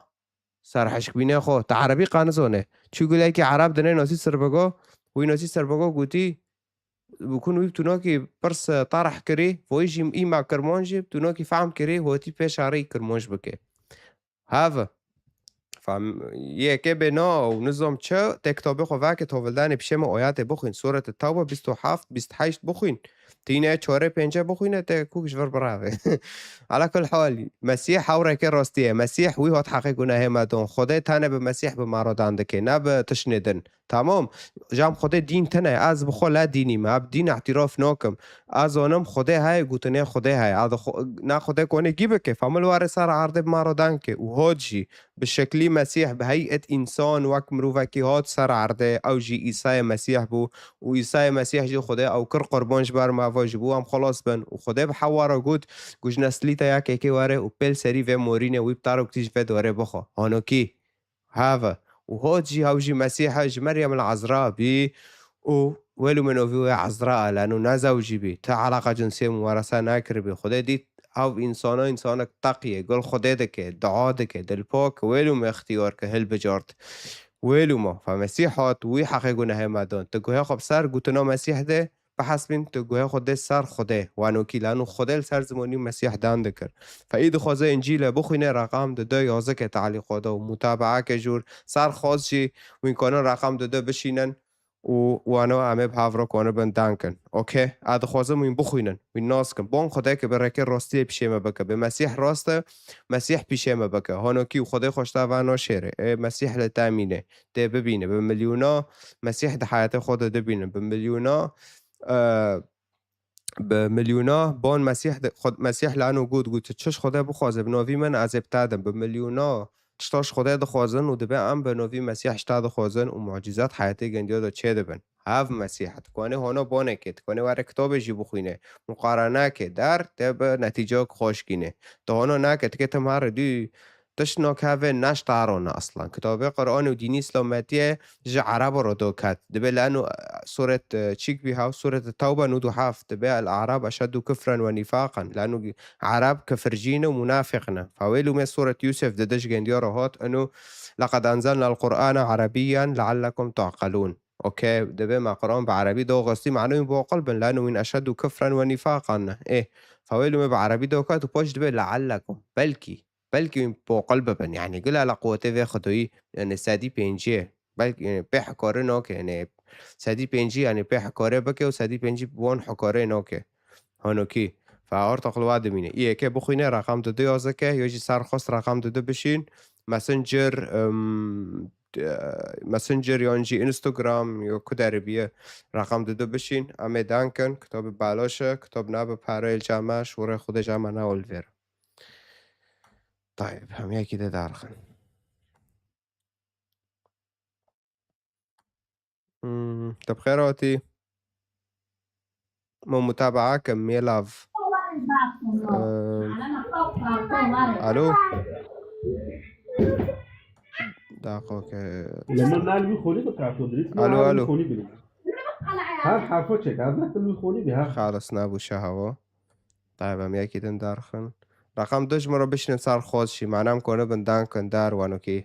Serhişkbînê xwe. Te erebî qanizone. Çi gulekî ereb dinê nasî sirbigo, wî nasî sirbigo gotî, bikun wî tunokî pirs tarih kirî, voyî jî îma kirman jî tunokî fehm kirî, hotî pê şarî kirmanc bike. Have. Fam, yeke bê na û nizam çi, tê kitabê xwe veke tovildanê pişê me oyatê bixwîn. Sûrete Tewbe bîst û heft, bîst heşt bixwîn. Tîne çare pênce bixwîne, te kûk ji vir birave. Ala kul hal, Mesîh hewreke rastî ye. Mesîh wî hat heqê gunehê me don. Xwedê tane bi Mesîh bi me re dan dike, ne bi tiştê din. Tamam. Jam Xwedê dîn tine. Ez bi xwe la dînî me. Ev dîn îtîraf nakim. Ez zanim Xwedê heye, gotinê Xwedê heye. Ez xwe-, na Xwedê kone gî bike. Famil ware ser erdê bi me re dan ke. Û hat jî bi şeklî Mesîh, bi heyet însan, wek mirovekî hat ser erdê. Ew jî Îsayê Mesîh bû. Û Îsayê Mesîh jî Xwedê ew kir qurban ji ber me ve, ji bo em xelas bin. Û Xwedê bi Hewa re got, ku ji neslî te ya kekê were û pêl serî vê morînê wî bi te re kutî ji vê dorê bixwe. Hanokî. Have. Û hot jî hew jî Mesîh e, ji Meryem el Ezra bî û welû min ovî wê Ezra e, leno nezewcî bî. Ti eleqa cinsê min weresa nekiribî. Xwedê dît ev însana însanek teqî ye, gul Xwedê dike, dua dike, dilpak, welû me ixtiyar ke hilbijart. Welû ma. Fe Mesîh hat, wî heqê gunehê me dan. Ti guhê xwe bi ser gotina Mesîh de, bihesbîn tu guhê xwe dê ser Xwedê, wanokî lano Xwedê li ser zimanî Mesîh dan dikir. Fe î dixwaze Încîle bixwîne, reqam di du yazike talîqo de û mutabaa ke jûr ser xwaz jî wîn konin reqam di du bişînin û wano em ê bi havro konibin dan kin. Okey? A dixwazin wîn bixwînin, wîn nas kin. Bon Xwedê ke bi rêkê rastiyê pişê me bike. Bi Mesîh rast e, Mesîh pişê me bike. Hanokî û Xwedê xweşta va naşêre. Ê Mesîh li te mîne. Tê bibîne. Bi milyona Mesîh di heyatê xwe de dibînin. Bi milyona e, bi milyona bon Mesîh de, Xwe-, Mesîh lano got, got, çi ji Xwedê bixwaze, bi novî min ez ê bi te dim. Bi milyona tişta ji Xwedê dixwazin û dibe em bi novî Mesîh ji te dixwazin û mucîzat heyatê gendiya de çêdibin. Hev Mesîh, dikanê hona bonekê, dikanê were kitabê jî bixwîne, muqarene ke der, te bi netîceyek xweş gîne. Te hona nake, dike tim her dû Tişt nakeve, ne ji te re ne aslan. Kitabê Qur'anê û dînî Îslametiyê ji Ereba re doket. Dibe leno, e, suret, e, çîk bî haw, suret Tewbe nûd û heft. Dibe el-Arab eşeddu kufren ve nifaqan. Leno Ereb kifircî ne û munafîq ne. Fa wê lûmê suret Yûsif dide ji gendiya re hat, eno, "Leqed enzelna el-Qur'ane erebiyyen leallekum ta'qilûn." Okey, dibe me Qur'an bi erebî do xwestî, mano wîn boqil bin, leno wîn eşeddu kufren ve nifaqan ne. Ê, fa wê lûmê bi erebî doket û paş dibe leallekum. Belkî. Belkî wî boqil bibin. Yanî gila li quwetê vê Xwedayî, yanî sedî pêncî, belkî, yanî pê hikare nake, yanî sedî pêncî, yanî pê hikare bike û sedî pêncî bi wan hikare nake. Hanokî. Fe artaq li wa dimîne. Î yeke bixwîne, reqam di du yazike, ya jî ser xwest reqam di du bişîn. Messenger, em, e, Messenger yan jî Instagram, ya ku derê biye, reqam di du bişîn. Em ê dan kin, kitabê belaş e, kitab nabe pereyê li cem me, şûrê Xwedê cem me ne ol vêr. Tayeb, hem yekî de derxin. Hmm, te bi xêr hatî. Mo mutabaa ke, mê lav. Ee, alo? Daxo ke. Lema nal wî xolî bi kato dirîs. Alo, alo. Xolî bi. Her harfo çek. Azat wî xolî bi, ha. Xalis nabû şahawo. Tayeb, em yekî din derxin. Reqam du ji min re bişînin ser xwaz jî. Mane em konibin dan kin dar wanokî.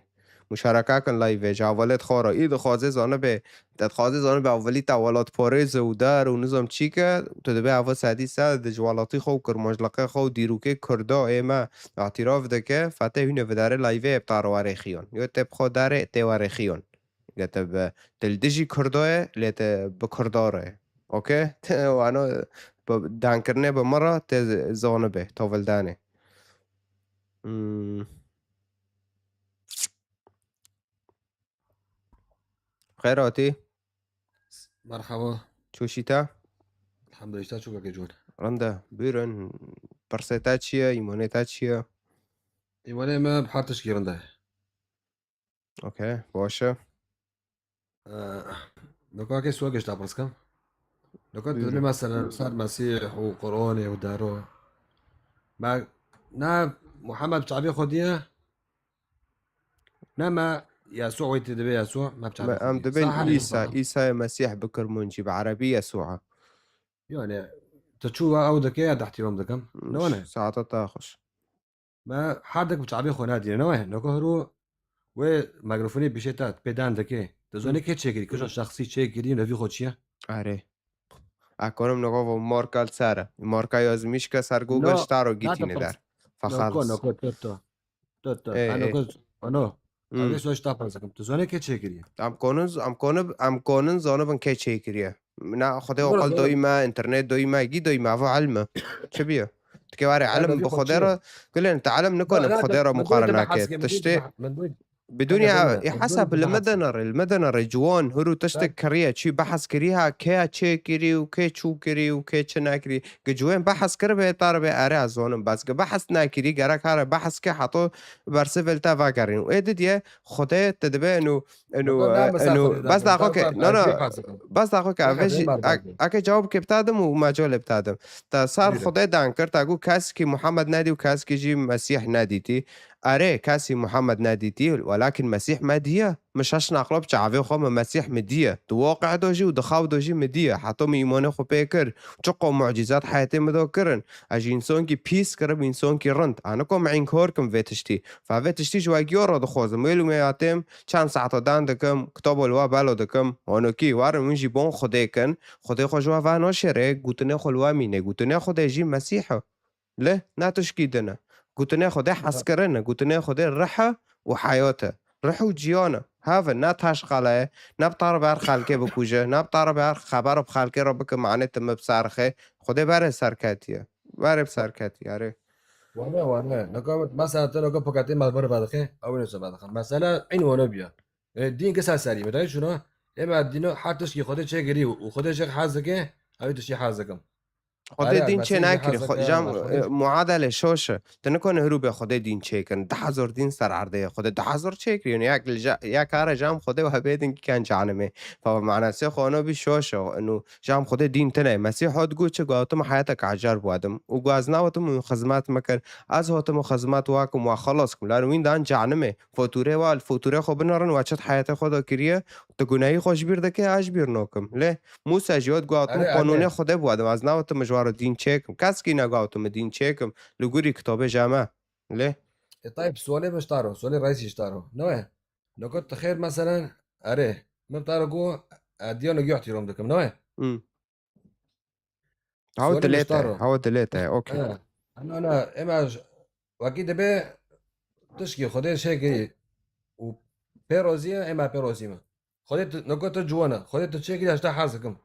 Muşareke kin layvê, ji hevalêt xwe re. Î dixwaze zanibe, te dixwaze zanibe hevalî te welatparêz e û dar û nizam çî ke, tu dibe heva sedî sed di ji welatî xwe û kirmanckî xwe û dîrokê Kurda ê me îtîraf dike, fetê hûnê vidare layvê ê bi te re werê xiyan. Yo te bi xwe darê tê werê xiyan. Lê te bi, te li dijî Kurda ye, lê te bi Kurda re ye. Okey? Te wano bi dankirinê bi min re te zanibe, tovildanê. Hmm. Xêr hatî. Merhaba. Çûşî te? Elhamdülillah, çû kake cûn. Rinde, buyurun. Pirsê te çi ye? Îmanê te çi ye? Îmanê me bi her tişkî rinde. Okey, baş e. Eh, Nokakê sual gişta pirs kim. Noka tu Buyurun. Dibê mesela ser Mesîh û Qur'anê û daro. Me, ne Muhammed bi çavê xwe diye, ne me Yesû wê tê dibê Yesû, me bi çavê Me, xwe em diye. Dibên Sahane Îsa, Îsa ye Mesîh bi kirmancî, bi erebî Yesû e. Yani, tu çû ew dike ya dehtiram dikim. Hmm, ne wane? Saeta te xweş. Me her dik bi çavê xwe nadîne, ne wayê? Noko hiro wê mikrofoni pişê te pê dan dike. Tu zanî kê çêkirî, kişa şexsî çêkirî, nevî xwe çi ye? Erê. A konim noko vo marka li ser e. Marka yazmîş ke ser Google No, ştaro na gîtîne der. Noko, Faxalis. Noko, to, to. To, to. Ê, Ha, ê. Noko, ano. Hmm. Abi soş ta pazakım. Tu zanî kê çêkirî? Em konin, em konin, em konin zanibin kê çêkiriye. Na, Xwedê Bro, oqil bro. Doyî me, internet doyî me, gî doyî me, ava ilm e. Çi biye? Tikê ware Ya, ilm bi Xwedê re, gulên te ilm nikonin bi Xwedê re muqarene ke. Tiştê, bi dunya, ê hesab li me de nere, li me de nere, ciwan, huru tiştek kiriye, çi behs kiriye ha, kê ya çê kiriye û kê çû kiriye û kê çi nekiriye. Gi ciwên behs kiribe, ê taribe, erê ez zonim. Bes gi behs nekiriye, gerek hare behs ke hato bersiv li te vegerîn. Û ê didiye, Xwedê te dibe, inu, inu, Niko, na, e, mesela inu, Xwedê bes da xwe ke, no, no, bes da xwe ke, eve jî, eke cewab ke bitadim û mecalê bitadim. Te sar Xwedê dan kir, te gu kes ki Muhammed nedî û kes ki jî Mesîh nedîtî. Erê, kesî Muhammed nedîtî, welakin Mesîh me diye. Min şeş naqlo bi çavê xwe min Mesîh min diye. Di waqe do jî û di xew do jî min diye. Heta min îmanê xwe pê kir. Çiqo mucîzat heyetê min do kirin. Ez ji însankî pîs kirib însankî rind. Aniko min înkar kim vê tiştî. Fa vê tiştî ji we giyo re dixwazim. Wê lûmeyatêm çend saeta dan dikim, kitabo li we belo dikim. Honokî, warin wîn jî bon Xwedê kin. Xwedê xwe ji we ve naşêre, gutinê xwe li we mîne. Gutinê Xwedê jî Mesîh e. Lê ne tişkî din e. Gutinê Xwedê hezkirin e. Gutinê Xwedê rih e û heyat e. Rih û ciyan e. Hev e, ne taşqale ye, ne bi taribe her xelkê bikuje, ne bi taribe her xeber bi xelkê re bike, mane tu min bi ser xe. Xwedê berê serketiye. Berê bi serketiye, erê. Wane, wane. Neka mesela tu neka paketê me bere vedixê, ew nêse vedixin. Mesela eyn wane biya. E, dîn kisa serî, me dayê şuna, ê me dîno her tişkî Xwedê çêkirî û Xwedê çêk hez dike, ew tişkî hez dikim. Xwedê Erê, dîn çê Mesîh jî nekirî, hez xwe-, dike, jam, Xwedê e, muadelê şoş e. Tu nikone hirû bê Xwedê dîn çêkin. Du hezar dîn ser erdê ye. Xwedê du hezar çêkirî. Yani yek li ja-, yek kare jam Xwedê we bê din ki ken canimê. Fa manasê xwe ono bî şoş e. Eno jam Xwedê dîn tine ye. Mesîh hot got çi, gotim heyeteke ecer biwedim. Û got ez newetim û xizmet mekir. Ez hotim û xizmet wakim wa xelas kim. Lar wîn dan canimê. Fotûrê wa, li fotûrê xwe binerin, we çi di heyetê xwe de kiriye, tu gunehî xwe ji bîr dike, ez ji bîr nokim. Lê Mûsa jî got, gotim, Erê, qanûnê erê. Xwedê biwedim, ez newetim ji we re dîn çêkim. Kesekî negotim min dîn çêkim. Li gorî kitabê jame. Lê? E, Tayyip, sualê min ji te re, sualê reîsî ji te re. Ne ye? Noko tu xêr, meselen, erê. Min te re got, e, diya nigî îhtîram dikim, ne ye? Hmm. Hawa Sualê dilê te, Muştaro. Hawa dilê te, okey. He. Ana, ana, ema j-, wekî dibe tişkî Xwedê çêkirî û pê rozî ye, ema pê rozî me. Xwedê tu, noko tu ciwan e. Xwedê tu çêkirî, ez te hez dikim.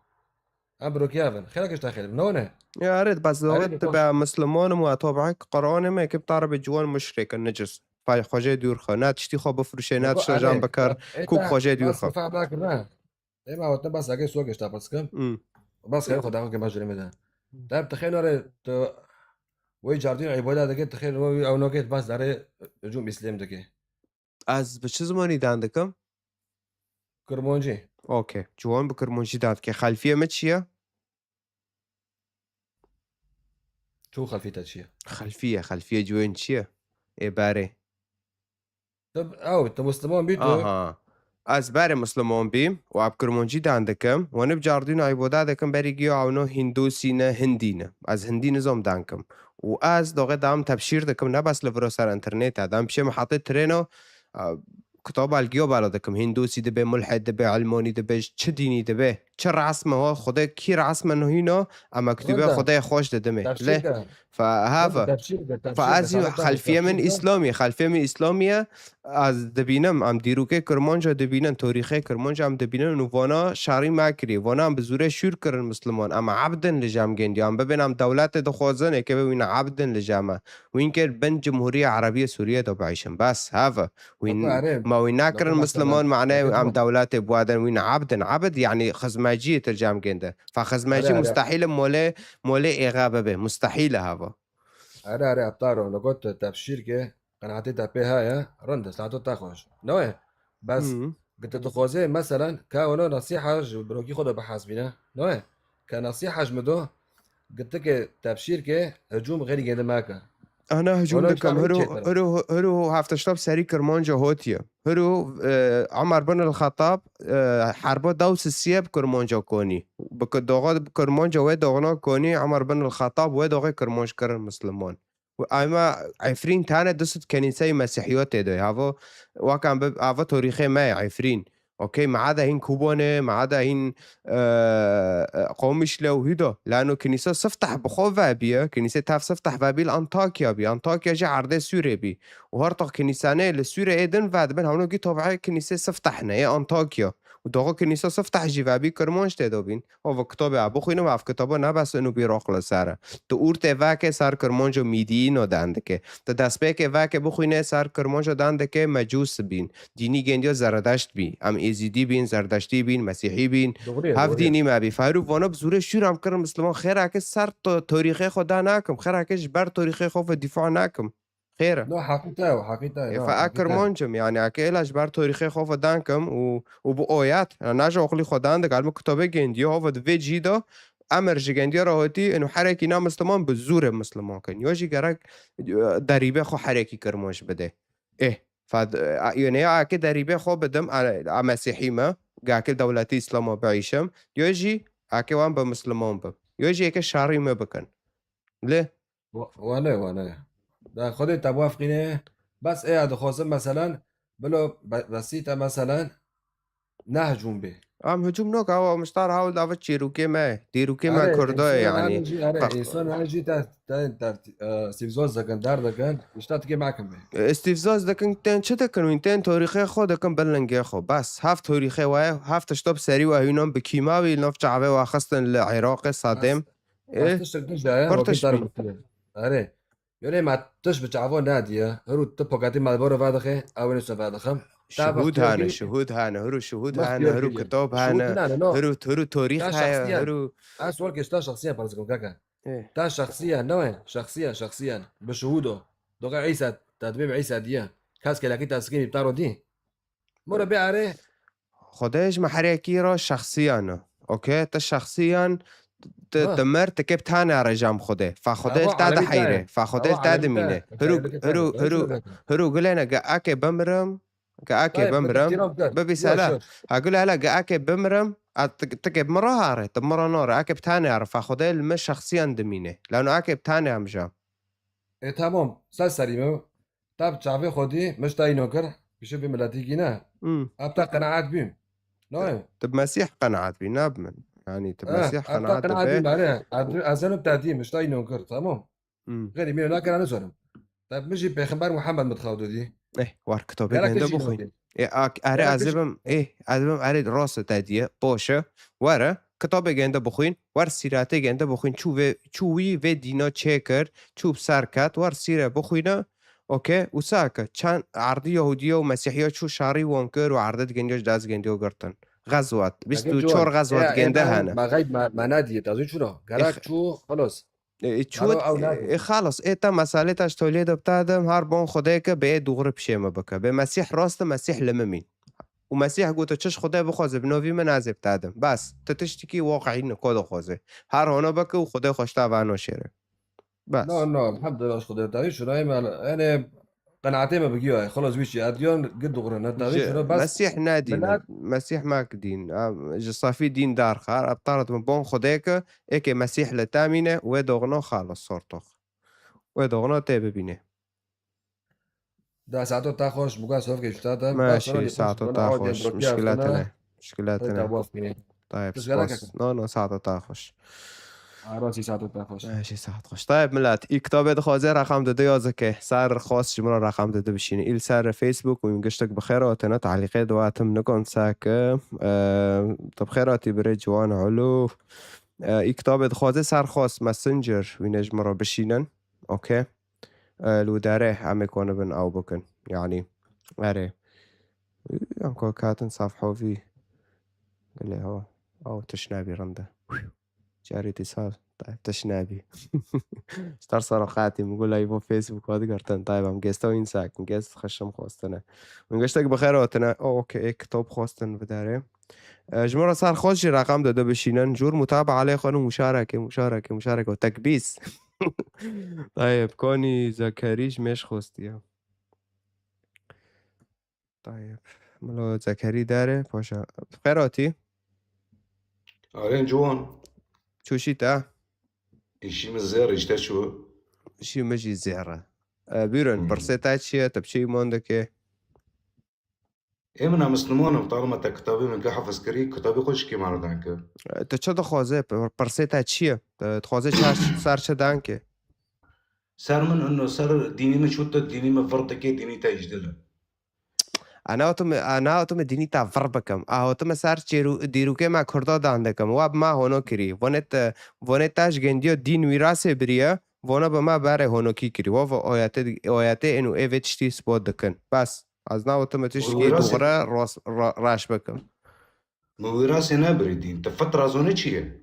Em birokî ev in. Xêra kişta xêr. No ne? Ya, erê, bes Erê, dawet tu be Musliman im û tabek Qur'anê me ki bi taribe ciwan muşrik in, necis. Fay xwe jê dûr xwe. Ne tiştî xwe bifrûşe, ne Noko tişta erê, jan bikar, e, kûk ta xwe jê dûr bas xwe. Fa bak ne. Ê, ma wate bas age sual gişta pirs kim. Hmm. Bas xeyr xwe daxil kim baş me de. Tab te xeyr nare tu wê cardîn îbada dike, te xeyr wê ew noke bas dare hücum İslam dike. Ez bi çi zimanî dan dikim? Kirmancî. Okey. Ciwan bi kirmancî dan dike. Xelfiye me çi ye? Çû xelfî te çi ye? Xelfiye, xelfiye ciwên çi ye? Ê berê. Tu, ew, tu Musliman bî tu? Aha. Ez berê Musliman bîm û ev kirmancî dan dikim. Wan bi cardîna îboda dikim, berî giyo ewno Hindûsî ne, Hindî ne. Ez Hindî nizom dan kim. Û ez doxê dam tebşîr dikim, ne bes li viro ser internetê. Dam pişê min hetê trêno, a, kitaba li giyo bala dikim. Hindûsî dibe, mulhed dibe, elmonî dibe, çi dînî dibe, çi resme ho, Xwedê kî resme nihîno, ama kitûbê Xwedê xweş didimê. Lê, fa, hava. Fa ez jî xelfiyê min îslamî, xelfiyê min îslamî ye, ez dibînim, em dîrokê Kirmanca dibînin, torîxê Kirmanca em dibînin û vana şerî me kirî. Vana em bi zûrê şûr kirin Misliman. Em ebdin li cem gendiyan. Bibin em dewletê dixwazin, ê ke bibin ebdin li cem me. Wîn kir bin Cumhuriye Erebiye Sûriye de biîşin. Bes, heve. Wîn, ma wîn nakirin Misliman, mane em dewletê biwadin. Wîn ebdin. Ebd, yani xizmeciyê tir cem gende. Fa xizmecî mustehîl e molê, molê êxe bibe. Mustehîl e hava. Erê, erê, Ebtaro, li got te tebşîr ke, qenaetê te pê heye, rind e, saeto te xweş. Ne wê? Bes, Hı. Gite dixwaze, meselen, ka wilo nesiha ji birokî xwe de bihesbîne. Ne wê? Ke nesiha ji min do, gitike tebşîr ke, hicûm xêrî gêde meke. Ana hicûm dikim, hiru, hiru, hiru hafte ştab serî Kirmanca hotiye. Hiru, e, Umar bin el-Xettab, e, herba daw sisiye bi Kirmanca konî. Bi ki-, doğa bi Kirmanca wê doxna konî, Umar bin el-Xettab wê doxê Kirmanc kirin Misliman. Û ema Efrîn tane du sed kenîseyê Mesîhiyo tê de. Havo, wakan bi, hava torîxê me ye Efrîn. Okey, meada hîn Kubonê, meada hîn, e, e, Qomişle û hîdo. Lano kinîsa sifteh bi xwe vebiye, kinîsê tev sifteh vebiye li Antakya bî. Antakya jî erdê Sûrê bî. Û her tox kinîsanê li Sûrê ê din vedibin, hewno gî tabiê kinîsê sifteh ne, ê Antakya. Û doxo kinîsa sifteh jî vebî Kirmanc tê de bîn. Û ev kitabê a bixwînim, ev kitaba ne bes inu bîroq li ser e. Tu ûrtê veke ser Kirmanco Mîdîno dan dike. Tu destpêkê veke bixwîne ser Kirmanco dan dike Mecûs bîn. Dînî gendiyo Zeredeşt bî. Em Êzîdî bîn, Zerdeştî bîn, Mesîhî bîn. Hev dînî me bî. Ferû vana bi zûrê şûr em kirin Misliman. Xêrake ser to-, torîxê xwe da nakim. Xêrake ji ber torîxê xwe ve dîfa nakim. Xêr e. No, heqî te ye, heqî te ye, Ê, no, fe a heqî te ye. Kirmancim, yani, eke êla ji ber torîxê xwe ve dan kim û, û bi oyat, yani, naja oxlî xwe dan dikim, mi kitabê gendiyo, hova di vê cî de, emir ji gendiya re hotî, inu herekî na Misliman bi zûrê Misliman kin. Yo jî gerek, e, derîbê xwe herekî Kirmanc bide. Ê, fe, a, yani, ya eke derîbê xwe bidim, a, a Mesîhî me, gakil dewletî Îslama biîşim, yo jî eke wan bi Misliman bim. Yo jî eke şerî me bikin. Lê Wa-, wane, wane. Da Xwedê te biwefqîne. Bes ê ya dixwazim, meselen, bilo be-, besî te, meselen, ne hicûm bê. Em hicûm noke, awa, miştar hewl dave çîrokê me, dîrokê me Erê, Kurda ye, însan yani. Her jî, erê, Qa- însan her jî te, te, te, e, îstîfzaz dikin, der dikin, îşte tikê mekim bê. E, îstîfzaz dikin, tên çi dikin? Wîn tên torîxê xwe dikin, bin lingê xwe. Bes, heft torîxê we ye, heft tişta bi serî we hînan bi kîmawî, li nav çavê we xistin li Iraqê, Sadêm. Bes. Ê, Ez tiştek din jî heye, pir wekî tişt te re bî. Gotiye. Erê. Yonê me tiş bi çavo nediye. Hiru tu paketî me li bor ve dixe, ew ê nusne ve dixim. Şuhûd hene, şuhûd hene, hiru şuhûd hene, hiru kitab hene, hiru, hiru torîx heye, hiru. Ez sual ke ji te şexsiyen pers dikim, kaka. Ê. Te şexsiyen, ne we? Şexsiyen, şexsiyen. Bi şuhûd o. Doxe Îsa, te dibê bi Îsa diye. Kes kelekî te sikînî bi te ro dî. Mora bê erê. Xwedê ji me herekî re şexsiyan e. Okey? Te şexsiyan, te, Ha. te mir, te kê bi tane re cem Xwedê. Fa Xwedê Ewa li te eremî diheyre. Te. Fa Xwedê Ewa li te eremî dimîne. Te. Hiru, Te eremî te. Hiru, hiru, Hiru te. Hiru gulene, ge eke bimrim, ge eke Tayeb, bimrim, ihtiram te. Bibî Yok, sela. Yok. Ha gule hele, ge eke bimrim, a, te, te kê bi min re hare, te bi min re nare. Eke bi tane re. Fa Xwedê li me şexsiyan dimîne. Lano eke bi tane em cem. E, tamam. Ser serî me. Te bi çavê xwe dî, min ji te îno kir, pişê vê miletî gîne. Hmm. Ev te qenaet bî. Nayê. Tu bi Mesîh qenaet bî, ne bi min. Yani tu Eh, Mesîh ev te qenaet qenaet bî. Bî, erê. Ez, ez eno te dî, min ji te îno kir, tamam. Hmm. Xêrî, min nakira nizanim. Te min jî Pêxember Muhammed min dixew didî. Eh, war kitabê Gerek gende jî bixwîn. Notî. E, ak-, erê Gerek ez ê jî bim, eh, ez ê bim, erê rast te diye, boş e. Were, kitabê gende bixwîn, wer sîretê gende bixwîn, çû vê, çû wî vê dîna çêkir, çû bi ser ket, wer sîre bixwîne, okey, wisa ke, çend erdî Yahudiya û Mesîhiya çû şerî wan kir û erdê di gendiya ji dest gendiya girtin. Xezwet, bîst û çar xezwet gende hene. Me xeyb me, me nediye, tazî çûna. Gerek çû, xelas. E, çû, Alo, ew nabî. E, xalas, ê te meselê te ji toliyê de bi te dim, her bon Xwedê ke bê dûxri pişê me bike. Bê Mesîh rast e, Mesîh li min bîn. Û Mesîh gote, çi ji Xwedê bixwaze, bi novî min ez ê bi te dim. Bes, tu tiştekî waqî ne, ku dixwaze. Her hona bike û Xwedê xwe ji te vano şêre. Bes. No, no, elhamdulillah, ji Xwedê te şûnayê me, yani, qenaetê me bi giyo ye. Xelas wî çi, ediyan gid dûxri ne, te Ji şûna bes Mesîh ne dîn e. Milet Mesîh mek dîn. Em, ji safî dîn derxar. Ev taret min bon Xwedê ke, êkê Mesîh li te mîne, wê doxno xalas sortox. Wê doxno tê bibîne. Da saeto te xweş, muga sofkê ji te de. Meşî, saeto te xweş. Muşkila tine. Muşkila tine. Tayeb, spas. No, no, saeto te xweş. Arasî saeto te xweş. Meşî, saet xweş. Tayeb, milet, î kitabê dixwaze reqam dide yazike. Ser xwest ji min re reqam dide bişîne. Îl ser Facebook û giştek bi xêr hatine, talîqê dua tim nikon sek. Te bi xêr hatî birê ciwan Ulu. Î kitabê dixwaze ser xwest Messenger wîne ji min re bişînin. Okey. Li wî derê em ê konibin ew bikin. Yanî, erê. Em ko katin saf hovî. Gelê ho. Ew tiş nabî rinde. Carî dîsa tiş nabî. Star sara qatî min gola bo Facebook wa digertin. Tayeb em gesta wîn sak. Gest xişim xwestine. Min giştek bi xêr hatine. Okey, kitab xwestin bi derê. Ji min re ser xwest jî reqam dide bişînin. Jûr mutabaa lê xwe muşareke, muşareke, muşareke û tekbîs. Tayeb, konî Zekerî ji mêj xwestiye. Tayeb. Milo Zekerî dere, paşa. Xêr hatî. Arên ciwan. Çûşî te? Îşî min zêr, îşte çû. Îşî min jî zêr e. E, bîrin, hmm, pirsê te çi ye? Te bi çi îman dike? Ê min a Misliman im, talima te kitabê min ke hefiz kirî, kitabê xwe ji kê me re dan kir. E, tu çi dixwaze? Pir-, pirsê te çi ye? Tu dixwaze çar, ser çi dan ke? Ser min ino, ser dînî min çû tu dînî min vir dike, dînî te îjdil e. A nehatime, a nehatime dînî te vir bikim. A hatime ser çêrû-, dîrûkê me Kurda dan dikim. Wa bi me hono kirî. Vonê te, vonê te ji gendiya dîn wîrasê biriye, vona bi me berê honokî kirî. Wa va oyatê, oyatê ên û ê vê tiştî sbot dikin. Bes. Ez nehatime tiştî wîrasê dûxire ras-, ra-, reş bikim. Mi wîrasê nebirî dîn. Tu fitra zonê çi ye?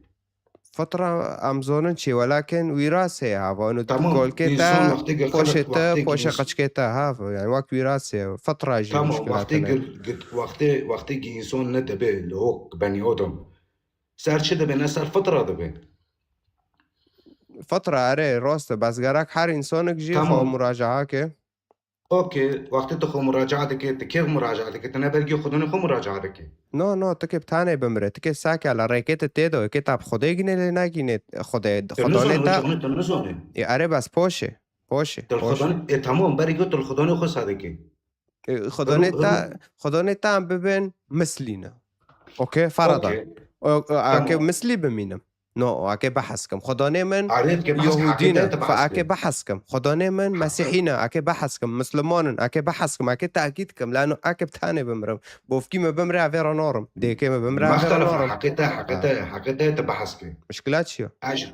Fitra em zonin çi, welakin wîrasê hava. Û tamam, kolkê te, însan wextê gir poşê xelq, te, wextê poşê gir qeçkê te hava. Yani wek wîrasê, fitra jî tamam, muşkila wextê tine. Gir, gir, wextê, wextê gî însan ne dibe, li hok, benî odom. Ser çi dibe, ne ser fitra dibe. Fitra, erê, rast e. Bes gerek her însanek jî tamam, xwe muracaha ke. Okey, wextê tu xwe muraca'a dikê, tu kê muraca'a dikê? Tu ne belgê Xudanê xwe muraca'a dikê. No, no, tu kê bi tenê bimire, tu kê sake la rêkê tu tê de, kê ta bi Xwedê gine lê nagîne Xwedê, tu Xwedonê nizanî, ta. Xwedê tu nizanî. E, erê bes poşê, poşê, tu poşê. Xudanê, e, tamam, berî got tu Xudanê xwe sadikê. E, Xudanê ta, Xudanê ta em bibin mislîne. Okey, farada. Okey. O, o, ake tamam, mislî bimînim. No, ake behs kim. Xwedanê min Yahudî ne, fa ake behs kim. Xwedanê min Mesîhî ne, ake behs kim. Misliman in, ake behs kim, ake tekîd kim. Lano ake bi tenê bimrim. Bofkî me bimre, evê re narim. Dêkê me bimre, evê re narim. Heqê te, heqê te, heqê te, te behs kir. Muşkila çi ye? Ez,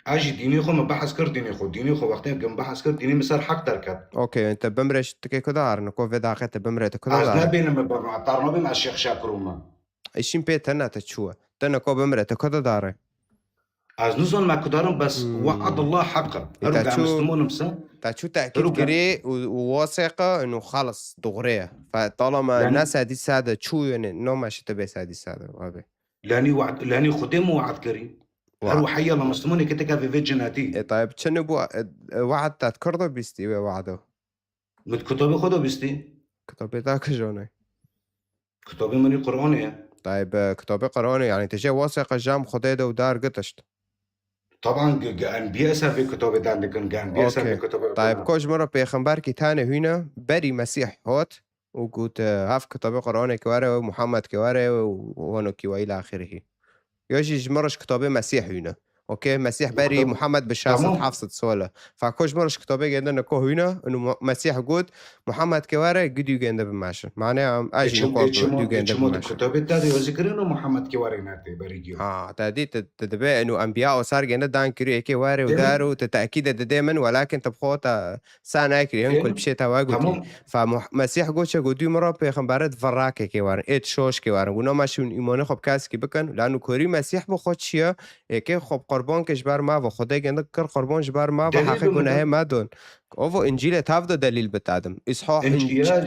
ez jî dînê xwe me behs kir, dînê xwe. Dînê xwe wextê min behs kir, dînê min ser heq derket. Okey, te bimre ji tikê ku darin, ko vê daxê te bimre, te ku darin. Ez nebênim me bimre, tar nabim ez Şêx Şakir û me. Îşîn pê te ne, te çû ye. Te ne ko bimre, te ku didare. Ez nizon me kudarim, bes, hmm, we'd Allah heq e. E, ero te çû, Misliman im se. Te çû tekîd kirî û, û waseqa û xalis, dogre ye. Fe talama yani ne sedî sed e, çû yani, no meşi te bê sedî sed e, abi. Lani we'd, lani Xwedê mi we'd kirî. Her we'd. Heyya la Mislimanê ke teke vê vê cinetî. E, tayeb, çi ne bu, e, e, we'd te kir de bîstî wê we'do? Min kitabê xwe de bîstî. Kitabê te kîjan e? Kitabê min î Qur'anê ye. Tayeb, e, kitabê Qur'anê, yani te jê wase qe jam Xwedê de û dar gitişt. Taban ge, ge enbiya ser vê kitabê dan dikin, ge enbiya ser vê kitabê. Okey. Tayeb, ko ji min re pêxember kî tane hûne, berî Mesîh hot û got, e, hev kitabê Qur'anê ki were, Muhammed ki were, û wano ki we îlâ axirihî. Ya jî ji min re ji kitabê Mesîh hûne. Okey, Mesîh berî Muhammed bi şeş sed, tamam, heft sed sal e. Fa ko ji min re ji kitabê gêndine ko hûne, û Mu-, Mesîh got, Muhammed ke were, gidî gênde bimeşin. Mane em, ez jî ko gidî gênde bimeşin. Kitabê te de yazî kirin û Muhammed ke were ne tê berî giyo. Ha, te dî, te, te dibe, û enbiya o ser gênde dan kiriyo, eke were û der û te tekîde dide min, welakin te bi xwe te Sa nekirî, hin kul pişê te we gotî. Tamam. Fa Muh-, Mesîh got çe got, dû min re pêxemberê di vir rakekê werin, ê di şoşkê werin. Got, no me şûn îmanê xwe bi keskî bikin. Lano korî Mesîh bi xwe çi ye? Êkê xwe bi qurban ke ji ber me ve. Xwedê gendik kir qurban ji ber me ve, heqê gunehê me don. Ovo Încîlê tav de delîl bitadim. Îsha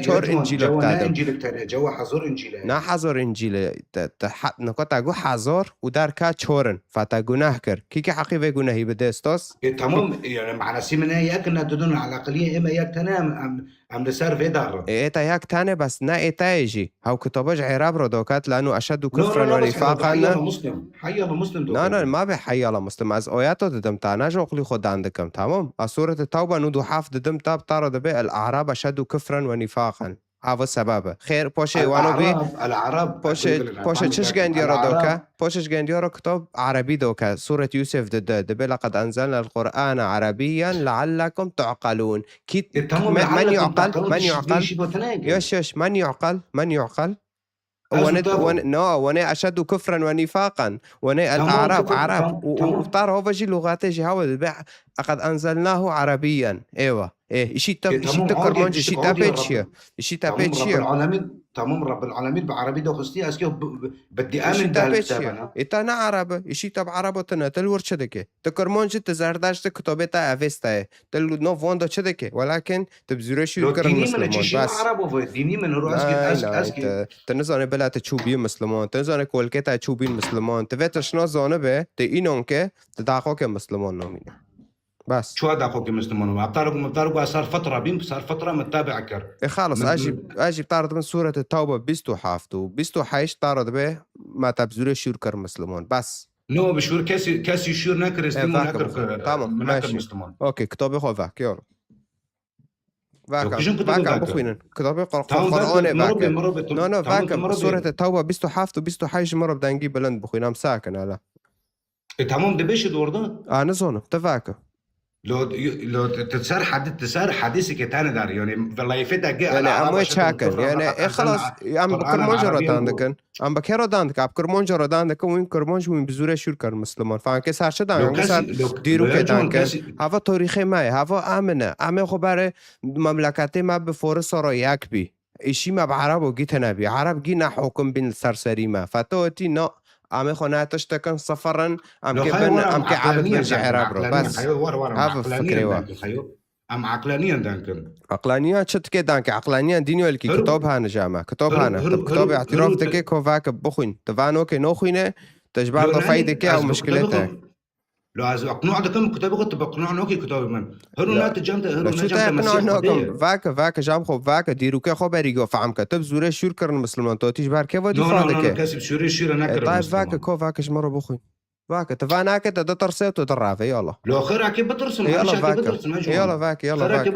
çor Încîlê bitadim. Încîlê tane, cewa hezor Încîlê. Ne hezor Încîlê. Te, te ha-, niko te got hezor û der ka çor in. Fa te guneh kir. Kî kî heqî vê gunehî bide, stos? E, tamam, yani manasî min ne yek ne didin alaqilî, ême yek tane em, em, em li ser vê dar. E, ê te yek tane bes ne ê te yê jî. Hew kitaba ji Erab re dokat, lano eşeddu kufran ve nîfaqan ne. Hayya la Muslim. Hayya la Muslim dokat. Na, na, ma be hayya la Muslim, ez ayeta didim ta, ne ji oqlî xwe dan dikim, tamam? Ez Sûrete Tewbe nod û heft didim ta, bi ta re dibe, "El-A'rab eşeddu kufren ve nifaqen." Ava sebebe. Xêr, poşê wano bî, El-A'rab, El-A'rab, poşê, poşê çi ji gendiya re doke? Poşê ji gendiya re kitab Erebî doke. Sûret Yûsif dide. Dibe, "Leqed enzelna el-Qur'ane Erebiyyen leallekum tu'qelûn." Kî, e, tamam, men, men yu'qel, men yu'qel. Yoş, yoş, men yu'qel, men yu'qel. Wen, wen, no, wen eşeddu kufren ve nifaqen. Wen el-A'rab, Arab. Û, û, û tar hova jî lugate jî hawa dibe, "Leqed enzelnahu Erebiyyen." Ewa. E, işî te, işî te Kurmanc, işî te pê çi ye? İşî te pê çi ye? Tamam, Rabbil Alemîn, tamam, Rabbil Alemîn bi Erebî de xistî, ez ki bi, bi, bi diamin. Îşî te pê çi ye? E, te ne Ereb e. Îşî te bi Erebo tine. Te li wir çi dike? Te Kurmanc, te Zerdeşt, te kitobê te Avesta ye. Te li nav wan de çi dike? Welakin te bi zûrê şûr kirin Misliman. Bes. Dînî min, ez ki, ez ki, ez ki. Te, te nizane bila te çû bî Misliman. Te nizane kolkê te çû bîn Misliman. Te vê tiştna zanibe, te înan ke, te daxo ke Misliman namîne. Bes. Çuwa daxo ke Misliman û. Aptar ku, aptar ku sar fatra bîm, sar fatra min tabi kir. E, xalas, ez jî, ez jî tar dibin Sûrete Tewbe bîst û heft û bîst û heşt tar dibe, me te bi zûrê şûr kir Misliman. Bes. No, bi şûr kesî, kesî şûr nekir, e, Îslam nekir, tamam, min nekir Misliman. Okey, kitabê xwe vek, yolo. Vaka, vaka bixwînin. Kitabê Qur-, Qur'anê vake. No, no, vake, Sûrete Tewbe bîst û heft û bîst û heşt ji min re bi dengî bilind bixwîn, em sakin, hele. E, tamam, dibêjit orada. A, nizonim, tu vake. Lo, lo, tu ser hadi-, tu ser hadîsê ke tane dar, yani, ve layfê de ge. Yani, em wê çakin, yani, e, xelas, em bi Kurmanca re dan dikin. Em bi kê re dan dikin? Em bi Kurmanca re dan dikin, wîn Kurmanc, wîn bi zûrê şûr kir Misliman. Fan ke ser çi dan, wîn ser dîrokê dan kin. Hava torîxê me ye, hava amine. Amê xwe berê memleketê me bi Forisa re yek bî. Îşî me bi Erebo gî tine bî. Ereb gî ne hokim bîn li ser serî me. Feto etî na, amê xwe ne tiştekin, sifirin, em kê bin, em kê ebid bin ji Ereb re. Bes. Hava fikrê we. Em eqlaniyan dankin. Eqlaniyan çi dike danke? Eqlaniyan dînyo ilkî kitab hane ji me. Kitab hane. Te bi kitabê îtiraf dike, ko vake bixwîn. Te vano ke noxwîne, te ji ber de fey dike ew muşkilê te. Lo ez iqna dikim, kitabê xwe tu bi iqna nakî kitabê min. Hiro ne tu cem te, hiro ne cem te Mesîh Xwedê ye. Vake, vake, cem xwe vake, dîrûkê xwe berî go fehm ke. Tu bi zûrê şûr kirin Misliman, tu tî ji ber kê ve dîfa dike? No, no, no, kesî bi zûrê şûr e nekirin Misliman. Vake, ko vake ji min re bixwîn. Vake, tu va nake, tu ditirse, tu dirave, yala. Lo xêr ake bitirsin, yala vake. Yala vake, yala vake.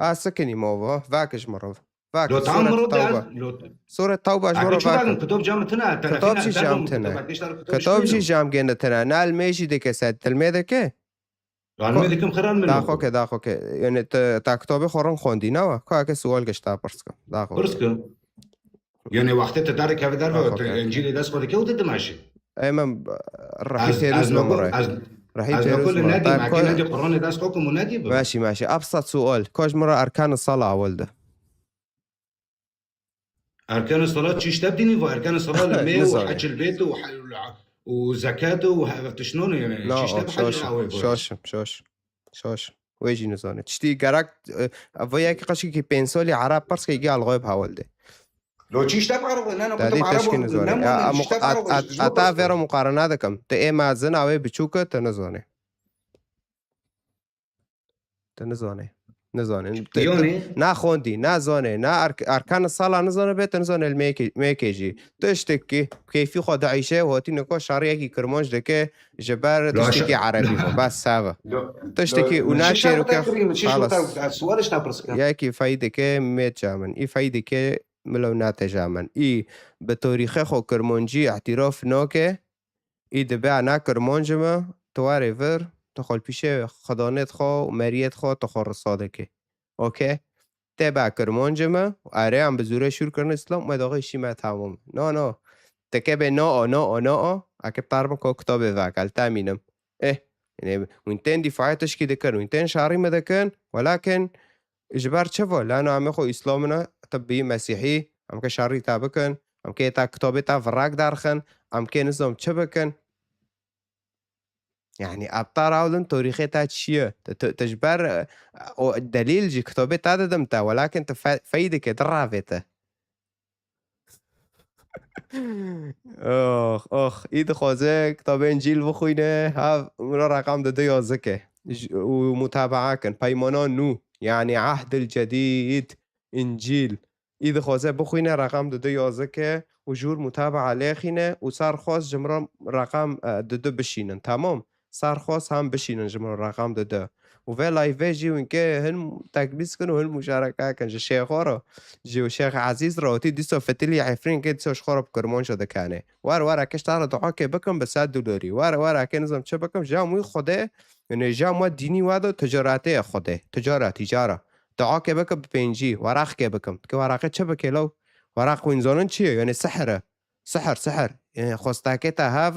A sikinî mova, vake ji min re. Vake, Sûret Tewbe. Sûret Tewbe ji min re vake. Kitab jî jam tine. Kitab jî jam gêne tine. Ne ilmê jî dike ser, ilmê dike? Ilmê dikim xeran min. Daxo ke, daxo ke. Yani te, ta kitabê xwe rin xwendî, ne wa? Ka ke sual geşta pirs ke. Daxo ke. Pirs ke. Yani wextê te darê keve derve, te Încîlê dest xwe dike û te dimeşî. Ey min, rehî pêrûz min re. Rehî pêrûz min re. Nedî, Quranê dest xwe kim û nedî bi. Meşî, meşî. Absat sual. Ko ji min re erkan sala awil de. Erkanê salat çi işte dînî va? Erkanê salat limê û hecil bêt û he-, û zekat û he-, ev tiştnanê yani. Çi işte bi hecil awê va? Şaşim, şaş. Şaş. Wê jî nizane. Tiştî gerek, e, ev yekî qeşikî pênc salî Ereb pirs ke gel xwe bi hewil de. Lo çi işte bi Ereb? Ne, ne, kutu Ereb. Dadî tişkî nizane. Ya, çi işte bi Ereb? Ata vê re muqarene dikim. Tu ê mezin, ew ê biçûk e, tu nizane. Tu nizane. Nizane. Tu, tu, yani, na xwendî, na zane, na erk-, erkan sala nizane be, tu nizane li mêkê, mêkê jî. Tiştekî keyfî xwe dieyşe, hotîne ku şeriyekî Kirmanc dike, ji ber tiştekî Erebî xwe. Bes seve. Tiştekî û na çêrûke, xalas. Yekî fey dike mêt ja min. Î fey dike milo nate ja min. Î bi torîxê xwe Kirmancî îtîraf nake. Î dibe ne Kirmanc im, tu warê vir, tu xwe li pîşê Xudanêt xwe û meriyêt xwe tu xwe risa dikî. Okey? Tê be Kirmanc im, erê em bi zûrê şûr kirin Îslam, me daxê şî me tamam. No, no. Te ke bê no, no, no, eke bi tar bin ko kitabê veke, li te mînim. Eh, yani, hûn tên dîfayê tişkî dikin, hûn tên şerî me dikin, welakin ji ber çi ve? Lano em ê xwe Îslam ne, tu bî Mesîhî, em ke şerî te bikin, em kê te kitabê te virak derxin, em kê nizam çi bikin. Yani, ebtar awlin torîxê te çi ye? Tu, tu, tu ji ber, e, o delîl ji kitabê te didim te, welakin tu fe-, fey dike, diravê te. Ox, ox. Î dixwaze kitabê Încîl bixwîne, ha, min re reqam dide yazike. J-, û mutabaa kin. Peymana nû, yani Ehdil Cedîd, Încîl. Î dixwaze bixwîne, reqam dide yazike û jûr mutabaa lêxîne û sar xwest ji min re reqam, e, dide bişînin. Tamam. Sar xwest hem bişînin ji min reqam dide. Û vê live jî hûn kê hin tekbîz kin û hin muşareke kin ji şêxo re, ji Şêx Ezîz re, û tî dîso fitilî Efrîn kê dîso ji xwe re bi Kirmanc re dikanê. Were were kê ji te re duakê bikim bi sed dolarî. Were were kê nizam çi bikim, ja mûy Xwedê, yanî ja mû dînî we de ticaretê ye Xwedê. Ticaret, ticara. Duakê bikim bi pêncî, weraqkê bikim. Kê weraqê çi bikê law? Weraq wîn zonin çi ye? Yanî sihir e. Sihir, sihir. Yanî xwestakê te hev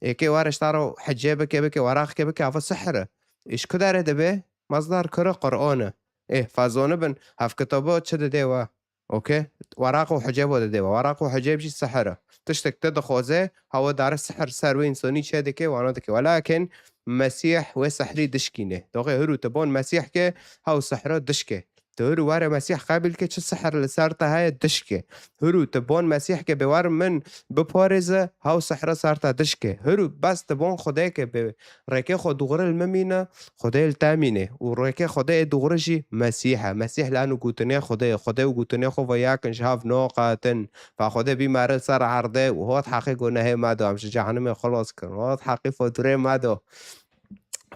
e, êkê were ji te re hicê bike, bike, weraqkê bike, ava sihir e. Îş ku derê dibe? Mazdar kure Qur'an e. Ê, fazoni bin, hevkitabo çi didê we? Okey? Weraq û hicê bo didê we. Weraq û hicê jî sihir e. Tiştek te dixwaze, hewa dare sihir ser wê însanî çê dike, wana dike. Welakin Mesîh wê sihrî dişkîne. Doxê hiru te bon Mesîh ke, hew sihra dişke. Tu hiru were Mesîh qebîl ke, çi sihir li ser te heye dişke. Hiru tu bon Mesîh ke bê were min biparêze, hew sihra ser te dişke. Hiru bes tu bon Xwedê ke bê rêkê xwe dûxre li min mîne, Xwedê li te mîne. Û rêkê Xwedê ê dûxre jî Mesîh e. Mesîh li eno gotinê Xwedê ye. Xwedê û gotinê xwe ve yakin ji hev naqetin. Fa Xwedê bî meri ser erdê û hot heqê gunehê me do. Em ji cehenimê xelas kirin. Hot heqê faturê me do.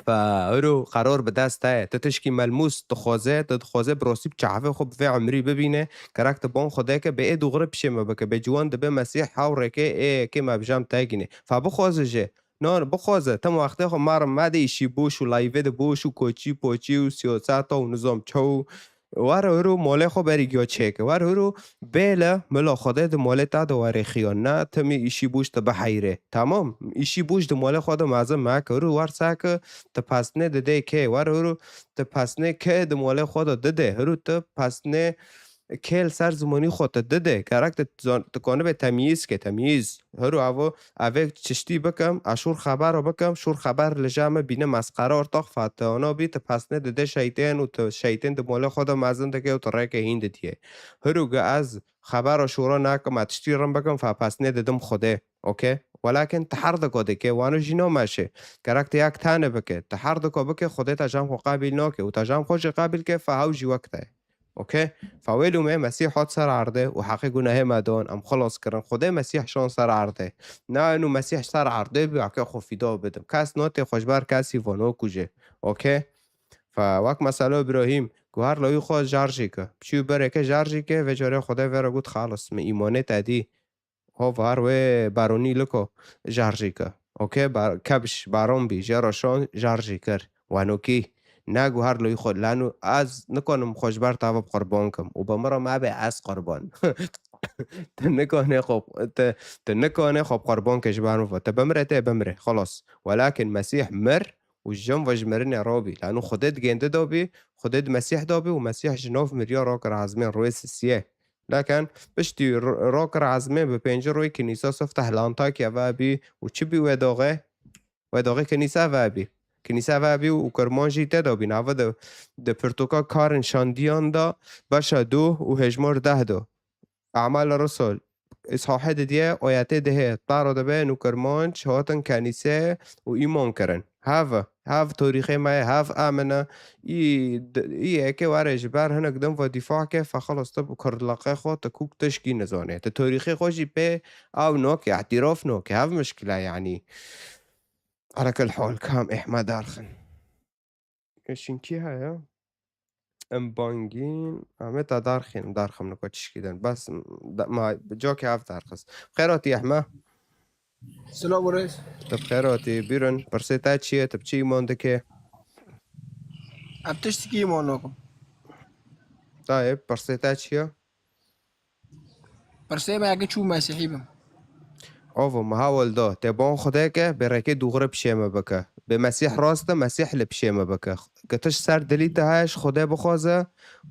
Fa hiro qeror bi dest te ye. Tu tişkî melmûs dixwaze, tu dixwaze bi rostî bi çavê xwe bi vê emrî bibîne. Gerek tu bon Xwedê ke bê ê dûxre pişê me bike. Bê ciwan dibe Mesîh hew rêkê ê yekê me bi cem te gîne. Fa bixwaze jê. Nan bixwaze, tim wextê xwe marim me de îşî boş û layvê de boş û koçî poçî û siyaseta û nizam çew. Were hiro molê xwe berî giya çêke. Were hiro bêle mila Xwedê di molê te de were xiyan. Na timî îşî boş te biheyre. Tamam? Îşî boş di molê xwe de mezin meke. Hiro wer seke te pesnê didê kê. Were hiro te pesnê kê di molê xwe de dide. Hiro te pesnê kê li ser zimanî xwe te dide. Gerek te zan-, te konibe temyîz ke, temyîz. Hiro evo, evê çiştî bikim, a şûr xebero bikim, şûr xeber li ja me bîne mesqere ortax Fatihana bî, tu pesnê dide şeytên û tu şeytên di molê xwe de mezin dike û tu rêke hîn didiyê. Hiro ge ez xebero şûro nakim, a tiştî rin bikim, fa pesnê didim Xwedê. Okey? Welakin tu her diko dike, wano jî nameşe. Gerek tu yak tane bike. Tu her diko bike, Xwedê te cem xwe qabil nake û te cem xwe jî qabil ke, fa hew jî wek te. Okey? Fa wê lûmê Mesîh hat ser erdê û heqê gunehê me don, em xelas kirin. Xwedê Mesîh şan ser erdê. Na eno Mesîh ser erdê bî, eke xwe fîda bidim. Kes notê xwe ji ber kesî vo nokuje. Okey? Fa wek mesela Îbrahîm, guhar lawî xwe jar jî ke. Çî bereke jar jî ke, vê carê Xwedê vê re got, xalis, min îmanê te dî. Ho var wê baronî liko jar jî ke. Okey, bar-, kebş baron bî, jê re şon jar jî kir. Wanokî, ne guhar lawî xwe, lano ez nikonim xwe ji ber te ve bi qurban kim. Û bi min re mebe ez qurban. Tu nikanê xwe, tu, tu nikanê xwe bi qurban ke ji ber min ve. Tu bimre, tê bimre, xelas. Welakin Mesîh mir û jin ve ji mirinê rabî. Lano Xwedê di gêndi de bî, Xwedê di Mesîh de bî û Mesîh ji nav miriya rakir ezmên rûyê sisiyê. Lekin piştî ro-, rakir ezmên bi pêncî rûyê kinîsa sifte hil Antakya ve bî û çi bî wê doxê? Wê doxê kinîsa ve bî. Kinîsa ve bî û Kirman jî tê de bî. Nava de, de pirtûka karin şandiyan de beşa du û hêjmar deh do. E'mal Rusul. Îshahê didiye, oyetê dihê, taro dibe, nû Kirmanc hatin kenîse û îman kirin. Hev, hev torîxê me ye, hev emine. Î d-, î yekê were ji ber hinek din ve dîfa ke, fe xelas tu bi kurdlaqê xwe tu kûk tişkî nizane. Tu torîxê xwe jî pê ew nake, îtîraf nake. Hev mişkile yanî. Ala kul hal, kam ê me darxin. Şinkî heye. Em bangîn, em ê te darxîn, darxim niko tişkî din. Bes, da-, ma, cokê ev darxist. Xêr hatî Ehme. Silav û rêz. Tu bi xêr hatî. Bîrin, pirsê te çi ye? Tu bi çi îman dike? Ev tiştekî îman nakim. Tayê, pirsê te çi ye? Pirsê me yekê çû Mesîhî bim. Ovo, me hawil da, tê bon Xwedê ke, bê rêkê dûxre pişê me bike. Bê Mesîh rast e, Mesîh li pişê me bike. Ke tişt ser dilî te heye, ji Xwedê bixwaze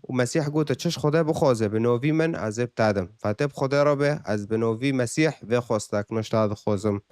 û Mesîh gote, çi ji Xwedê bixwaze, bi novî min, ez ê bi te dim. Fa tê bi Xwedê re be, ez bi novî Mesîh vê xwestek nişta dixwazim.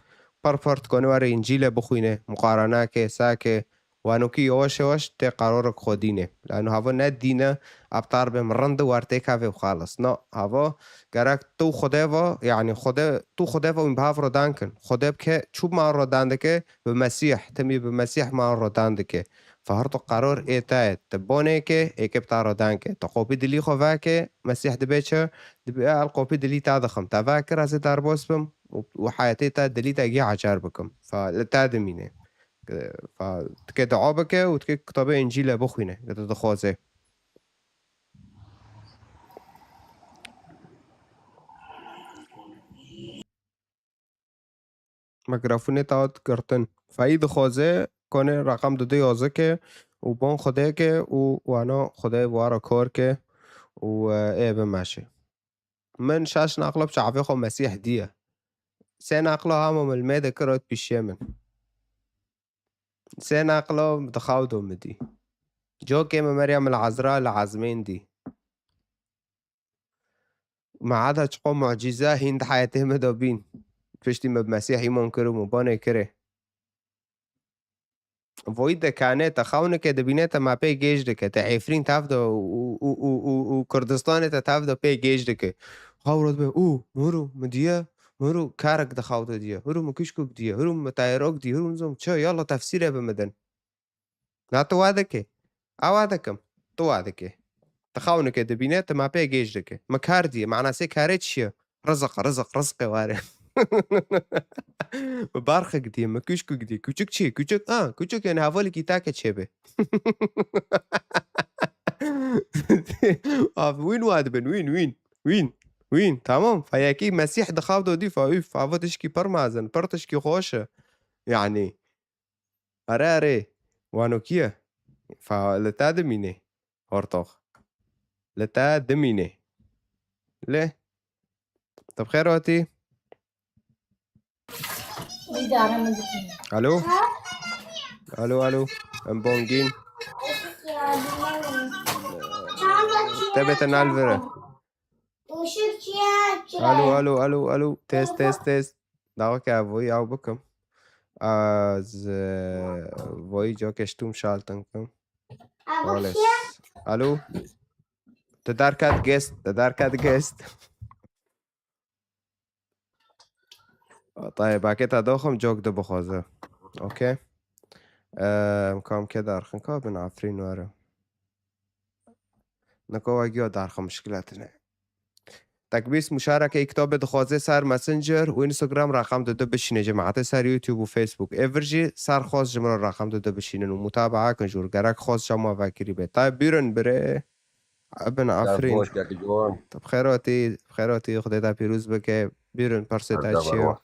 Pir pir dikanî were Încîlê bixwîne, muqarene ke, sake, Wanokî yewaş yewaş tê qerarek xwe dînê. Lano hava ne dîne, ebtar bê min rind e, wer têk hevê û xalis. Na, hava gerek tu Xwedê va, yanî Xwedê, tu Xwedê va wîn bi hev re dan kin. Xwedê bi ke çû man re dan dike, bi Mesîh, timî bi Mesîh man re dan dike. Fa her tu qerar ê te ye, tu bonê ke, ê ke bi te re dan ke. Tu qopî dilî xwe veke, Mesîh dibe çi? Dibe el qopî dilî te dixim. Te vekir ez ê derbas bim û, û heyetê te dilî te gî ecar bikim. Fa li te dimîne. Fa, dike dua bike û dike kitabê Încîlê bixwîne, ke tu dixwaze. Mikrofûnê te hat girtin. Feyî dixwaze konê reqem dide yazike û bon Xwedê ke û wana Xwedê wara kar ke û, e, ê bimeşe. Min şeş naqla bi çavê xwe Mesîh diye. Sê naqla hema min li me de kir hat pîşê min. Sê naqla di xaw do min dî. Cokê min Meryem li Ezra li ezmên dî. Me eda çiqo mucîze hîn di heyetê me de bîn. Piştî me bi Mesîh îman kir û me banê kirê. Voyî de kane te xewnike dibîne te me pê gêj dike. Te Efrîn tev de û, û, û, û, û Kurdistanê te tev de pê gêj dike. Xew re dibe, û, hûrû, mi diye, hûrû, karek di xew de diye, hûrû, mi kuşkuk diye, hûrû, mi tayerok diye, hûrû, nizam çi, yalla tefsîre bi min din. Na tu wa dike. Ew wa dikim. Tu wa dike. Ti xewnike dibîne, ti me pê gêj dike. Mi kar diye. Manasê karê çi ye? Riziq, riziq, rizqê ware. Mi barxik diye, mi kuşkuk diye. Küçük çi? Küçük, ha, küçük yani hevalekî take çêbe. Abi, wîn wa dibin, wîn, wîn, wîn, wîn. Tamam. Feyekî Mesîh di xew de dî, fa, üf, ava tişkî pir mezin, pir tişkî xweş e. Yani, Erê, erê. Wano kî ye? Fa, li te dimîne. Hortox. Li te dimîne. Lê. Tu bi xêr hatî? Alo? Alo, alo. Em bongîn. Te bê te nalvire. Alo, alo, alo, alo. Test, test, test. Dawa ke ev voyî ew bikim. Ez, e, voyî cokê ji tûm şaltin kim. Alo. Te derket gest, te derket gest. Tayê, bakê te doxim cok de bixwaze. Okey. Em kam ke derxin ka bin Efrîn were. Niko we giya derxin muşkile tine. Tekbîs muşareke kitabê dixwaze ser Messenger û Instagram raqam dide bişîne cemaetê ser YouTube û Facebook. Ê vir jî ser xwest ji min re raqam dide bişînin û mutabaa kin jûr. Gerek xwest şema vekirî be. Tay bîrin birê. Ebin Efrîn. Baş kaki ciwan. Tu bi xêr hatî, bi xêr hatî, Xwedê te pîroz bike. Bîrin, pirsê te çi ye?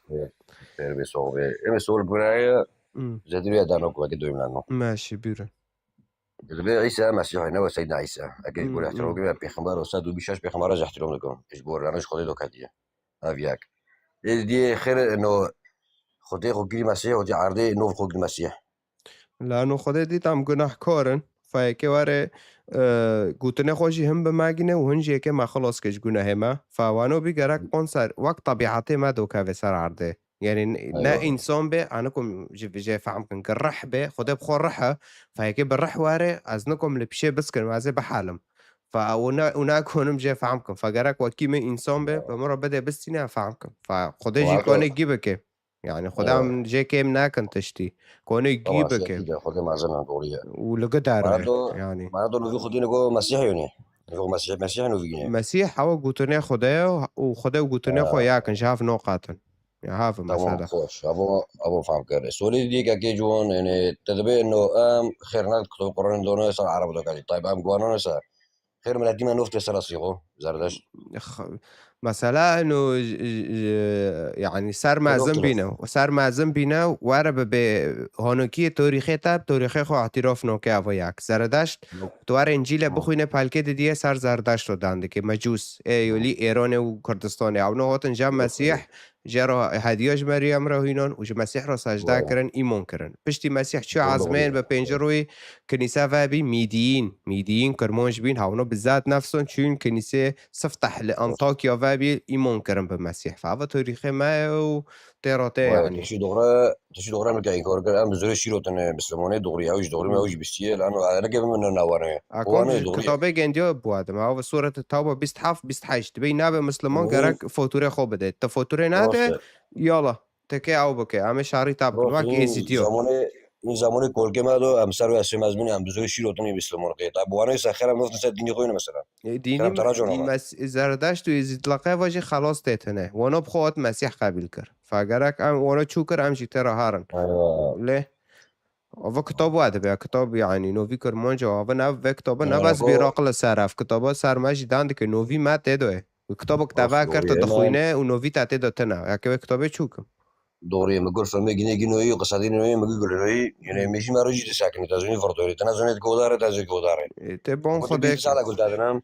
Xêr be, sox be. Ê sol guraya. Hmm. Zediriye dano ku vekî doyum nano. Meşî bîrin. Divê Îsa Mesîh ne we Seydina Îsa. Eke ji bo Hmm, hmm. Ehtiram kiriye pêxember û sed û bîst şeş pêxembera ji ehtiram dikim. Ji bo raniş Xwedê do ketiye. Ev yek. Ê diyê xêr no Xwedê xwe girî Mesîh û diyê erdê nov xwe girî Mesîh. Lano Xwedê dît em gunahkar in. Fayekê were, e, gotinê xwe jî hin bi me gine û hin jî yekê me xilas ke ji gunehê me. Fa wano bî gerek pon ser wek tebîetê me dokeve ser erdê. Yani n-, ne Eywa. Însan be, a nikom ji vijê fehm kin ki rih be, Xwedê bi xwe rih e, fayekê bi rih were, ez nikom li pişê biskin, ez ê bihelim. Fa û ne, û nakonim jê fehm kin. Fa gerek wekî min însan be, Eywa. Bi min re bide bistîne, em fehm kin. Fa Xwedê jî Wa konê to- gî bike. Yani Xwedê Eywa. Em jê kêm nakin tiştî. Konê gî Tamam, bike. Şekilde Xwedê mezin e, doğru ye. Û li gidar Bana be, do, yani. Bana do nûvî Xwedê nigo Mesîh yone. Nigo Mesîh, Mesîh nûvî yone. Mesîh hewa gotinê Xwedê ye û Xwedê û gotinê xwe yakin, ji hev noqatin. Ya, havim Tamam, mesela. Xoş. Avo, avo fam kir. Solê dî ke kê ciwan, yani, te dibe no em xêr ne kitab Kur'an done ser Arab do kali. Tayyib em guanan ser. Xêr miletî me nofte ser asî xo, Zerdeşt. X-, mesela no, j-, j-, j-, yani, ser Te mezin nofte bîne. Ser mezin bîne, were bi bê honokiyê torîxê te, torîxê xo îtîrof noke avo yak. Zerdeşt, Yok. Tu were Încîle Hı. Bixwîne pelkê didiye ser Zerdeşt o dan dike. Mecûs, ê Hı. Yolî Êronê û Kurdistanê. Ew no hotin je Yok, Mesîh, yok. Jê re hediya ji Meryem re hînan û ji Mesîh re secde Wow. Kirin, îmon kirin. Piştî Mesîh çû Wow, ezmên wow. Bi pêncî rûyî kinîse vebî Mîdiyîn. Mîdiyîn Kirmanc bîn, hewno bi zat nefson çûn kinîsê Sifteh li Antakya vebî, îmon kirin bi Mesîh. Fava torîxê me û tê re tê Wow, yani. Tişî doğru, tişî doğru em ke înkar kir. Em bi zûrê şîr otin Mislimanê doğru, ew jî doğru me, ew jî bistîye. Lan o ereke bi min ne nawane. Akon Wane ji doğru. Kitabê gendiya bu adim. Ew Sûrete Tewbe bîst heft, bîst heşt. Dibê nabe Misliman Doğru. Gerek fotûrê xwe bide. Te fotûrê nade, Rast e. Yala. Teke ew bike. Em ê şarî te bikin. Rast, Wek in Êzîdiyo. Zamanê, in zamanê kolkê me do, em ser wê esê mezmûnê, em bi zûrê şîr otinê Misliman qê. Te bi wane ser xêr em noftin ser dînî xwe yine mesela. E, dînî Kerem me-, tera cona me. Mes-, Zerdeşt û Êzîdlaqe ve jî xelas tê tine. Wano bi xwe hat Mesîh qebîl kir. Fa gerek em wano çû kir, em jî tê re herin. Eywa. Lê Ava kitab wa dibe, kitab, yanî, novî Kirmanca, ava nav ve kitaba ne bes bîraq li ser ev kitaba ser me jî dan dike, novî me tê de ye. Kitaba kitaba ker tu dixwîne û novî te tê de tine. Ya ke ve kitabê çûkim. Doğru ye, mi gul filmê gînê gînoyî, qisadî noyî, mi gul noyî, yine mêjî me rojî disekinî, te zonî vurdorî, te ne zonê di godare, te zê godare. E, te bon Xwedê. Sala gul te dinem.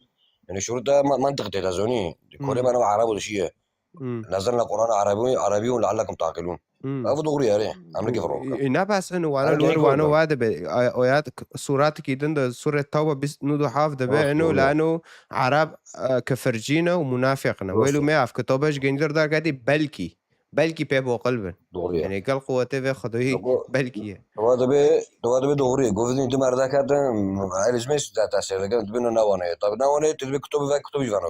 Yani şurût te ma-, mantiq tê te zonî. Korê me ne Arab û dişiye. Hmm. Nezilna Qur'an Arabî, Arabî û leallekum taqilûn. Hmm. Ev doğru ye, erê. Em neke froka. E, ne bes inu wana li wir wano wa dibe. Oyat surat ki din de suret Tawba bîst nû du hav dibe. Inu lanu Arab, e, kifircî ne û munafiq ne. Wêlu me ev kitabe ji genî dir derketî belkî. Belkî pê boqil bin. Doğru ye. Yani gel quwetê ve Xwedayî belkî ye. Wa dibe, wa dibe doğru ye. Govdin du merda kerdin, elîzmê size tesir dikin, dibin ne wane ye. Tabi ne wane ye, tu dibe kitabî ve kitabî vano.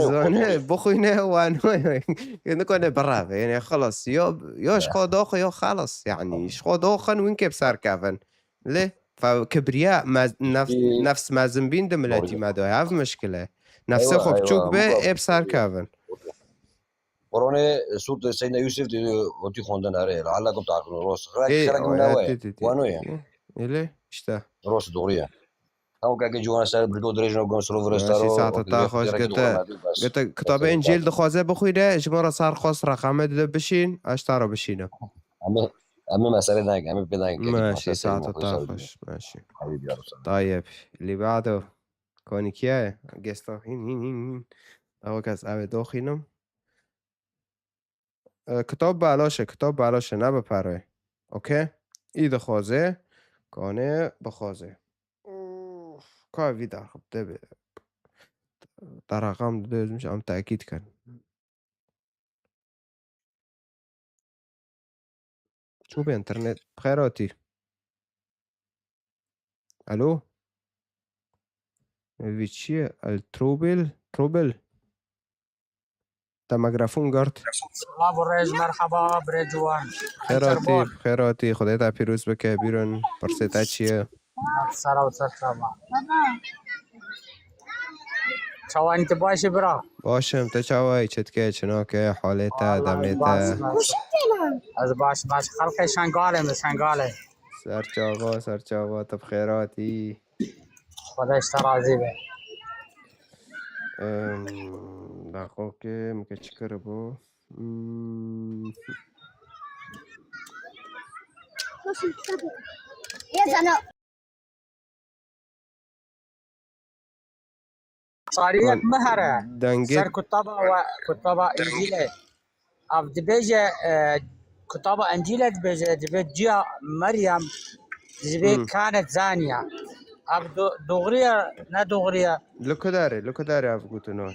Zane, bixwîne wano ye. Nikone birave. Yani xelas. Yo, yo ji xwe doxo, yo xelas. Yani ji xwe doxin wîn kê bi ser kevin. Lê, fa-, kibriya mez-, nefs, nefs mezinbîn di miletî me de. Ev mişkil e. Nefsê xwe biçûk be, ê bi ser kevin. Qur'anê Sûrê Seydina Yûsif de otî xwendin erê. Leallekum taqilûn. Rost. Ê, xelek min ewe ye. Wano ye. Ê, lê, işte. Rost, doğru ye. Ew keke ciwana ser birgo dirêj no gom silo virestaro. Saeta te xweş, gete, gete kitabê Încîl dixwaze bixwîne, ji min re ser xwest reqamê dide bişîn, ez ji te re bişînim. Em ê, em ê mesele dayik, em ê pê dayik. Meşî, saeta te xweş, meşî. Tayeb, lîbado. Konî kiye? Gesta, hîn, hîn, hîn, hîn. Ew kes ew ê doxînim. E, kitab belaş e, kitab belaş e, ne bi pere. Okey? Î dixwaze, kanê bixwaze. Uf, ka vî derxip de be. Te reqam dide, ez em tekîd kin. Çû be internet, bi xêr hatî. Alo? Vî çi ye? El Trobel? Trobel? Te mikrofon girt. Silav û rêz, merheba, birê ciwan. Xêr hatî, xêr hatî, Xwedê te pîroz bike, bîrin, pirsê te çi ye? Sera û ser çava. Çawa, tu baş î bira? Baş im, tu çawa yî, çi dike, çi nake, halê te, demê te? Ez baş, baş. Xelkê Şengalê me, Şengalê. Ser çava, ser çava, tu bi xêr hatî. Xwedê ji te razî be. Em, daxokê, min ke çi kiribû? Hmm. Tariyek mi here. Dengê ser kutaba we, kutaba Încîlê. Ev dibêje, e, kutaba Încîlê dibêje, dibê ciya Meryem, dibê Hmm. kanet zaniya. Ev do-, doğru ye, ne doğru ye? Li ku derê, li ku derê ev gotino?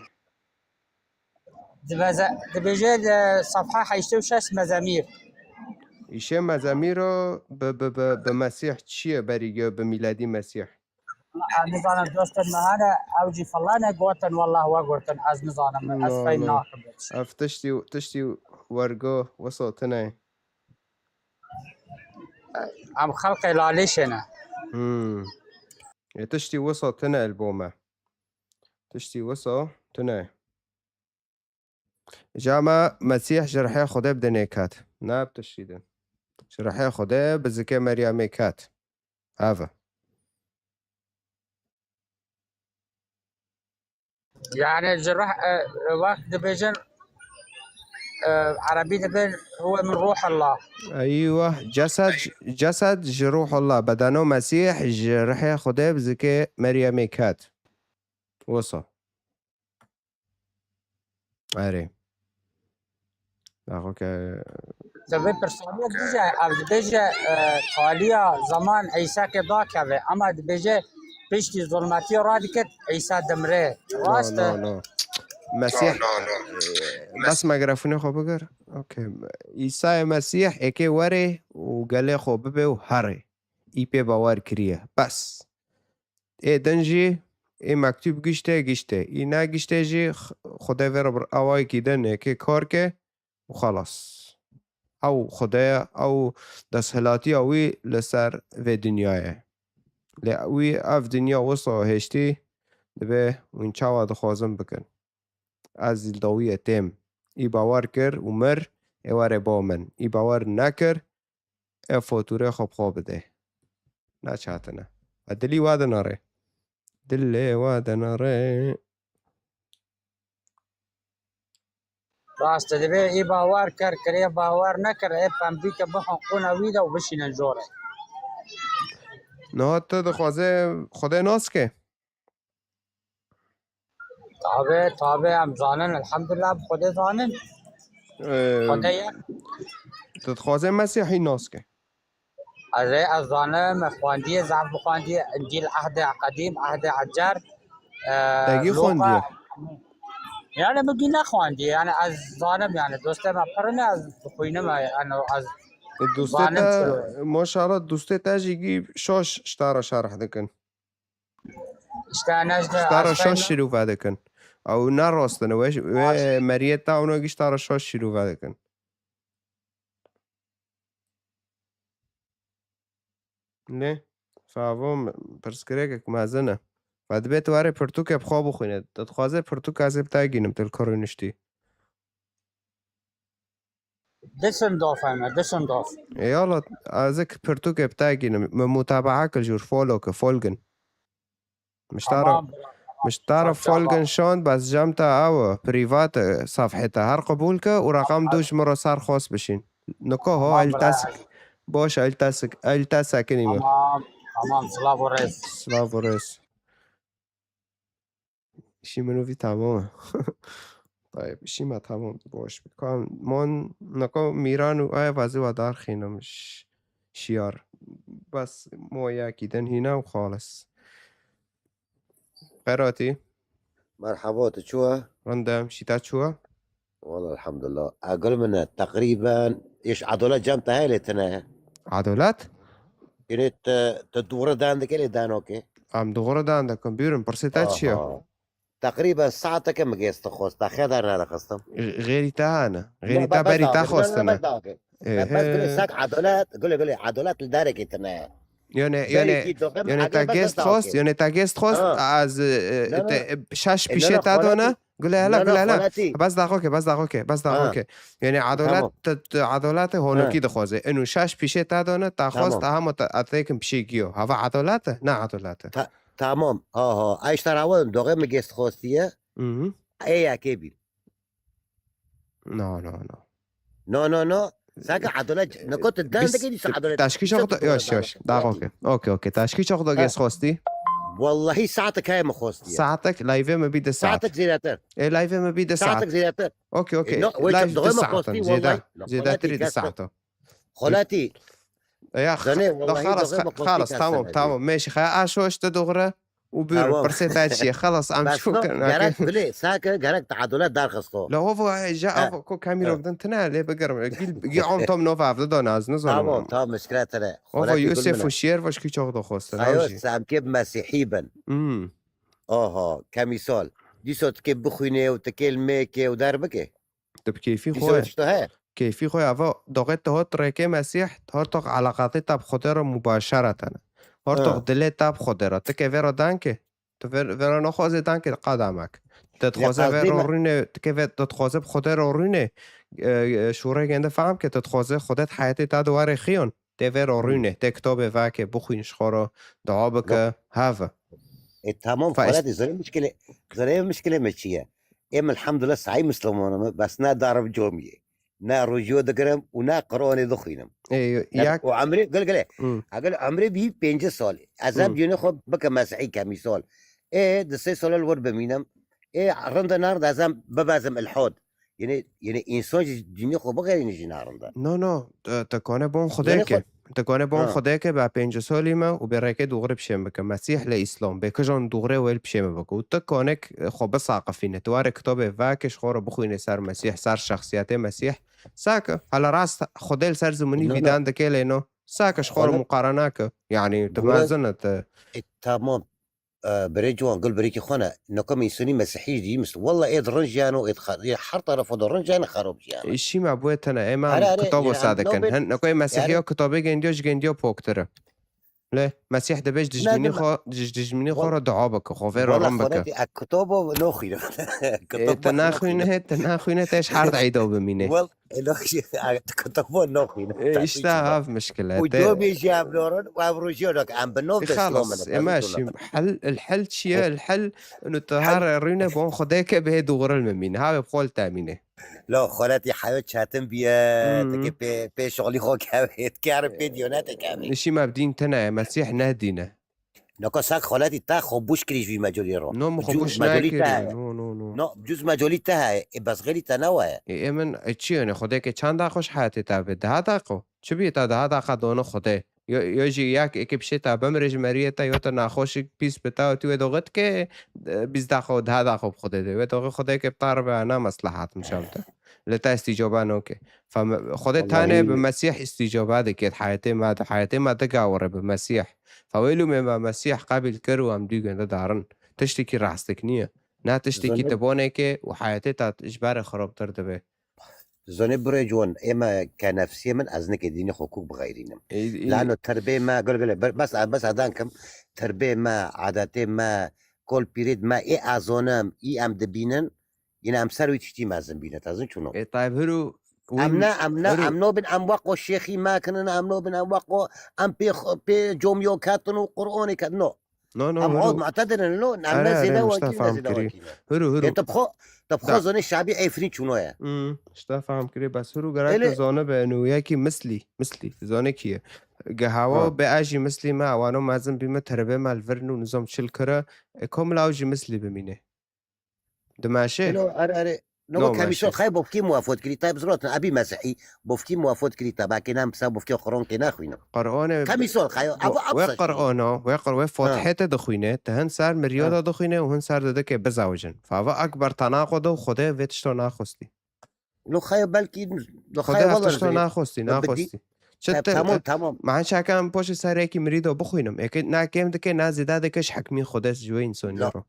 Dibeze-, dibêje, e, sefha heştê û şeş mezemîr. Îşê mezemîro bi, bi, bi, bi Mesîh çi ye berî ge, bi mîledî Mesîh? Ez nizanim, dostên me hene, ew jî filane gotin, wellah we gotin, ez nizanim, ez fehm nakim. Ev tiştî, tiştî wergo wisa tune. Em xelqê Lalîşê ne. Hmm. Ê tiştî wisa tune li bo me. Tiştî wisa tune. Ji me Mesîh ji rihê Xwedê bi dinê ket. Ne bi tiştî din. Ji rihê Xwedê bi zikê Meryemê ket. Ev e. Yani ji rih, e, e, wext dibêjin, e, Erebî dibên huwe min ruhullah. Eywa, cesed, cesed ji ruhullah, bedeno Mesîh ji rihê Xwedê bi zikê Meryemê ket. Wisa. Erê. Daxo ke Te vê pirsaniya dije, ev dibêje, e, taliya zaman Îsa ke dakeve, ama dibêje piştî zulmetiya radikit Îsa dimre. Rast e? No, no, no. Mesîh, e, bes mikrofona xwe bigir. Okey. Îsayê Mesîh êkê were û gelê xwe bibe û here. Î pê bawer kiriye. Bes. Ê din jî, ê mektûb gişte, gişte. Î negişte jî, x-, Xwedê vê re bir awayekî din êkê kar ke û xelas. Ew Xwedê ye, ew desthilatiya wî li ser vê dinyayê. Lê wî ev dinya wisa hêştî, dibê hûn çawa dixwazin bikin. Ez li dawiyê têm. Î bawer kir û mir, ê were bo min. Î bawer nekir, ê fotûrê xwe bi xwe bide. Naçe hatine. A dilî wa dinare. Dilê wa dinare. Rast e, divê ê bawer kir, kirê bawer nekir, ê pembîke bixin qûna wî de û bişînin jorê. Niha tu dixwaze Xwedê nas ke? Tabe, tabe, em zanin, elhamdulillah, bi Xwedê zanin. Ee, Xwedê ye. Tu dixwaze Mesîhî nas ke? Ez ê, ez zanim, xwendiye, zaf bi xwendiye, Încîl Ehdê Qedîm, Ehdê Ecer, e, Te gî Luqa. Xwendiye? Yani min gî nexwendiye, yani ez zanim, yani dostê me pir ne, ez dixwînim, yani ez Dostê zanim te, çilo. Maşallah, dostê te jî gî şaş ji te re şerh dikin. İşte ne ji Ji te re şaş şîrove dikin. Ew ne rast in. Wê, wê meriyê te ewna gî ji te re şaş şîrove dikin. Lê, savo, pirsgirêkek mezin e. Ve dibê tu warê pirtûkê bi xwe bixwîne. Tu dixwaze pirtûk ez ê bi te gînim, tu li ku rûniştî. Düsseldorf, Emre, Düsseldorf. Ê yala, ez ê pirtûkê bi te gînim. Min mutabaa kir jûr, follow kir, folgen. Miştara, Tamam, bro, tamam. Miştara Çok folgen tamam. Şand, bes cem te ew, privat, e, safhê te her qebûl ke û reqam Tamam. Du ji min re ser xwest bişîn. Nika ho, Tamam, el bro. Tesik. Boş, el tesik, el tesekinî min. Tamam, tamam, silav û rêz. Silav û rêz. Îşî min û vî tamam e. Tayeb, îşî me tamam, boş bî. Kan mon, nako Mîran û aya vazî wa darxînim ş-, şiyar. Bes mo yekî din hîne û xalis. Qeratî. Merhaba, tu çû ye? Rindem, şî te çû ye? Wala elhamdulillah. A gul min e, teqrîben, îş edalet cem te heye lê tine. Edalet? Yine te, te doğru dan dike lê dan okey. Em doğru dan dikin. Buyurun, pirsê te çi ye? Aha. Teqrîben saeteke min gêst xwest. Te xêdar nerexistim. Xêrî te hene. Xêrî te berî te xwestine. Bes gule sak edalet, gule gule edalet li darekê tine. Yone, yone, yone te gêst xwest, yone te gêst xwest, ez, e, te, şaş pîşê te done. Gule hele, gule hele. Bes daxo ke, bes daxo ke, bes daxo ke. Yani edalet, edalet honokî dixwaze. Eno şaş pîşê te done, te xwest, aha ma te, ez têkim pîşê giyo. Hava edalet e? Ne edalet e. Tamam. Aha. Ay işte rawan, doğru mu gêst xwestiye? Hı hı. Ê yekê bî. No, no, no. No, no, no. Saka edalet, nako te dan dike dîsa edalet. Taşkî çok da, yoş, yoş. Daha okey. Okey, okey. Taşkî çok da gêst xwestî. Wallahî saetek heye min xwestiye. Saetek, live mi bî di saet. Saetek zêdetir. E, live mi bî di saet. Saetek zêdetir. Okey, okey. No, wê live di saet. Zêde, zêdetirî di saet. Xolati. Ya, xalas, xalas, tamam, tamam. Meşi xaya aşo işte doğru. û buyurun, pirsê te çi ye? Xelas, em çû kirin. Gerek bilê, sake, gerek te edalet derxist xwe. La, ovo, e, ja, ovo, ko kamîro bidin tine, lê bigirim. Gî, gî om tom nova ev dida naz, nizanim. Tamam, tamam, mişkile tine. Ovo, Yusuf û Şiyer vaş kî çok da xwestin. Ayo, semkê bi Mesîhî bin. Hmm. Aha, kemîsal. Dîsa tu kê bixwînê û tu kê li mêkê û derbikê. Tu bi keyfî xwe. Keyfî xwe ava doxê tu hot rêkê Mesîh, hot eleqatê te bi Xwedê re mubaşereten e. Hot dilê te bi Xwedê re. Tu kê vê re dankê. Tu vê, vê re naxwazê dankê qadamek. Te dixwaze vê re rûnê, tu kê vê, te dixwaze bi Xwedê re rûnê, e, e, şûrê gende fehm ke, te dixwaze Xwedê di heyetê te de were xiyon. Tê vê re rûnê, tê kitobê veke, bixwîn ji xwe re, dua bike, heve. E, tamam, xalatî, zerê mişkilê, zerê mişkilê me çi ye? Ê, min elhamdulillah sahî Misliman im, bes ne darib comiyê. Ne rojyo digirim û ne Qur'anê dixwînim. Ê, û emrê, gil gilê. Egel emrê bî pêncî salî. Ez em diyonê xwe bike mesihî kemî sal. Ê, di sê sal li wir bimînim. Ê, rinde nerinde ez em bibezim ilhad. Yine, yine insan ji dinê xwe bixêrîne jî nerinde. No, no, te, te kane bon Xwedê ke. Te kane bon Xwedê ke be pêncî salî me û bê rêkê dûgre pişê min bike. Mesîh le Îslam. Bê kijan dûgre wê li pişê min bike. Û te kane xwe bisaqifîne. Tu ware kitabê veke ji xwe re bixwîne ser Mesîh, ser şexsiyetê Mesîh. Sake, hala rast Xwedê li ser zimunî vîdan dike lê no. Sake ji xwe re muqarene ke. Yani tu mezin e te. E, tamam. Birê ciwan, gul birêkî xwe ne. Neka me însanî mesihî jî mis. Walla ê di rind jiyane û ê di xer-, ê her tarafo de rind jiyane, xerab jiyane. Îşî me bûye tene, ê me kitabo sade kin. Hin, neka ê mesihî ya kitabê gendiya ji gendiya poktir e. Lê Mesîh dibê ji dijminî xwe, ji dijminî xwe re dua bike, xwe vê re rin bike. Wala xwe ne dî, ez kitobo noxwînim. Ê, tu naxwîne, tu naxwîne, te ji her di eyda bimîne. Wel, ê, noxwî-, ez kitobo noxwînim. Ê, îşte hav mişkile. Û domê jî ev norin, û ev rojî yok, em bi nov de Îslam in. Xelas, ê, meşî, hel, el hel çi ye? El hel, û tu her rûne bon Xwedê ke bihê dûxuril mimîne. Havê bi xwe li temîne. La xweletî heyo çetin biye, Hmm. tikê pê, pê şixulî xwe kevê, dikare pê diyonetê kevê. Nişî me bi dîn tine ye, Mesîh ne dîn e. Naka sak xweletî te xwe bûş kirî ji vî mecolî ro. No, min xwe Cûz bûş mecolî te nayekirî. Heye. No, no, no. No, cûz mecolî te heye. Ê, bes xêlî te ne waye. Ê, ê min, ê, çi yone? Xwedê ke çend daqa ji heyatê te bi? Daha daqa. Çi bî te daha daqa done Xwedê? Yo, yo jî yak êkê pişê te bimire ji meriyê te, yo te naxoşik pîs bi te û tu wê doxit ke, e, bîst daqa û daha daqa bi Xwedê de. Wê doxê Xwedê ke bi te re be, na meslehat mişam te. Li te îstîcoba noke. Fem-, Xwedê Wallahî. Tane bi Mesîh îstîcoba dike, heyetê me de, heyetê me digawire bi Mesîh. Fe wê lûmê me Mesîh qebîl kir û em dû gende darin. Tiştekî rastik niye. Na tiştekî Zanî- te boneke û heyetê te ji ber xirabtir dibe. Zanî birê ciwan, ê me ke nefsiyê min, ez neke dînê xwe kûk bixeyrînim. Ê, ê. Lano terbê me, gul gule, ber-, bes, bes adan kim, terbê me, adetê me, kol pîrêd me, ê azonim, î em dibînin, yine em ser wî tiştî mezin bîne, tezin çûno. Ê, Tayyip Huru, Em wî ne, em ne, Huru. Em nobin, em weko şêxî me kinin, em nobin, em weko, em pê xo-, pê comiyo ketin û Qur'onê ketin, no. No, no, Em huru. Od mu'tedilin, no, em Are, ne are, zêde wekî, ne zêde wekî ne. Huru, huru. Ê, tu bi xwe, tu bi xwe Da. Zonê Şabî Efrîn çûno ye. Hmm, işte fam kirî, bes huru gerek Ele- tu zone be, nu yekî mislî, mislî, zone kî ye. Ge hawa Ha. be a jî mislî me, awano mezin bî me, terebe me li vir nû nizam çil kire, e, komila ew jî mislî bimîne. Dimeşe? Elo, are, are. No, No, kemîsol meşe. Xey bofkî muwafot kirî, tay bizrotin, ebî mesihî, bofkî muwafot kirî, ta bakê nam pisa bofkî xuron kê naxwînim. Qur'anê Kemîsol xey, We-, ebu we absa Qur'ano, we Qur-, we Ha. Fatihê te dixwîne, te hin ser miryoda Ha. dixwîne û hin ser didike bizawicin. Fava akbar tanaqo do Xwedê vê tişto naxwistî. Lo xey belkî, lo Xwedê xey ev wala tişto zirê. naxwestî, Bi dî-, naxwestî. Çi Te-, te-, tamam, tamam. Ma çakan poşê ser yekî mirî de bixwînim. Eke na kêm dike, na zêde dike ji hekmî Xwedê ji wê însonî Ya. ro.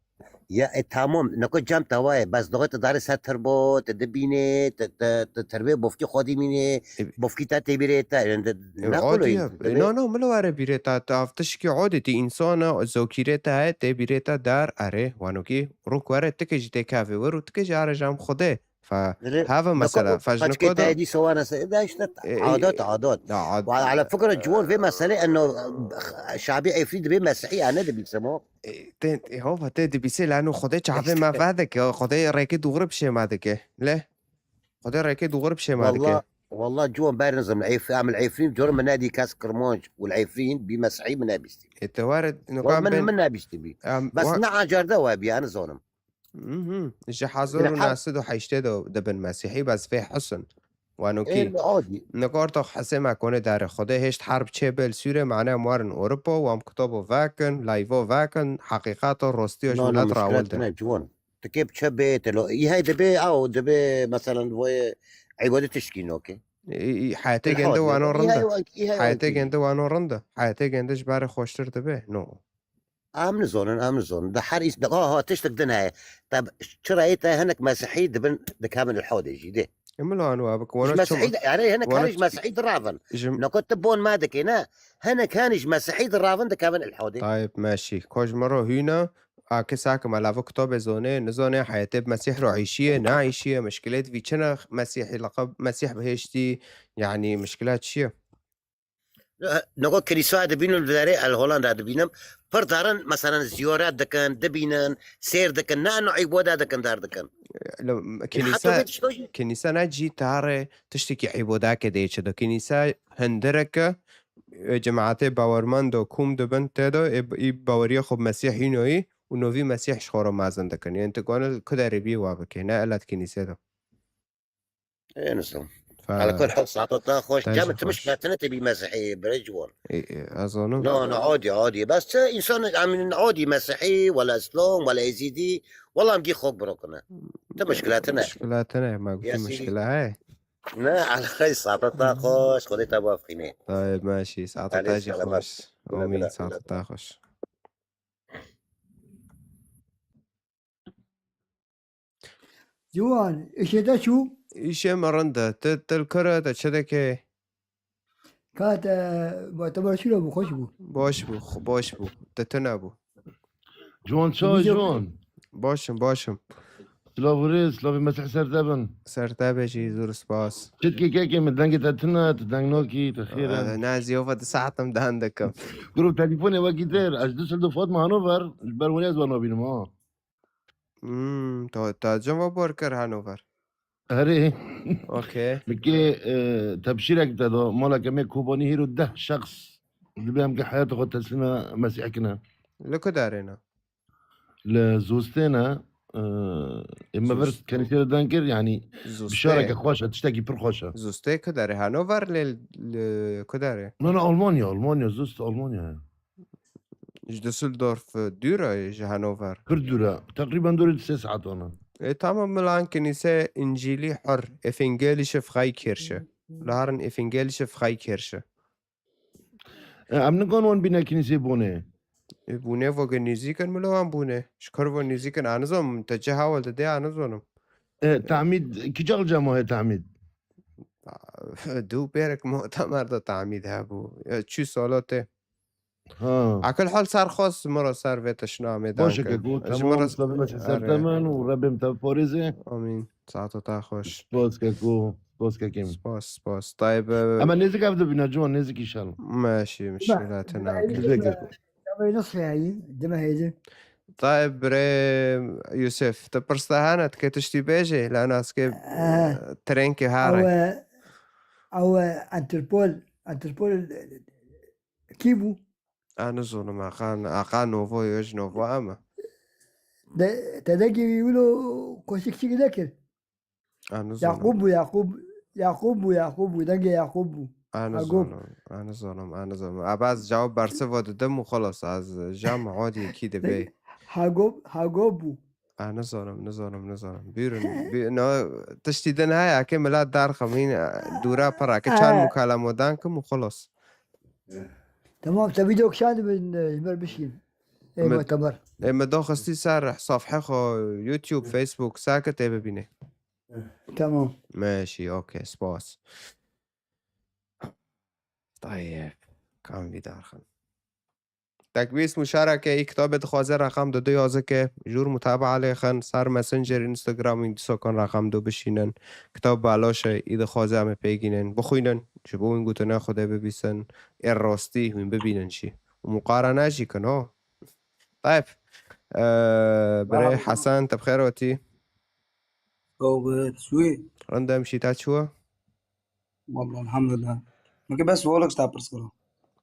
Ya, e, tamam. Neko cem te waye. Bes doxê te darê ser terbo, te dibînê, te, te, te terbê bofkî xwe dîmînê, E, bofkî te tê bîrê te. Ende e, ne adi qoloyî, ya. te E, dibê- no, no, min were bîrê ta, ta av tişkî odî tî însana, zokîrê te heye, tê bîrê te dar, erê, wanokî, rûk were, tike jî tê kavê wir û tike jî are jam Xwedê. Fa Dire, hava nako mesela, fa ji paçkê nako te da edî sowana se, da işte E, e, adat, adat. da ad- Wa ala fikra ciwan vê mesele eno Şabî Efrî dibê Mesihî ane dibîsemo. E, te, e, hova te dibîsê lano Xwedê çavê me vedike, Xwedê rêkê dûğri bi şê me dike. Le? Xwedê rêkê dûğri bi şê me dike. Wallah, wallah ciwan ber nizim, Ef-, em li Efrîn cor min nedî kes Kirmanc û li Efrîn bî Mesihî min nebîstî. E, te were Wa niko min, ben min nebîstî bî. Em, Bes wa- ne acarde we bî, ez nizanim. Mhm. Ji hezar û neh sed û heştê de dibin Mesîhî, bes vê Husin. Wanokî. Ê, li adî. Nikor to Husê me konê dare. Xwedê hêşt herb çê bê li Sûrê, mane em warin Ewropa, û em kitobo vekin, layvo vekin, heqîqato, rostiyo ji No, no, milet rawil de. Ne, ciwan. Tu kê bi çe bê, te lo, î hey dibê, aw, dibê, meselen, voyê, eyvadê tişkî nokê. Î, î, heyetê gende wano rind e. Heyetê gende wano rind e. Heyetê gende ji berê xweştir dibe. No. Em nizonin, em nizonin. Di her îs-, di, ha, ha, tiştek din heye. Te, çira yê te hinek mesihî dibin, dikevin ilhodê jî, dê. Em li wan wa bikin. Ji Wano çima mesihî, yani hinek Wano her ji mesihî diravin. Ji Nako tu bon me dikê, ne? Hinek hen ji mesihî diravin, dikevin ilhodê. Tayyip meşî. Ko ji min ro hîna, a kisa ke me lava kitobê zonê, nizonê heyetê bi mesîh ro îşiye, ne îşiye, mişkilê di vî çi ne mesihî, leqeb mesîh bihêştî, yani mişkila çi ye? Noko kilîsa dibînin, li derê el Holanda dibînim. Pir darin, meselen, ziyaret dikin, dibînin, sêr dikin, ne eno îboda dikin, der dikin. Li, Ê, kilîsa, heta vê tişto jî. Kilîsa ne cî tarê tiştekî îbodake dê çi do. Kilîsa hindireke, e, cemaetê bawermendo kûm dibin tê do, ê, î baweriya xwe bi Mesîh hînoyî û novî Mesîh ji xwe re mezin dikin. Yên tu gone ku derê bî wa bikê, ne elat kilîsê do. Ê, nizanim. Fa- Ala kul hal, saeta te xweş. Te Cem, jî tu xweş. Mişkilate ne te bî mesihî, birê ciwan. Ê, ê, ez zanim. No, no, adî, adî. Bes tu însan, em, adî mesihî, wela îslam, wela êzîdî, wela em gî xok birokine. Tu mişkilate ne. Mişkilate ne, ma gotî Ya sîdî. Mişkila heye. Ne, ala xey, saeta te xweş, Xwedê te bafxîne. Tayyip meşî, saeta te jî xweş. Aleyhisselam. Amîn, saeta te xweş. Ciwan, îşê te çû? Îşê me rind e. Ti, ti li kir e, te çi dikê? Ka te muteber şîro bû, xweş bû. Baş bû, xwe-, baş bû. Te tune bû. Ciwan çawa Vîdeo ciwan? Baş im, baş im. Silav û rêz, silavê Mesih ser te bin. Ser te be jî, zor spas. Çitkê kekê min dengê te tune, tu deng nakî, tu xêr e. Eh, ne, ez yova di saetim dan dikim. Gurû telefonê wekî dir, ez Düsseldorf hatim Hanover, ji ber winê ez we nabînim ha. Hmm, ta, ta cem ve bor kir Hanover. Erê. Okey. Dikê e, tebşîrek te da maleke me Kobanî hîro deh şexs dibe em ki heyata xwe teslîme Mesîh kine. Li ku derê ne? Li Zostê ne. E, ê me vir Zostê. Kenîsê de den kir, yanî Zostê. Bişareke xweş e, tiştekî pir xweş e. Zostê ku derê? Hanover lê li ku derê? Na, na, Almanya, Almanya, Zost Almanya ye. Ji Düsseldorf, e, dûr e ji Hanover? Pir dûr e. Teqrîben dorê sê saetan e. E, tamam, milan Kînîse Încîlî Hur, Evangelische Freikirche. Li herin Evangelische Freikirche. E, em nikan wan bîne Kînîsê Bonê. E, Bonê voge nêzîk in, milo wan Bonê. Ji kur vo nêzîk in, a nizanim, te cih hewal dide, a nizanim. E, Tamîd, kî cem heye Tamîd? Dû pêrek mutemer de Tamîd hebû. E, çû salo tê. Ha. Akil hal ser xwest miro ser vê tişna mêdan Baş e kir. Keko, Ji tamam, miro Mustafa Mesih ser Erê. Temen û Rebê min te biparêze. Amîn. Saeto te xweş. Spas Keko, spas Kekim. Spas, spas. Tayb, e, Em ê nêzik ev dibîne, ciwan nêzik inşallah. Meşî, mişkîlate nake. Güzel Keko. Ew ê nasıl yani? Dime heydi. Tayb birê Yusuf, tu pirs te hene, dike tiştî bêjê, la naskê, Eh. Trenkê hare. Ew, ew, Interpol, Interpol, e, kî bû? A nizonim, aqa, aqa Novo yo, ji Novo ama. De, te dekî wî wilo koşik çik dekir. A nizonim. Yaqûb bû, Yaqûb. Yaqûb bû, Yaqûb bû, dengê Yaqûb bû. A Hagop. Nizonim, a nizonim, a nizonim. Aba ez cewab bersiva didim û xelas, ez jam hodî kî dibê. Hagop, Hagop bû. A nizonim, nizonim, nizonim. Bîrin, bî-, no, tiştî din heye, ke milat derxim, hîn, e, dûra pir e, ke çar Eh. Mukalemo dan kim û xelas. Tamam, te vîdeo kişandibin, e, ji ber bişîn. Ê Me-, muteber. Ê me doxistî ser safhe xwe YouTube, Facebook, sake tê bibînê. Tamam. Meşî, okey, spas. Tayeb, kam vî derxin. Tekbîs muşareke î kitabê dixwaze reqam du du yazike, jûr mutabaa lê xin, ser Messenger, Instagram, wî disokan reqam du bişînin. Kitab belaş e, î dixwaze em ê pê gînin, bixwînin, ji bo wîn gotine Xwedê bibîsin, ê rastî wîn bibînin jî. Û muqarene jî kin, ho. Tayeb, e, birê Merhaba. Hesen, te bi xêr hatî. Ew bi çûyî. Rind e, em şî te çû? Wallah, elhamdulillah. Min ki bes sualek ji te pirs kiro.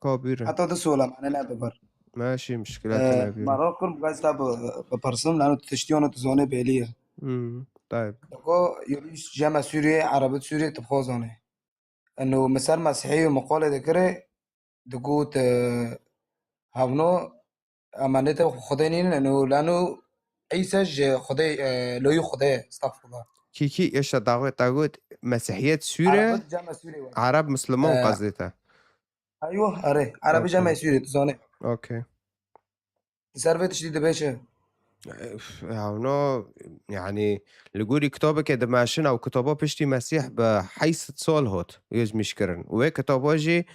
Ka bîre. Heta du suala mane ne biber. Meşî, mişkilate Ee, nebîre. Maraq kir, bes te bi, bipirsim, lano tu tiştiyan tu zonê bêlî ye. Hmm, tayeb. Deko, yolî jeme Sûriyê, Erebit Sûriyê, tu bi xwe zonê. Eno, min ser Mesihî û miqalê dikirê, digot, e, hevno, emanetê Xwedê nînin, eno lano Îsa ji Xwedê, e, loyî Xwedê ye, estexfirullah. Kî, kî, êşa daxwe te got, Mesihiyet Sûre, Erebit cem Sûrê we. Ereb Misliman Ee, qezdê te. Eywa, erê. Erebî cem Okey. Sûrê, tu zanê. Okey. Ser vê tiştî dibê çi? Üf, ya no, yani, li gorî kitabeke dimeşin ew kitaba piştî Mesîh bi heyt sed sal hot yozmîş kirin. Û wê kitaba jî,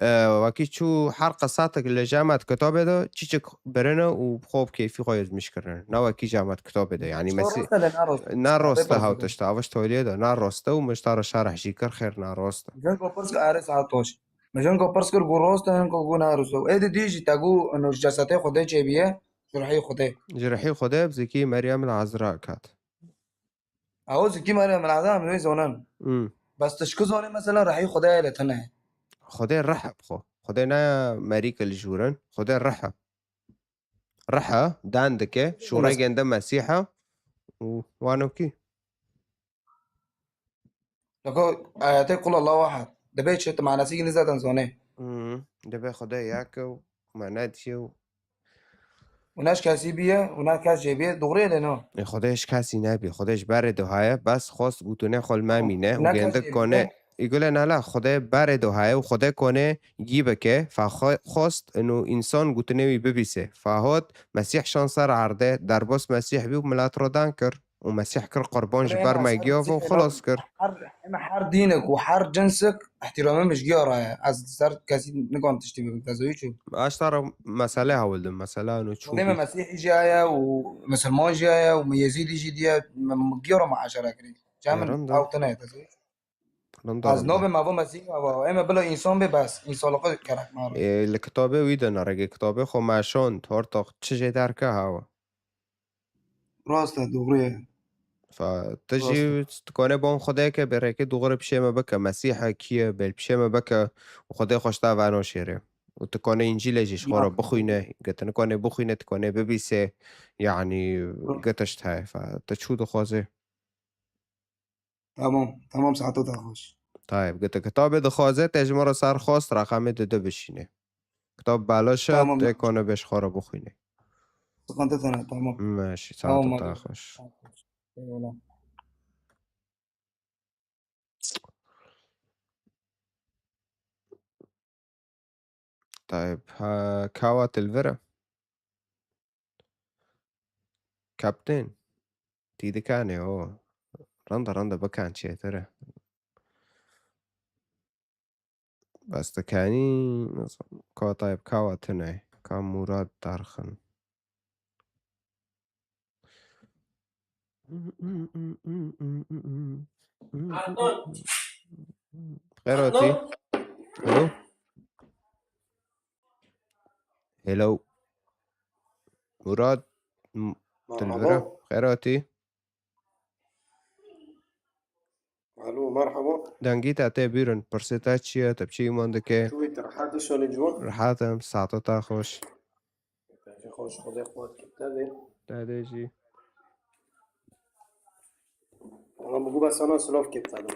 e, wekî çû her qesatek li jemet kitabê de çiçik birine û xwe bi keyfî xwe yozmîş kirine. Ne wekî jemet kitabê de, yani, Mesîh. Rost e, ne rost e. Ne rost e, hew tişt, ev toliyê de ne rost e û min ji te re şerh jî kir, xêr ne rost e. Jingo pirs kir, erê saet toş. Min jingo pirs kir, got rost e, jingo got ne rost e. Ê di dî jî te got, ino ji cesetê Xwedê çêbiye, ji rihî Xwedê. Ji rihî Xwedê bi zikî Meryem li Ezra ket. Ew zikî Meryem li Ezra em wê zonin. Hmm. Bes tu ji ku zonê mesela rihî Xwedê ye li tune? Xwedê rih e bi xwe. Xwedê ne merî ke li jûr in. Xwedê rih e. Rih e, dan dike, şûrê Mes- gende Mesîh e û wano kî. Leko ayetê Kul Allahu Ehed. Dibê çi? Tu manasî nizaten zonê. Hmm, dibê Xwedê yek e û me nediye û Û ne ji kesî biye, û ne kes jê biye, doğru ye lê no? E, Xwedê ji kesî nebiye. Xwedê ji berê de heye, bes xwest gotine xwe li me mîne û Ne kes gendik jê kone. Biye. Îgule nala, Xwedê berê de heye û Xwedê kone gî bike, fa xwe-, xwest ino însan gotine wî bibîse. Fa hot, Mesîh şan ser erdê, derbas Mesîh bî û milet re dan kir. û Mesîh kir qurban ji ber me giyav û xilas kir. Her, em her dînek û her cinsek ihtiramê min ji giya re ye. Ez ser kesî nikan tiştî bibim, te zewî çû. Aşta re mesele hewildim, mesele û çû. Xwedê me Mesîhî jî heye û Misilman jî heye û me Yezîdî jî diye, me, me giya re muaşere kirî. Çem min ew tune ye, te zewî çû. Rinda, rinda. Ez nabê me vo Mesîh ava. Ê me bila însan bê bes. Însanlığı gerek me re. Ê, li kitabê wî de neregê kitabê xwe me şand. Hortoq çi jê derke hewa. Rast e, doğru ye. Fa, tu jî dikane bon Xwedê ke bê rêkê doğru pişê me bike. Mesîh e kî ye, bêl pişê me bike. Û Xwedê xwe ji te venaşêrê. Û tu kane Încîlê jî ji xwe re bixwîne. Ge tu nikane bixwîne, tu kane bibîsê. Yanî, ge tişt heye. Fa, tu çû dixwazê. Tamam, tamam, saeta te xweş. Tayeb, gete kitabê dixwaze, te ji min re ser xwest, reqemê dide bişîne. Kitab belaş e, tamam, tê kone bê ji xwe re bixwîne. Sıkıntı tene, tamam. Meşî, saeta te xweş. Eyvallah. Tayeb, ha, kawa te li vir e? Kaptên, tî dikanê o. Randa randa bikan çêtir e. Bes dikanî, ka Tayeb, kawa tune, ka Murad Darxin. Xêr hatî. Hello. Hello. Murad, m-, Merhaba. Dilbira, xêr hatî. Alo, merhaba. Dengî te tê bîrin, pirsê te çi ye, te bi çi îman dike? Çûyî te rehat, îşalê ciwan. Rehat im, saeta te xweş. Te jî xweş, Xwedê quwet kir te dê. Te dê jî. Ana, bi guba sana silav kir te dê.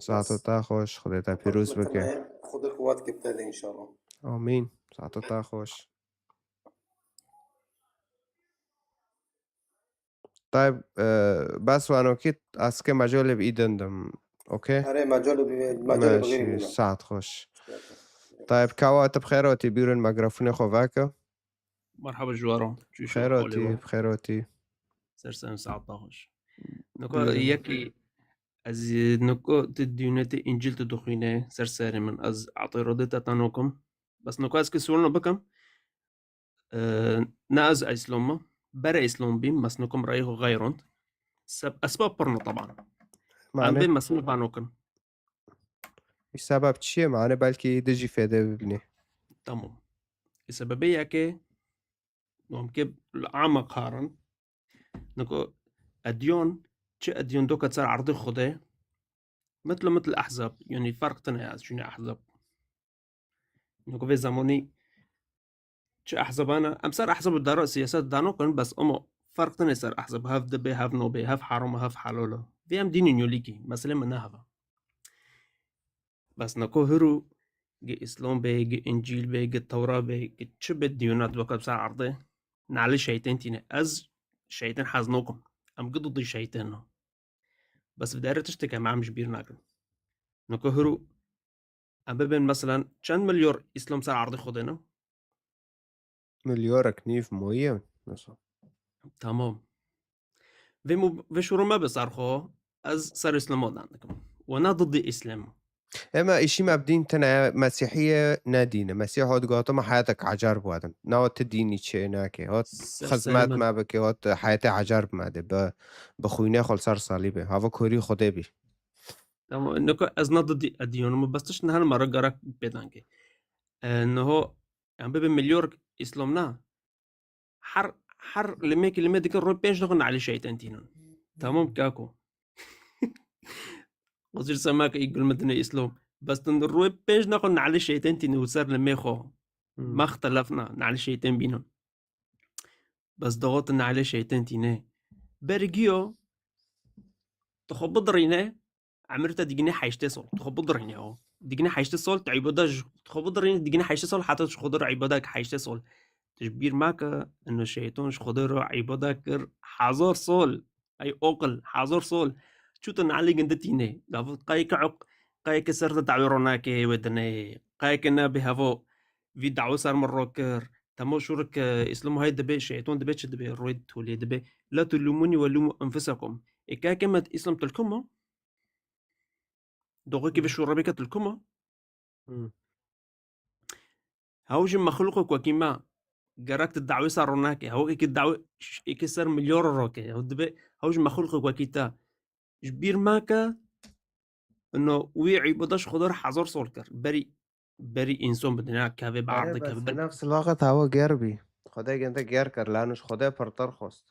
Saeta te xweş, Xwedê te pîroz bike. Xwedê quwet kir te dê înşallah. Amîn. Saeta te xweş. Tayeb, e, bes wanokî, ez ke mecalê bi îdin dim. Okey? Erê, mecalê bi, mecalê bi Meşî, bigirî bîne. Saet xweş. Tayeb, kawa te bi xêr hatî, bîrin mikrofona xwe veke. Merhaba ji we re. Çû şo Xêr hatî, xalê we? Bi xêr hatî. Ser serê saeta xweş. Niko yekî ez niko tu diyûnetê Încîl tu dixwîne ser serê min. Ez etîradê te te nokim. Bes niko ez ki sualno bikim. Ee, ne ez Îslam me. Bere Îslam bîm, mesnukim rayî xwe xeyrond. Seb-, esbab pirno taban. Em bê mesnû vanokin. Sebeb çi ye? Mane belkî dijî fêde bibînî. Tamam. Ê sebebê yekê, nomke li ama karin, niko edyon, çi edyon doka ser erdê Xwedê, mitl mitl ehzab, yanî ferq tine ez çûne ehzab. Niko vê zemanî çi ehzabana, em ser ehzab û dara siyaset danokin, bes ama ferq tine ser ehzab, hev dibe, hev nabe, hev heram, hev helal. Vê em dînê nolîkî, meselê min ne heva. Bes niko hiru, gi Îslam be, gi Încîl be, gi Tewra be, gi çi be diyonat weke ser erdê, nalê şeytên tîne. Ez şeytên hez nokim. Em gi didî şeytên ne. Bes bi derê tiştek em, em ji bîr nakin. Niko hiru, em bibên, meselen, çend milyar Îslam ser erdê Xwedê ne? Milyarek nîv moyî ye, mesela. Tamam. Vê mu-, vê şûro me bi ser xwe, ez ser Îslama dan dikim. We ne didî Îslam. Ema îşî me bi dîn tine ye, Mesîhî ye, ne dîn e. Mesîh hat gote me heyetek ecer bi we din. Nawa ti dînî çê nake. Hat xizmet me bike, hat heyetê ecer bi me de. Bi, bi xwînê xwe li ser salîbê. Hava korî Xwedê bî. Tamam, niko ez ne didî edîyon, bes tişt ne hene me re gerek pêdan ke. E, niho, em bibe milyar Îslam ne. Her, her limekî limê dike roj pênc nexwe nalê şeytên tînin. Tamam, kako. Qusur semake î gulmedine Îslam. Bes tu roj pênc nexwe nalê şeytên tînin û ser limê xwe. Hmm. Mextelefna, nalê şeytên bînin. Bes dawa tu nalê şeytên tîne. Bergiyo, tu xwe bidirîne, emir te digine heştê sal. Tu xwe bidirîne o. Digine heştê sal, tu îbada ji, tu xwe bidirîne, digine heştê sal, heta tu ji Xwedê re îbada ki heştê sal. Tu ji bîr meke, ino şeytan ji Xwedê re îbada kir hezar sal. Ey oqil, hezar sal. Çû tu nalê gindi tîne. Davut qey ke oq-, qey ke ser de dawê ronake wê dine. Qey ke ne bi hevo vî dawe ser min ro kir. Temo şûrik, e, Îslam hay dibe, şeytan dibe çi dibe? Rûyê tolê dibe. "La tulûmunî we lûmû enfusakum." E, kake me Îslam tilkuma? Doxê kê ve şûra bike tilkuma? Hmm. Hew ji mexlûqek wekî me gerek tu dawê ser ro nake. Hew êkê dawê êkê ser milyar ro ke. Hew dibe, hew ji mexlûqek wekî te. Ji bîr meke, ino wî îbada ji Xwedê re hezar sal kir. Berî, berî însan bi dinya keve, bi Erê, erdê bes keve, bi ber- nefs laxet hewa ger bî. Xwedê gende ger kir, lano ji Xwedê pirtir xwest.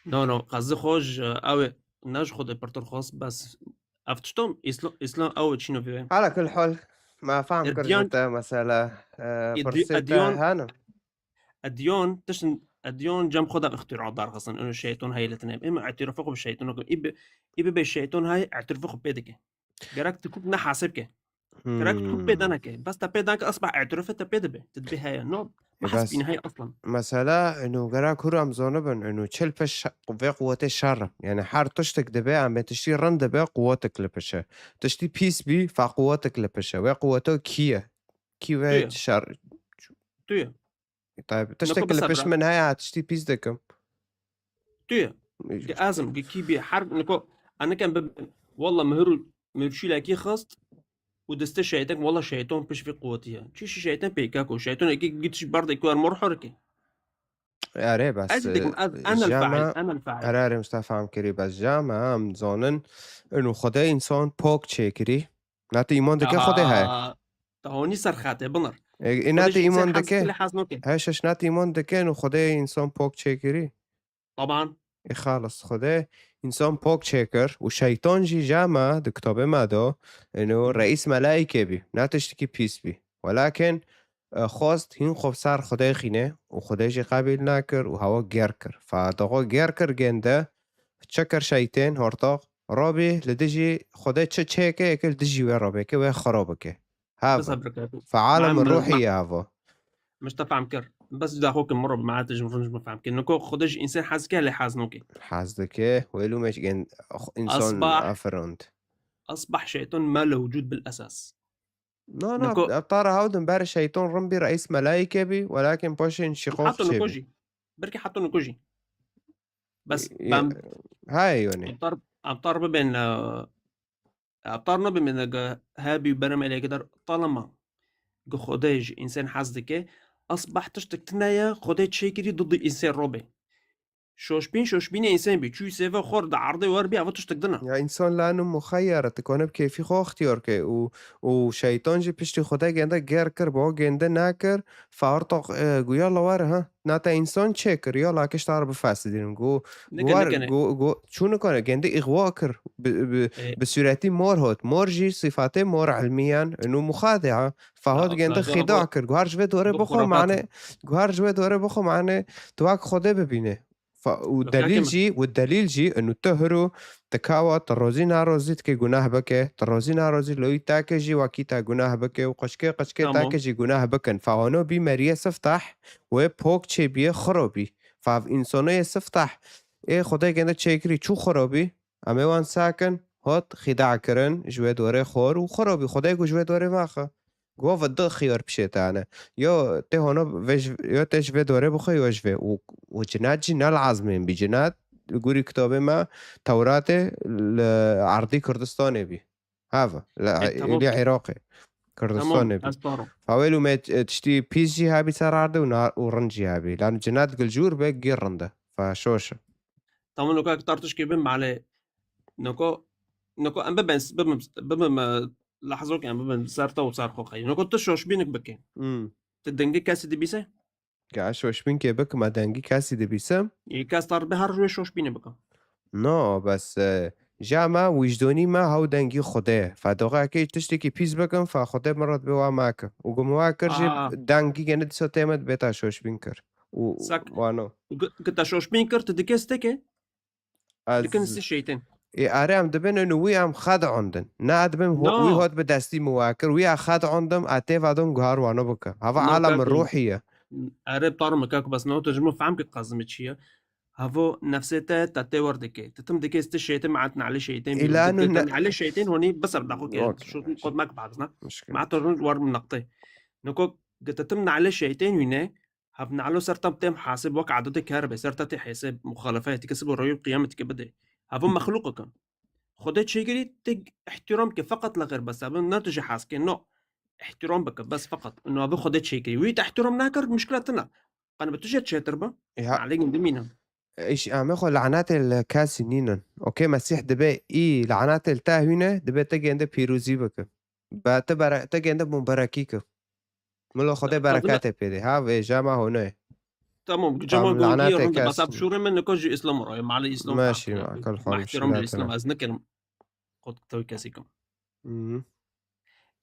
No, no, qezî xwe ji ew ê, ne ji Xwedê pirtir xwest, bes ev tiştan Îsla-, Îslam ew ê çîno vê. Ala kul hal, ma fehm E, kir diyan, ji te mesela, e, e, di-, pirsê e, te diyan, hene. E, diyan, tiştin, e, diyan cem xwe de îxtîra derxistin, ino şeytan heye li tinê. Ême îtîrafa xwe bi şeytan nakin. Î bi, î bibe şeytan heye, îtîrafa xwe pê dike. Gerek tu kuk ne heseb ke. Gerek tu kuk pê Hmm. deneke. Bes te pê deneke, asbah îtîrafa te pê dibe. Tu dibê heye. No, E, bes hesbîn heye aslan. Mesela, ino gerek hûr em zonibin, ino çil pêş şe-, vê quwetê şer e. Yani her tiştek dibe, em bê tiştî rind dibe, quwetek li pêş e. Tiştî pîs bî, fa quwetek li pêş e. Wê quweto kî ye? Kî Tu wê ye. şer? Tu ye. Tabii, Niko tiştek li pêş biserra. min heye, tiştî pîs dikim. Tu ye. Gi azim, gi kî bî, her niko, anikem bi, walla mihir û mirçîlekî xist û destê şeytan, walla şeytan piş vî quwetî ye. Çi şî şeytan pêka ku, şeytan eki gitiş berdê ku er mor horike. Erê, bes, Ez dikim, e, ez, enel jama, fail, enel fail. Erê, erê, Mustafa em kirî, bes jama em zonin, inu Xwedê însan pok çêkirî. Nati îman dike Xwedê heye. Aha, te honî ser xetê, binir. E, e, Xwedê nati ji însan îman hez dike. dike, lê hez nake. Heş, heş, nati îman dike, inu Xwedê însan pok çêkirî. Taban. E, xalis, Xwedê însan pok çêkir û şeytan jî jama di kitabê me de, inu Hmm. reîs melaîkê bî. Ne tiştekî pîs bî. Welakin, e, xwest hîn xwe ser Xwedê xîne û Xwedê jî qebîl nakir û hewa ger kir. Fa daxwe ger kir gende, çi kir şeytên hortoq? Robî li dijî Xwedê çi çêke, êke li dijî wê robê ke, wê xiro bike. Hava. Bes hebirke. Fa alem Naim, ruhî ma-, ye hava. Min ji te fehm kir. Bes ji daxo ke min ro bi meete ji min rind ji min fehm kir. Niko Xwedê ji însan hez ke lê hez noke. Hez dike, wê lûme ji gen-, xu-, însan Asbah. afirand. Asbah şeytan ma le wicud bil esas. No, no, Niko ev tara hewdin ber şeytan rin bî reîs melaîke bî, welakin paşên şîqoq Hato çê niko bî. jî. Belkî hato niko jî. Bes Y-, y-, ben hayê yonê. Em tar, em tar bibên, e, em tar nabimên ge hebî û berem elê dar talama. Ge Xwedê ji însan hez dike. Asbah tiştek tine ye, Xwedê çêkirî didî însan robê. Şoşbîn, şoşbînê însan bî. Çûyî sêve xwar di erdê wer bî, eva tiştek dina. Ya însan lanu muxeyyar e, tu kone bi kêfî xwe ixtiyar ke û, û şeytan jî piştî Xwedê gende ger kir, bo gende nakir, fartoq, e, gu yala wer, ha? Nate însan çêkir, yala ke ji te re bifesidînim. Gu, Neke, gu wer, neke, ne. gu, gu, çû nikane, gende îxwa kir, bi, bi, E. bi sûretî mor hot. Mor jî sîfatê mor ilmiyan, inu muxade, ha? Fa hot Ya, gende ya, xîda bu, kir. Guhar ji vê dore bu bixwe xurafat e. mane, guhar ji vê dore bixwe mane, tu wek Xwedê bibîne. Fa-, û Bixwe delîl kim? jî, û delîl jî, inu tu hiro, tu kawa, tu rozî narozî dike gunah bike, tu rozî narozî loyî take jî wekî te gunah bike û qeçkê qeçkê Tamam. take jî gunah bikin. Fa wano bî meriyê siftah, wê pok çêbîye xiro bî. Fa ev însonoyê siftah, ê Xwedê gende çêkirî çû xiro bî, Em ê wan sakin, hot xîda kirin, ji wê dorê xor û xwe robî. Xwedê ku ji wê dorê maxe. Go ve du xiyar pişê te hene. Yo tê hono vê ji, yo tê ji vê dorê bixwe, yo ji vê. Û, û cinat jî ne lazimên bî. Cinat, li gorî kitabê me, Tewratê li erdî Kurdistanê bî. Hava, li, E, tamam. li Iraqê. Kurdistanê Tamam, bî. ez paro. Fa wê lûme, e, tiştî pîs jî hebî ser erdê û nar-, û rind jî hebî. Lan cinat gilcûr be, gî rind e. Fa şoş e. Tamam, noko ek tartışkê bin, malê. Noko, noko em bibin, bibin, bibin, e, lahzok em bibin, ser te û ser xwe xeyî. Noko tu şoşbînik bike. Hmm. Tu dengê kesî dibîse? Ga şoşbînkê bikim, e dengî kesî dibîsim? Ê kes tar bi her rûyê şoşbînê bikim. No, bes, e, ja me wijdonî me hew dengî Xwedê. Fa doxekê tiştekî pîs bikim, fa Xwedê min re dibe wa meke. Û gum wa kir jî Aa. dengî gene dîsa tê me dibê ta şoşbîn kir. Û Sak. wano. Gu-, gu te şoşbîn kir, tu dikê steke? Ez Dikin si şeytin. Ê, are em dibin û wî em xwe diondin. Ne dibin ho-, No. wî hot bi destî min wa kir. Wî ya xwe diondim, a tê vadin guhar wano bike. Hava No, alem kak, ruhî ye. Erê tar min kak, bes no, tu ji min fehm kir qezimê çi ye. Havo nefsê te, te wer dike. Tu tim dike sti şeytin, me'et nalê şeytin, Îla bî, nu dike, ne- nalê şeytin, honî biser daxo ke. Okey, Şu okey. Kot mek bagzna. Muşkil. Ma tu run war min naqtê. Niko Gete tim nalê şeytên wîne, hev nalo ser tam têm hasib wek adetê kar be, ser ta tê heseb, muxalefeyê tike sib û rewî qiyametike bide. Hev mexluqike. Xwedê çêkirî te ihtiram ke feqet li xêr bes, hev ne tu jî hez ke, no. Ihtiram bike, bes feqet. Ino hev Xwedê çêkirî. Wî te ihtiram nakir, muşkila tine. Qan bi tu jî çêtir be. Ya. Nalê gundimîne. Îş ame xwe lanetê li kesî nînin. Okey, Mesîh dibe î lanetê li te hûne, dibe te gende pîrozî bike. Be te bere-, te gende mumberekî ke. Milo Xwedê Ta-, tazime- bereketê pê de. Ha, vê jema hûne. Tamam, Tam cema gungi lanetê rinda kes- basa bişûre min, niko ji Îslam ro, malê Îslam Meşî, farklı. Ma, kul Ma hol, ihtiram ji müşkila Îslam tine. ez nekerim. Xwed tew kesî kim. Hı.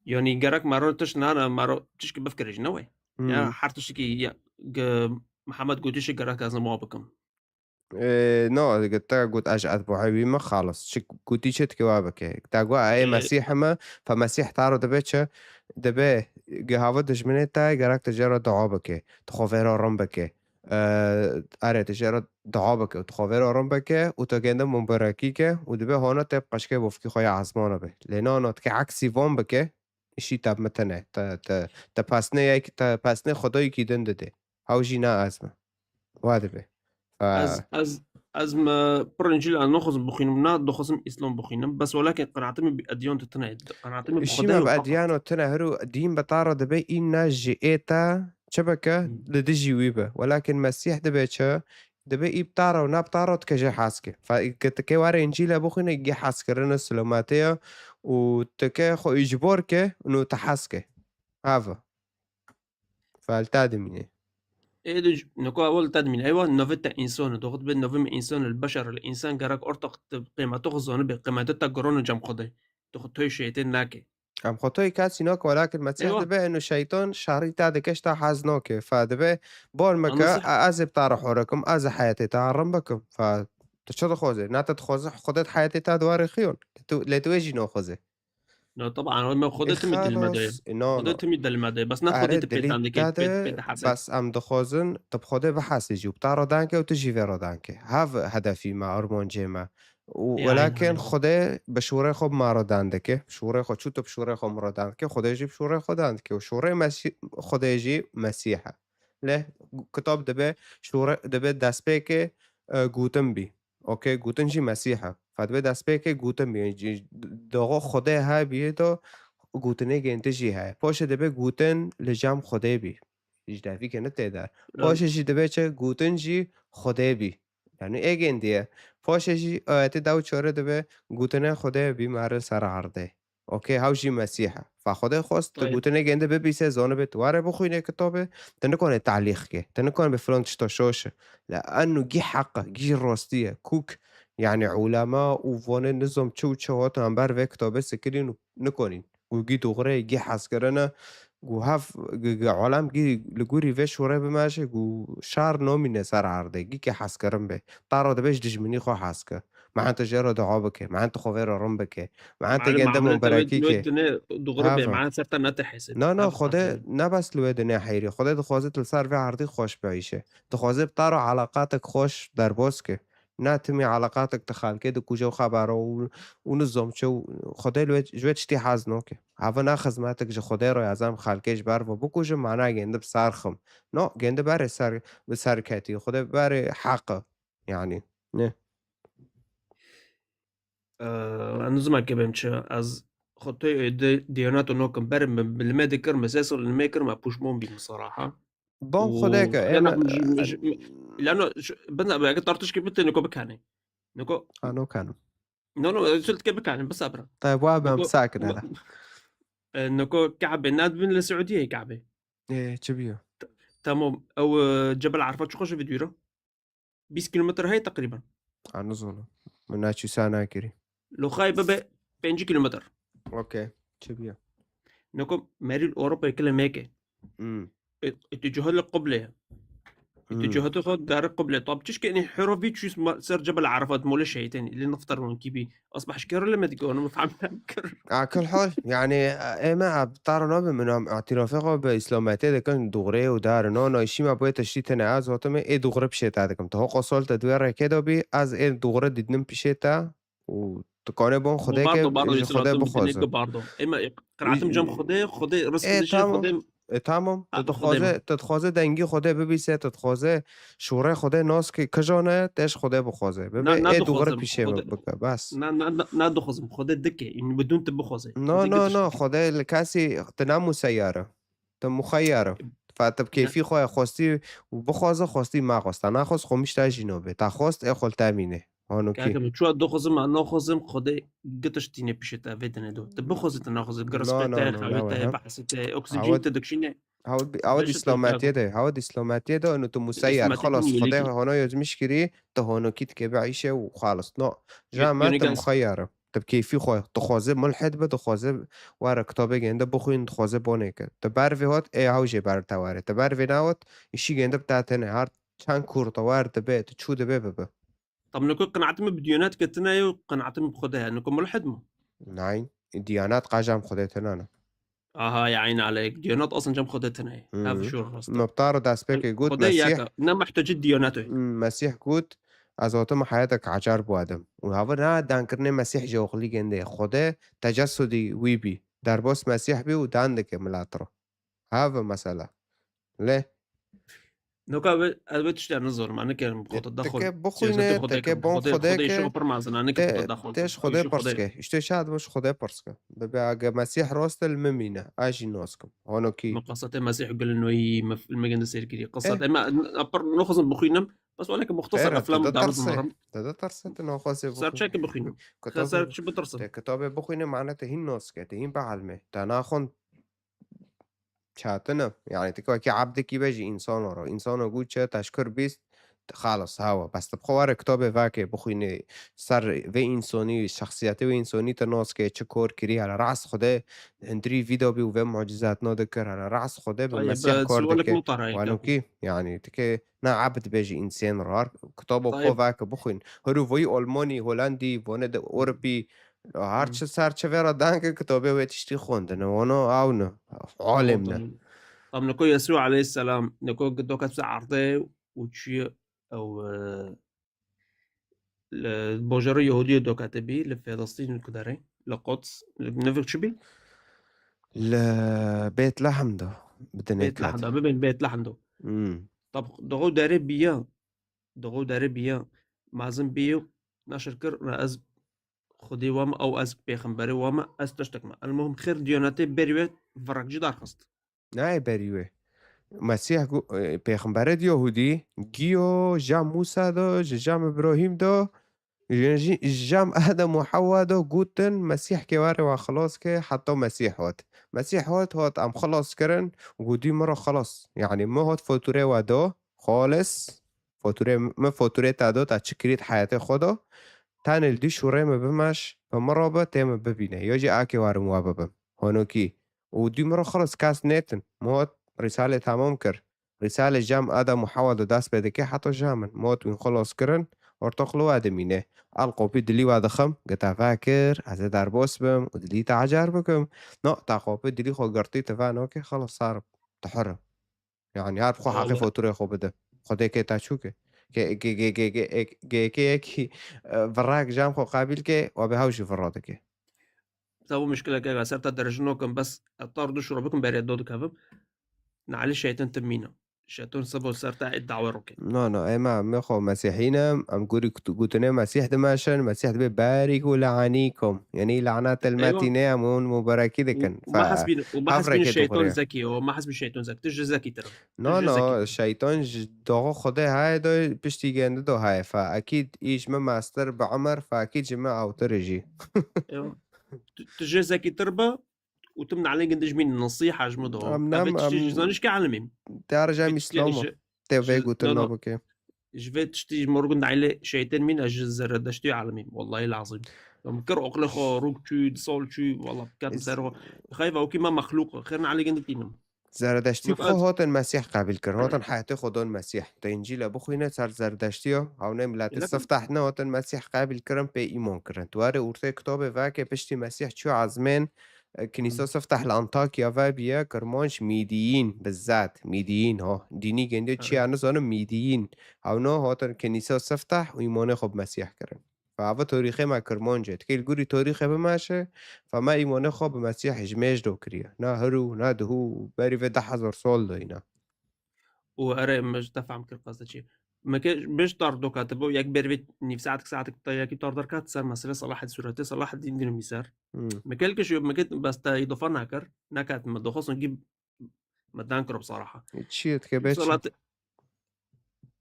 Yani gerek maro tiş nana, maro tişkî bifkirij ne we. Hı. Ya her tişkî ya, ge-, Mihemed gotîşê gerek ez nima bikim. Ê, no, te got ez etbuhê wî me, xalis. Çi gotî çi dike wa bike. Te got ê Ê, Mesîh me, fe Mesîh taro dibe çi? Dibe gihava dijminê te gerek tu jê re dua bike. Tu xwe vê re rin bike. Ê, erê, tu jê re dua bike. Tu xwe vê re rin bike û tu gende mumberekî ke û dibe hona te bi qeşkê bofkî xwe ya ezmana be. Lê no, no, dike eksî van bike, îşî te bi me tine. Te, te, te pesnê yek, te pesnê Xwedayekî din dide. Hew jî ne ez me. Wa dibe. Fe- Ez, ez, ez me pir Încîl ez naxwazim bixwînim, na dixwazim Îslam bixwînim. Bes welakin qenaatê min bi ediyan de tine. Qenaatê min bi Îşî Xwedê me û bi faqat. ediyano tine, her û dîn bi tara dibe îna ji ê te çi bike Hmm. li dijî wî be. Welakin Mesîh dibe çi? Dibe î bi tara û ne bi tara dike jê hez ke. Fe ke tu ke were Încîle bixwîne gî hezkirine, silomatê ye û tu ke xwe îcbor ke û tu hez ke. Hava. Fel te dimîne. Ê de j-, niko ewil te dimîne. Eywa, navê te însan e. Doxut be navê me însan e, li beşer e, li însan gerek ortak te qîmeta xwe zanibe. Qîmeta te giron e cem Xwedê. Tu xwe toy şeytên nake. Em xwe toy kesî nake, welakin Mesîh Eywa. dibe eno şeytan şerî te dike, ji te hez nake. Fe dibe bor me Ama ke, se- e-, ez ê bi te re hore kim, ez ê heyetê te rin bikim. Fe tu çi dixwaze? Na te dixwaze Xwedê di heyetê te di warê xiyon. Lê tu, lê tu wê jî naxwaze. No, taban, me Xwedê E, timî dil me de. xalos, e, no, Xwedê no. timî dil me de. Bes ne Xwedê Erê, te pê dilî dang ke, te pê, de, pê de hesê. bes em dixwazin, tu bi Xwedê bihesê jî û bi te re dang ke û tu jî vê re dang ke. Hev hedefî me, armancê me. Û Ya, welakin ya. Xwedê bi şûrê xwe bi me re dang dike. Şûrê xwe çû tu bi şûrê xwe min re dang dike, Xwedê jî bi şûrê xwe dang dike. Û şûrê Mesî-, Xwedê jî Mesîh e. Lê kitab dibe şûrê, dibe destpêkê, e, gotin bî. Okey, gotin jî Mesîh e. Fe dibe destpêkê gotin bî. Jî doxo Xwedê hebî do gotinê gênti jî heye. Poşê dibe gotin li cem Xwedê bî. Ji devî ke ne tê der. Poşê jî dibe çi gotin jî Xwedê bî. Yani ê gêndiye. Poşê jî ayetê dew çore dibe gotinê Xwedê bî mare ser erdê. Okey, hew jî Mesîh e. Fa Xwedê xwest tu Ayet. gotinê gêndi bibîse, zanibe tu were bixwîne kitabê, tu nikane talîq ke. Tu nikane be filan tişta şaş e. La eno gî heq e, gî rastî ye. Kûk, yani ulema û vanê nizam çi û çi hatin hember vê kitabê sikirîn û nikanîn. Û gî dogre ye, gî hezkirin e. Û hev, gi, gi alem gî li gorî vê şûrê bimeşe, û şer namîne ser erdê. Gî ke hezkirin be. Tara dibe ji dijminî xwe hez ke. Mehan tu jê re dua bike. Mehan tu xwe vê re rin bike. Mehan tu Malum, gende Amine, te wê, mumberekî wê ke. dinê dogre be. Hava. Mehan ser te ne te hesê. Na, na, Hava Xwedê saçma. ne bes li wê dinê heyrî. Xwedê dixwaze tu li ser vê erdî xweş biîşe. Dixwaze bi te re eleqatek xweş derbas ke. Ne timî eleqatek tu xelkê dikuje û xebera û, û nizam çi û Xwedê li wê, ji wê tiştî hez nake. Hava ne xizmetek ji Xwedê re ez em xelkê ji ber ve bikujim, mana gêndi bi ser xim. No, gêndi berê ser, bi ser ketî. Xwedê berê heq e. Yani, ne? Eee, ez nizim ke bêm çi. Ez xwe tê, e, di-, diyanet û nokim. Berê min bi limê dikir, min sê sal limê kir, me puşman bîm saraha. Bon, Û Xwedê ke, leno ême, ji, ji, leno ji, bin, eger tartışkê bitê, niko bikanê. Niko Ha, no kanim. No, no, ez dike bikanê, bisabra. Te wa ben Niko, sakin ma-, hele. e, niko Kabe, nadibin li Suudiyê Kabe. E, çi biyo? Tamam, ew, e, Cebel Arfa çi xweş vîdyo ra? Bîst kilometre heye teqrîben. Ha, nizanim. Min naçî sa nakirî. Loxayê bibe pêncî kilometre. Okey. Çi biya? Niko merî li Ewropayê kile mêke. Hmm. Î-, îtîcahê li qiblê ye. Hmm. Îtîcahê xwe dare qiblê. Tab çişke enî hero vî çûs ma-, ser Cebel Arafat molê şeytên. Lê nifter wan kî bî. Asbah şkero le me dike, onu fehmem kir. A kul hal, yani, ê me, a, tara nabe min am, îtirafê xwe bi îslametê dikin, dûgre û dar, no, no, îşî me boye tiştî tine, ez hotime, ê dûgre pişê te dikim. Te ho qosol te duê reke de bî, ez ê dûgre didnim pişê te û tu kane bon Xwedê Bardo, ke, bardo, ji Xwedê îsalatum bixwazim. Dinê bardo. Ê me, qiraatim cem Xwedê, Xwedê rizq Ê, dişê, tamam. Xwedê E, tamam. Tu dixwaze, tu dixwaze dengî Xwedê bibîse, tu dixwaze şûrê Xwedê nas ke kijan e, te ji Xwedê bixwaze. Bibe ê dûxir pîşê min bike. Bes. Na, na, na, na dixwazim. Xwedê dike. Yin bidûn tu bixwaze. No, no, no. Xwedê li kesî tu ne museyar e. Tu muxeyyar e. Fa tu bi kêfî xwe xwestî û bixwaze, xwestî maxwest. Te naxwest xwe mişta jî nobê. Te xwest ê xwe li te mîne. Hanokî. Kaka min, çuwa dixwazim, ma naxwazim, Xwedê gi tiştî ne pîşê te vê dinê do. Tu bixwazî, tu naxwazî, gi rispê te, xewê te, behsê te, oksîjîn te dikişîne. Hawa di îslametiyê de, hawa di îslametiyê de, û tu museyar, xelas, Xwedê hona yozmiş kirî, tu hanokî dike bi îşe û xelas. No, ja me tu muxeyyar e. Tu bi kêfî xwe, dixwaze mulhid be, dixwaze were kitabê gende bixwîn, dixwaze bonê ke. Tu ber vê hat, ê haw jê ber te were. Tu ber vê nehot, îşî gende bi te tene. Her çend kûr te wer dibe, tu çû dibe bibe. Tam niko qenaetê min bi diyanet ke tune ye û qenaetê min bi Xwedê ye. Niko mulhid me. Nein, diyanet qajam Xwedê tune ne. Aha, ya eyn aleyk. Diyanet aslen cem Xwedê tune ye. Ev şûr rast e. Mebtaro destpêkê got, Xwedê yek e. Ne muhtecî diyanet e. Mesîh got, ez hatim heyetek ecar biwadim. Û hava ne dankirinê Mesîh ji oxlî gende. Xwedê tecessudî wî bî. Derbas Mesîh bî û dan dike milet re. Hava mesela. Lê Noka ez vê tiştê nizanim, ez nikarim xwe te daxwin. Teke bixwîne, teke bon Xwedê ke, pir mezin, ez nikarim te daxwin. Tê ji Xwedê pirs ke. Îşte şad bû ji Xwedê pirs ke. Bibe age Mesîh rast e li min mîne, ez jî nas kim. Hanokî. Min qesetê Mesîh Gulinoyî, min filmê gende sêr kirî. Qesetê me, pir naxwazim bixwînim. Bes wele ke muxtasar eflam darizim. Te de tirse, te naxwazê bixwîne. Ser çi ke bixwînim? Ser çi bitirsim? Te kitabê bixwîne, mane te hîn nas ke, te hîn bielmê. Te naxwend çetin e. Yani, tu wekî ebdekî be ji însana re. Însana got çi, teşkir bîst, xalas, hewa. Bes tu bi xwe were kitabê vekê, bixwînê ser vê însonî, şexsiyetê wê însonî tu nas ke, çi kor kirî, hele ras Xwedê hundirî vî de bî û vê mucizatna dikir, hele ras Xwedê bi Mesîh kor dike. Wanokî, yani, tu ke ne ebd be ji însên re. Kitaba xwe veke bixwîn. Hiru voyî Almanî, Holandî, vone de Ewropî, her çi ser çi vê re dengê kitabê wê tiştî xwendin. Wano ew ne. Alim ne. Tam niko Yesû aleyhisselam, niko doket se erdê û çiye ew, e, li bojara Yehudiyê dokete bî, li Filistîn ku derê, li Quds, li nivik çi bî? Li Bêt Lehem de bi dinê ket. Bêt Lehem de, bibên Bêt Lehem de. Hmm. Tab, doxo derê biya, doxo derê biya, mezin biyo, neşir kir, ez Xwedê wame, ew ez pêxemberê wame, ez tiştek me. Elmuhim, xêr diyanetê berî wê virekcî derxist. Nayê berî wê. Mesîh gu-, e, pêxemberê di Yahudî, giyo jam Mûsa do, ji jam Îbrahîm do, ji, ji, ji jam Adem û Hewa do, gotin, Mesîh kê were wa xilas ke, heta Mesîh hat. Mesîh hat, hat em xilas kirin, gotî min re xilas. Yani, min hat faturê we do, xalis, faturê, min faturê te do, te çi kirî di heyatê xwe do, tenê li dî şûrê min bimeş, bi min re be, tê min bibîne. Ya jî akê werim we bibim. Honokî. Û dû min re xilas kes nêtin. Min hat Rîsalê temam kir. Rîsalê jam Adam û Hewa de dest pê dike heta ja min. Min hat wîn xilas kirin, ortoq li we dimîne. El qopî dilî we dixim, gita vekir, ez ê derbas bim û dilî te ecar bikim. No, te qopî dilî xwe girtî, tu venokê, xilas sar, tu hur im. Yani her bi xwe heqê faturê xwe bide. Xwedê kê te çû ke. Kê, kê, kê, kê, kê, kê, kê yekî, e, virek jam xwe qebîl ke, we bê hew jî vira dike. Te bû mişkileke, ez ser te derij nakim, bes ez tar du şûra bikim, berê do dikevim. Neelî şeytan tim mîna. Şeytan sebo ser te ê dawe roke. No, no, ê me, me xwe mesîhî ne, em gurî kut-, gotine Mesîh dimeşin, Mesîh dibê berîk û le'anîkum. Yani lanet el metî ne, em hûn mubarekî dikin. Û, û me hesbîn, û me hesbîn şeytan zekî, û me hesbîn şeytan zekî. Tu ji zekî tir. No, no, şeytan ji doxo Xwedê heye do, piştî gende do heye. Fa ekîd î ji min mestir bi emir, fa ekîd ji min awtir jî. Yo. Tu, tu jê zekîtir be, û tim nalê gindij min nesiha ji min do. Em nem, em zanîş ke alimîm. Te re jam îslam. Te vê gotin nabike. Ji vê tiştî ji morgun daîlê şeytên min, ez ji Zeredeştî alimîm. Wallahî lazim. Em kir oqlê xwe, rûk çû, di sol çû, wallah, ket ser xwe. Xeyva wekî me mexlûq, xêr nalê gindij tînim. Zeredeştî bi xwe hatin Mesîh qebîl kirin, hatin heyatê xwe dan Mesîh. Te Încîle bixwîne ser Zeredeştiya, hewne miletê siftah ne hatin Mesîh qebîl kirin, pê îman kirin. Tu were ortê kitabê veke piştî Mesîh çû ezmên, e, kinîsa siftah li Antakya ve biye, Kirmanc Mîdiyîn, bi zet, Mîdiyîn, ha. Dînî gendiye çiya nizanim, Mîdiyîn. Hewna hatin kinîsa siftah û îmanê xwe bi Mesîh kirin. Fa ava torîxê me kirmanc e. Tikê li gorî torîxê bimeşe, fa me îmanê xwe bi Mesîhê ji mêj do kiriye. Na hirû, na dihû, berî vê deh hezar sal de îna. Û erê, min ji te fehm kir qasde çi. Meke, min ji tar do katibo, yek berî vê nîv saetik, saetik te yekî tar derkat ser mesele Salaheddîn, sûretê Salaheddîn dînim ser. Hmm. Meke li kişî, meke bes te îdofa nakir, nekat min doxostin gî me dan kiro bi saraha. Çi ye dike bê çi? Salat-,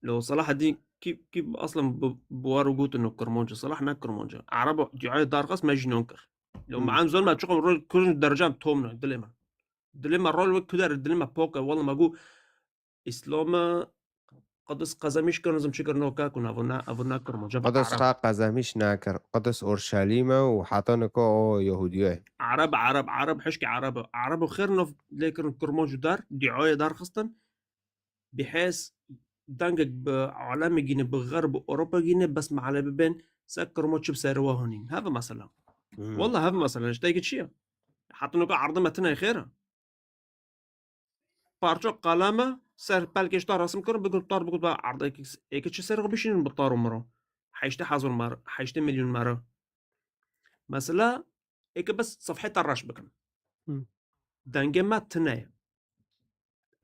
lo Salaheddîn kî, kî aslen bi, bi war û gotin û kirmanc e. Salah ne kirmanc e. Erebo dîayê darxist me jî non kir. Lo Hmm. me em zon me çiqo rol kirin dercan tom ne dilê me. Dilê me rol wek kuder dilê me pok e. Walla me got Îslam e, Qudus qezemîş kirin, zim çi kirin o kak û navo ne, evo ne kirmanc e. Qudus Ereb. Xa qezemîş nakir. Qudus Orşelîm e û heta nika o Yehûdiye. Ereb, Ereb, Ereb, hişkê Ereb e. Erebo xêr nov lê kirin kirmanc û dar, dîayê darxistin. Bi hez dengek bi alemê gîne, bi xerb û Ewropa gîne, bes meale bibên se kirmo çi bi serê we hanîn. Heve mesela. Hmm. Walla heve mesela, ji teyke çi ye? Heta nika erdê me tine xêr e. Parça qaleme ser pelkê ji tar resim kirin, bikin tar, bikin ba erdê êke çi ser xwe bişînin bi tar û miro. Heştê hezar mer, heştê milyon mero. Mesela, êke bes sefhê te reş bikin. Hmm. Dengê me tine ye.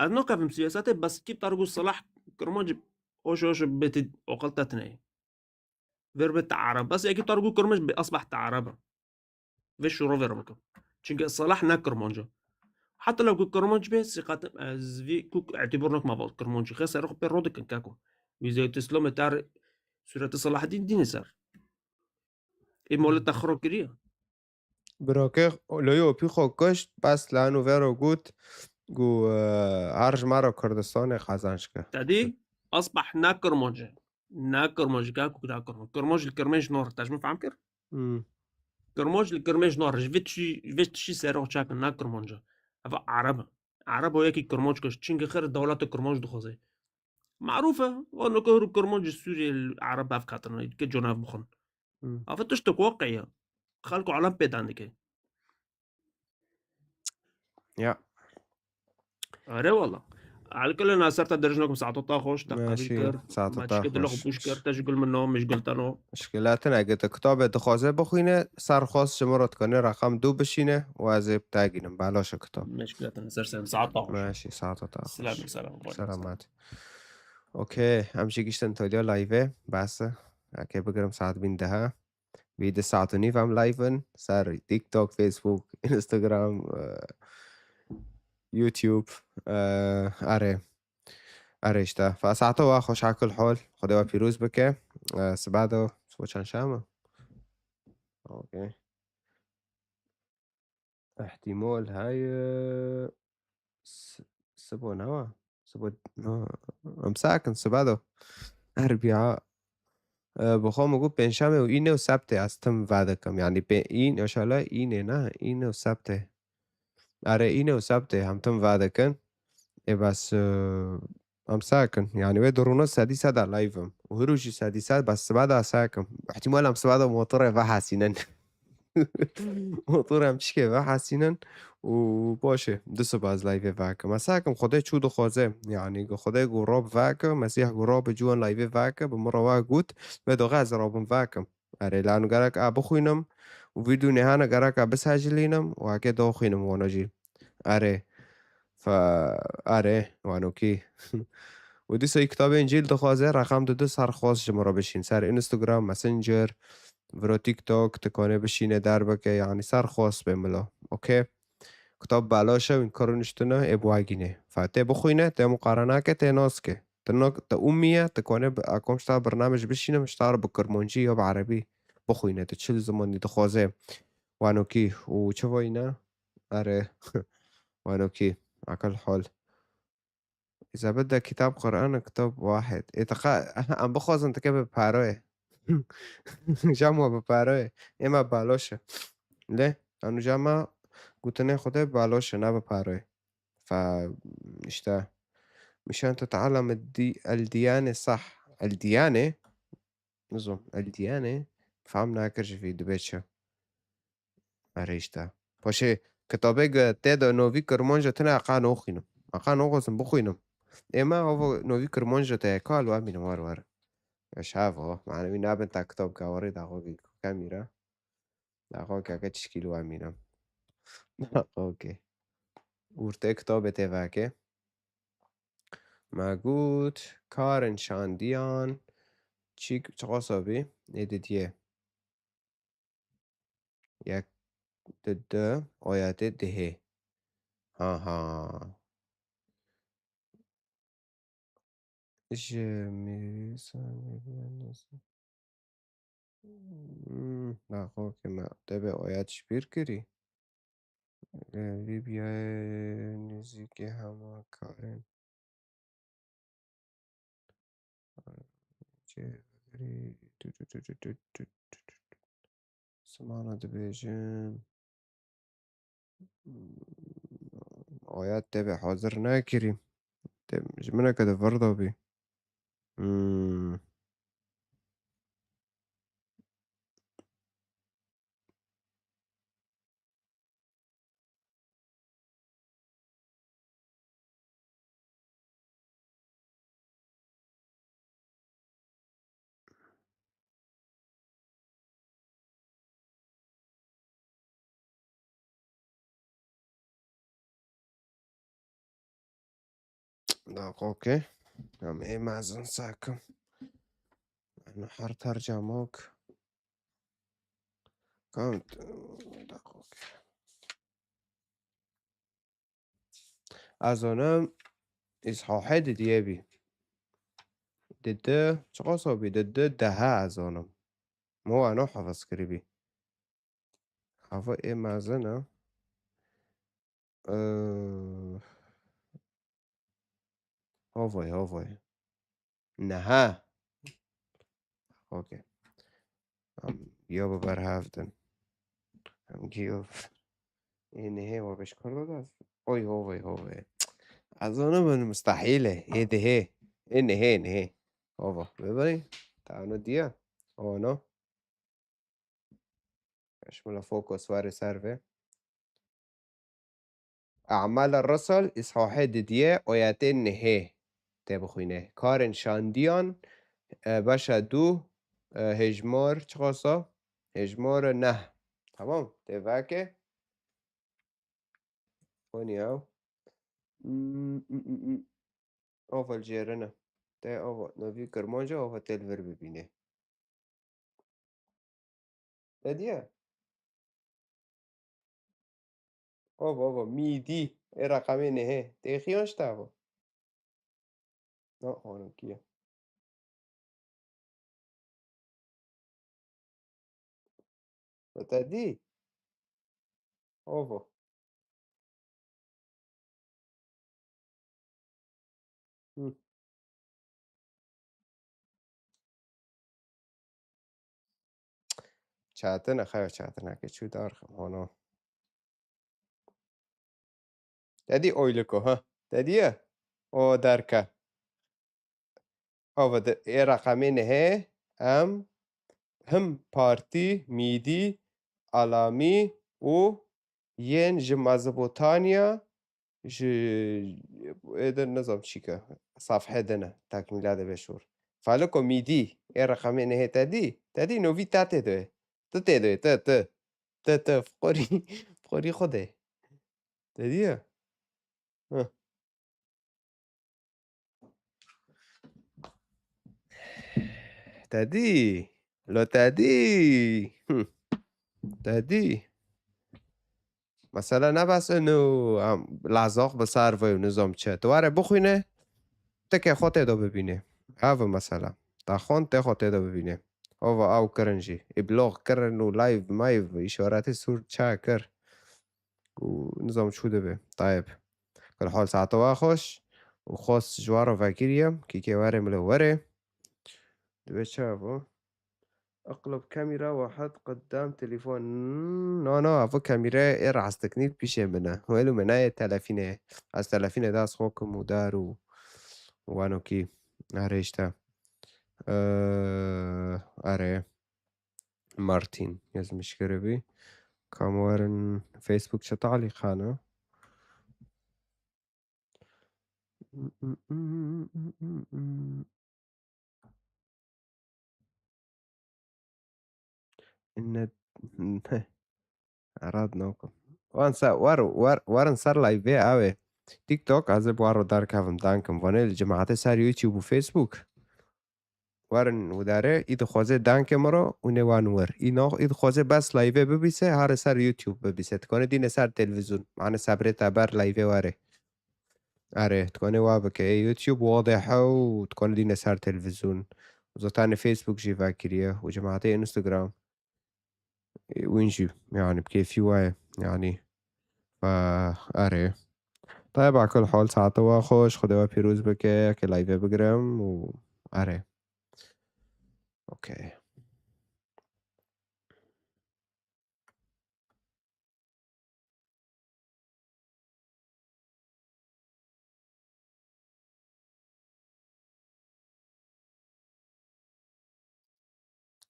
Ez nakevim siyasetê, bes kî tar got Salah Kirmanc hoş hoş bêtî oqil te tine ye. Ver bê te Ereb. Bes yekî tar got Kirmanc bê asbeh te Ereb. Vê şûro ver bikim. Çunke Salah ne Kirmanc e. Heta lew ku Kirmanc bê, sîqet ez vî ku etîbor nakim ava Kirmanc. Xê ser xwe pê ro dikin keko. Wî zeyt Îslamê tar sûretê Salaheddîn dînê ser. Ê molet te xiro kiriye. Birokê Loyopî xwe kuşt, bes lano vero got, gu, e, her ji me re Kurdistanê qazanc ke. Te dî, asbeh ne Kirmanc e. Ne Kirmanc, ka ku ne Kirmanc. Kirmanc li Kirmêj nor, te ji min fehm kir? Hmm. Kirmanc li Kirmêj nor, ji vê tişî, ji vê tişî ser o çakin, ne Kirmanc e. Eva Ereb e. Ereb o yekî Kirmanc kuşt. Çunke xêr dewleta Kirmanc dixwaze. Marûf e, o niko hûr Kirmanc ji Sûriyê li Ereb ev katine, ke cona ev bixwin. Hmm. Ava tiştek waqi'î ye. Xelk û alem pê dan dike. Ya. Are wala. Alkole Naser te derij nakim saeto ta xweş, te qebîl kir. Saeto ta xweş. Dilok bûş kir, te ji gul min no, min ji gul te no. Mişkilatin, eger te kitabê dixwaze bixwîne, ser xwest ji min re dikane, reqam du bişîne û ez ê bi te gînim. Baloşe kitab. Mişkilatin, ser serim, saeto ta xweş. Meşî, saeto ta xweş. Selam, selam. Selamet. Okey, em jî giştin toliya live, bas e. Eke bigirim saet bîn deha. Vî di saet û nîv em live in. Ser TikTok, Facebook, Instagram, e, YouTube, e, erê. Erê işte. Fa saeto wa xweş akil hol. Xwedê we pîroz bike. E, siba do, sibo çarşema? Okey. Ihtimal heye s-, sibo ne wa? Sibo, no, em sakin, siba do. Erbia. E, bi xwe min got pêncşemê û înê û sebtê ez tim vedikim. Yani pê-, în, inşallah înê ne, înê û sebtê. Erê, înê û sebtê hem tim vedikin. Ê bes, e, em sakin. Yani wê di rûna sedî seda live im. Û hirû jî sedî sed, bes siba da sakim. Ihtimal em siba da motorê vehesînin. Motor em çikê vehesînin û baş e, du siba ez live vekim. Ez sakim, Xwedê çû dixwaze. Yani, Xwedê ku rob veke, Mesîh ku rob ciwan live veke, bi min re wa got, wê doxe ez robim vekim. Erê, lano gerek a bixwînim û vîdyo nehane gerek a bisecilînim û heke doxwînim wano jî. Erê. Fa, erê, wano kî. Û dîsa kitabê Încîl dixwaze, reqam didu ser xwest ji min re bişîn. Ser Instagram, Messenger, viro TikTok, tu kanê bişîne derbike, yani ser xwest bê milo. Okey? Kitab belaş e, wîn kir û niştine, ê bi wagîne. Fa tê bixwîne, tê muqarene ke, tê nas ke. Tu nak, tu umî ye, tu kanê bi, a kom ji ta birnamej bişîne, ji ta re bi kirmancî ya bi erebî bixwîne. Tu çil zimanî dixwaze. Wano kî û çi vayîne? Erê. Wano kî. Akil hol. Îza bide kitab Qur'an, kitab wahid. Ê, te qa-, em bixwazin, te ke bi paroyê. Jam wa bi paroyê. Ê me baloş e. Lê, anu jama gotine Xwedê baloş e, ne bi paroyê. Fa, işte. مشان تتعلم الدي-، الديانة صح. الديانة؟ Nizam, el diyane, fam nakir ji vî dibe çi. Erê işte. Paşê kitabê ge tê de novî kirmanca tine eqa noxwînim. Eqa noxwazim bixwînim. Ê me ava novî kirmanca te ye kal wa bînim war war. Eş havo, mane wî nabin ta kitab gawarî daxo ki kamîra. Daxo ki ake çişkî li wa mîna. Daxo ki. Urtê kitabê tê veke. Me got, karên şandiyan çîk çiqasa bî, ê didiyê. Yek, di, di, oyatê dihê. Ha, ha. Ji mîrîsan Hmm, naxo ke me tebe oyat ji bîr kirî. Lîbyayê nêzîkî hema karên. Cêverî tu, tu, tu. Simana dibêjin. Oyat tebe hazir nekirî. Te, ji min eke di vir de bî. Hmm. Daqokê. Em ê mezin sakim. Em her tercamok. Kam daqokê. Ez onim îshohê didiyê bî. Didi, çiqas o bî? Didi dehe ez onim. Mo eno hafız kirî bî. Hava ê mezin e. Ee, Hovay, hovay. Neha. Okey. Em giyo bi berhev din. Em giyo. Ê nehê wa beş kurdo da. Oy hovay, hovay. Ez ona ben mustahil e. Ê dehê. Ê nehê, nehê. Hova. Bibirî. Ta ano diye. Ono. Şmula fokus were ser ve. E'mal Russell, îshohê didiyê, oyatê nehê tê bixwîne. Karên şandiyan, e, beşa du, e, hêjmar çiqasa? Hêjmar neh. Tamam, tê veke. Xweniya. Hmm, hmm, hmm, hmm. Ava li jêrine. Te ava navî Kirmanca ava te li vir bibîne. Te diye? Ava, ava, mîdî. Ê reqemê nehê. Têxiyan ji te ava. Na, xanimkî ye. Te dî? Ovo. Hı. Çatine, xeyo çatine ke çû dar xim, hono. Te dî oyliko, ha? Te diye? O derke. Ava de, ê reqemê nehê em him partî, mîdî, alamî û yên ji Mezopotamya, ji ê din nizam çîke, safhê din e, tekmîla de be şûr. Faliko mîdî, ê reqemê nehê te dî, te dî novî te tê de. Tu tê de, tu, tu. Tu, tu, fiqorî, fiqorî xwe de. Te diye? Heh. Te dî? Lo te dî? Hı. Te dî? Mesela ne bes inu, em, lazaq bi ser ve û nizam çi. Tu were bixwîne, teke xwe tê de bibîne. Ev e mesela. Te xwend tê xwe tê de bibîne. Ova ew kirin jî. Îblog kirin û live, mayve, îşaretê sûr çi kir. û nizam çû dibe. Tayeb. Kul hal saeta we xweş û xwest ji we re vekiriyem, kî kê were milo were. Dibe çi evo? Iqlib kamera wahed qedam telefon. No, no, evo kamera ê rastî nî pîşê min e. Welo min nayê telefînê. Ez telefînê dest xwe kim û dar û wano kî. Erê işte. Ee, erê. Martin yazmış görevi. Kam werin Facebookça taliqana. Inne Erad nokim. Wan ser, wer, wer, werin ser live avê. TikTok, ez ê bi wan re derkevim, dankim. Vanê li cemaetê ser YouTube û Facebook. Werin widare, î dixwaze dankê min re û nê wan wer. Î nax, î dixwaze bes live bibîse, hare ser YouTube bibîse. Dikane dîne ser televîzyon. Mane sebrê te ber live were. Are, dikane wa bike. Ê YouTube wadehe û dikane dîne ser televîzyon. Zaten Facebook jî vekiriye û cemaetê Instagram. Wîn jî, yani, bi kêfî we ye, yani. Ve erê. Tayeb, akul hol, saete we xweş, Xwedê we pîroz bike, ke live bigirim û erê. Okey.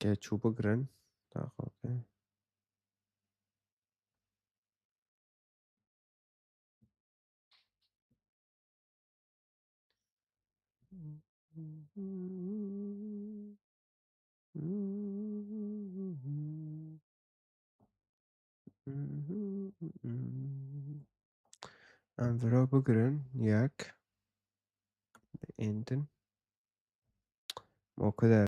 Ke çû bigirin. Taxa, okey. Em vira bigirin yek. Endin. Ma ku der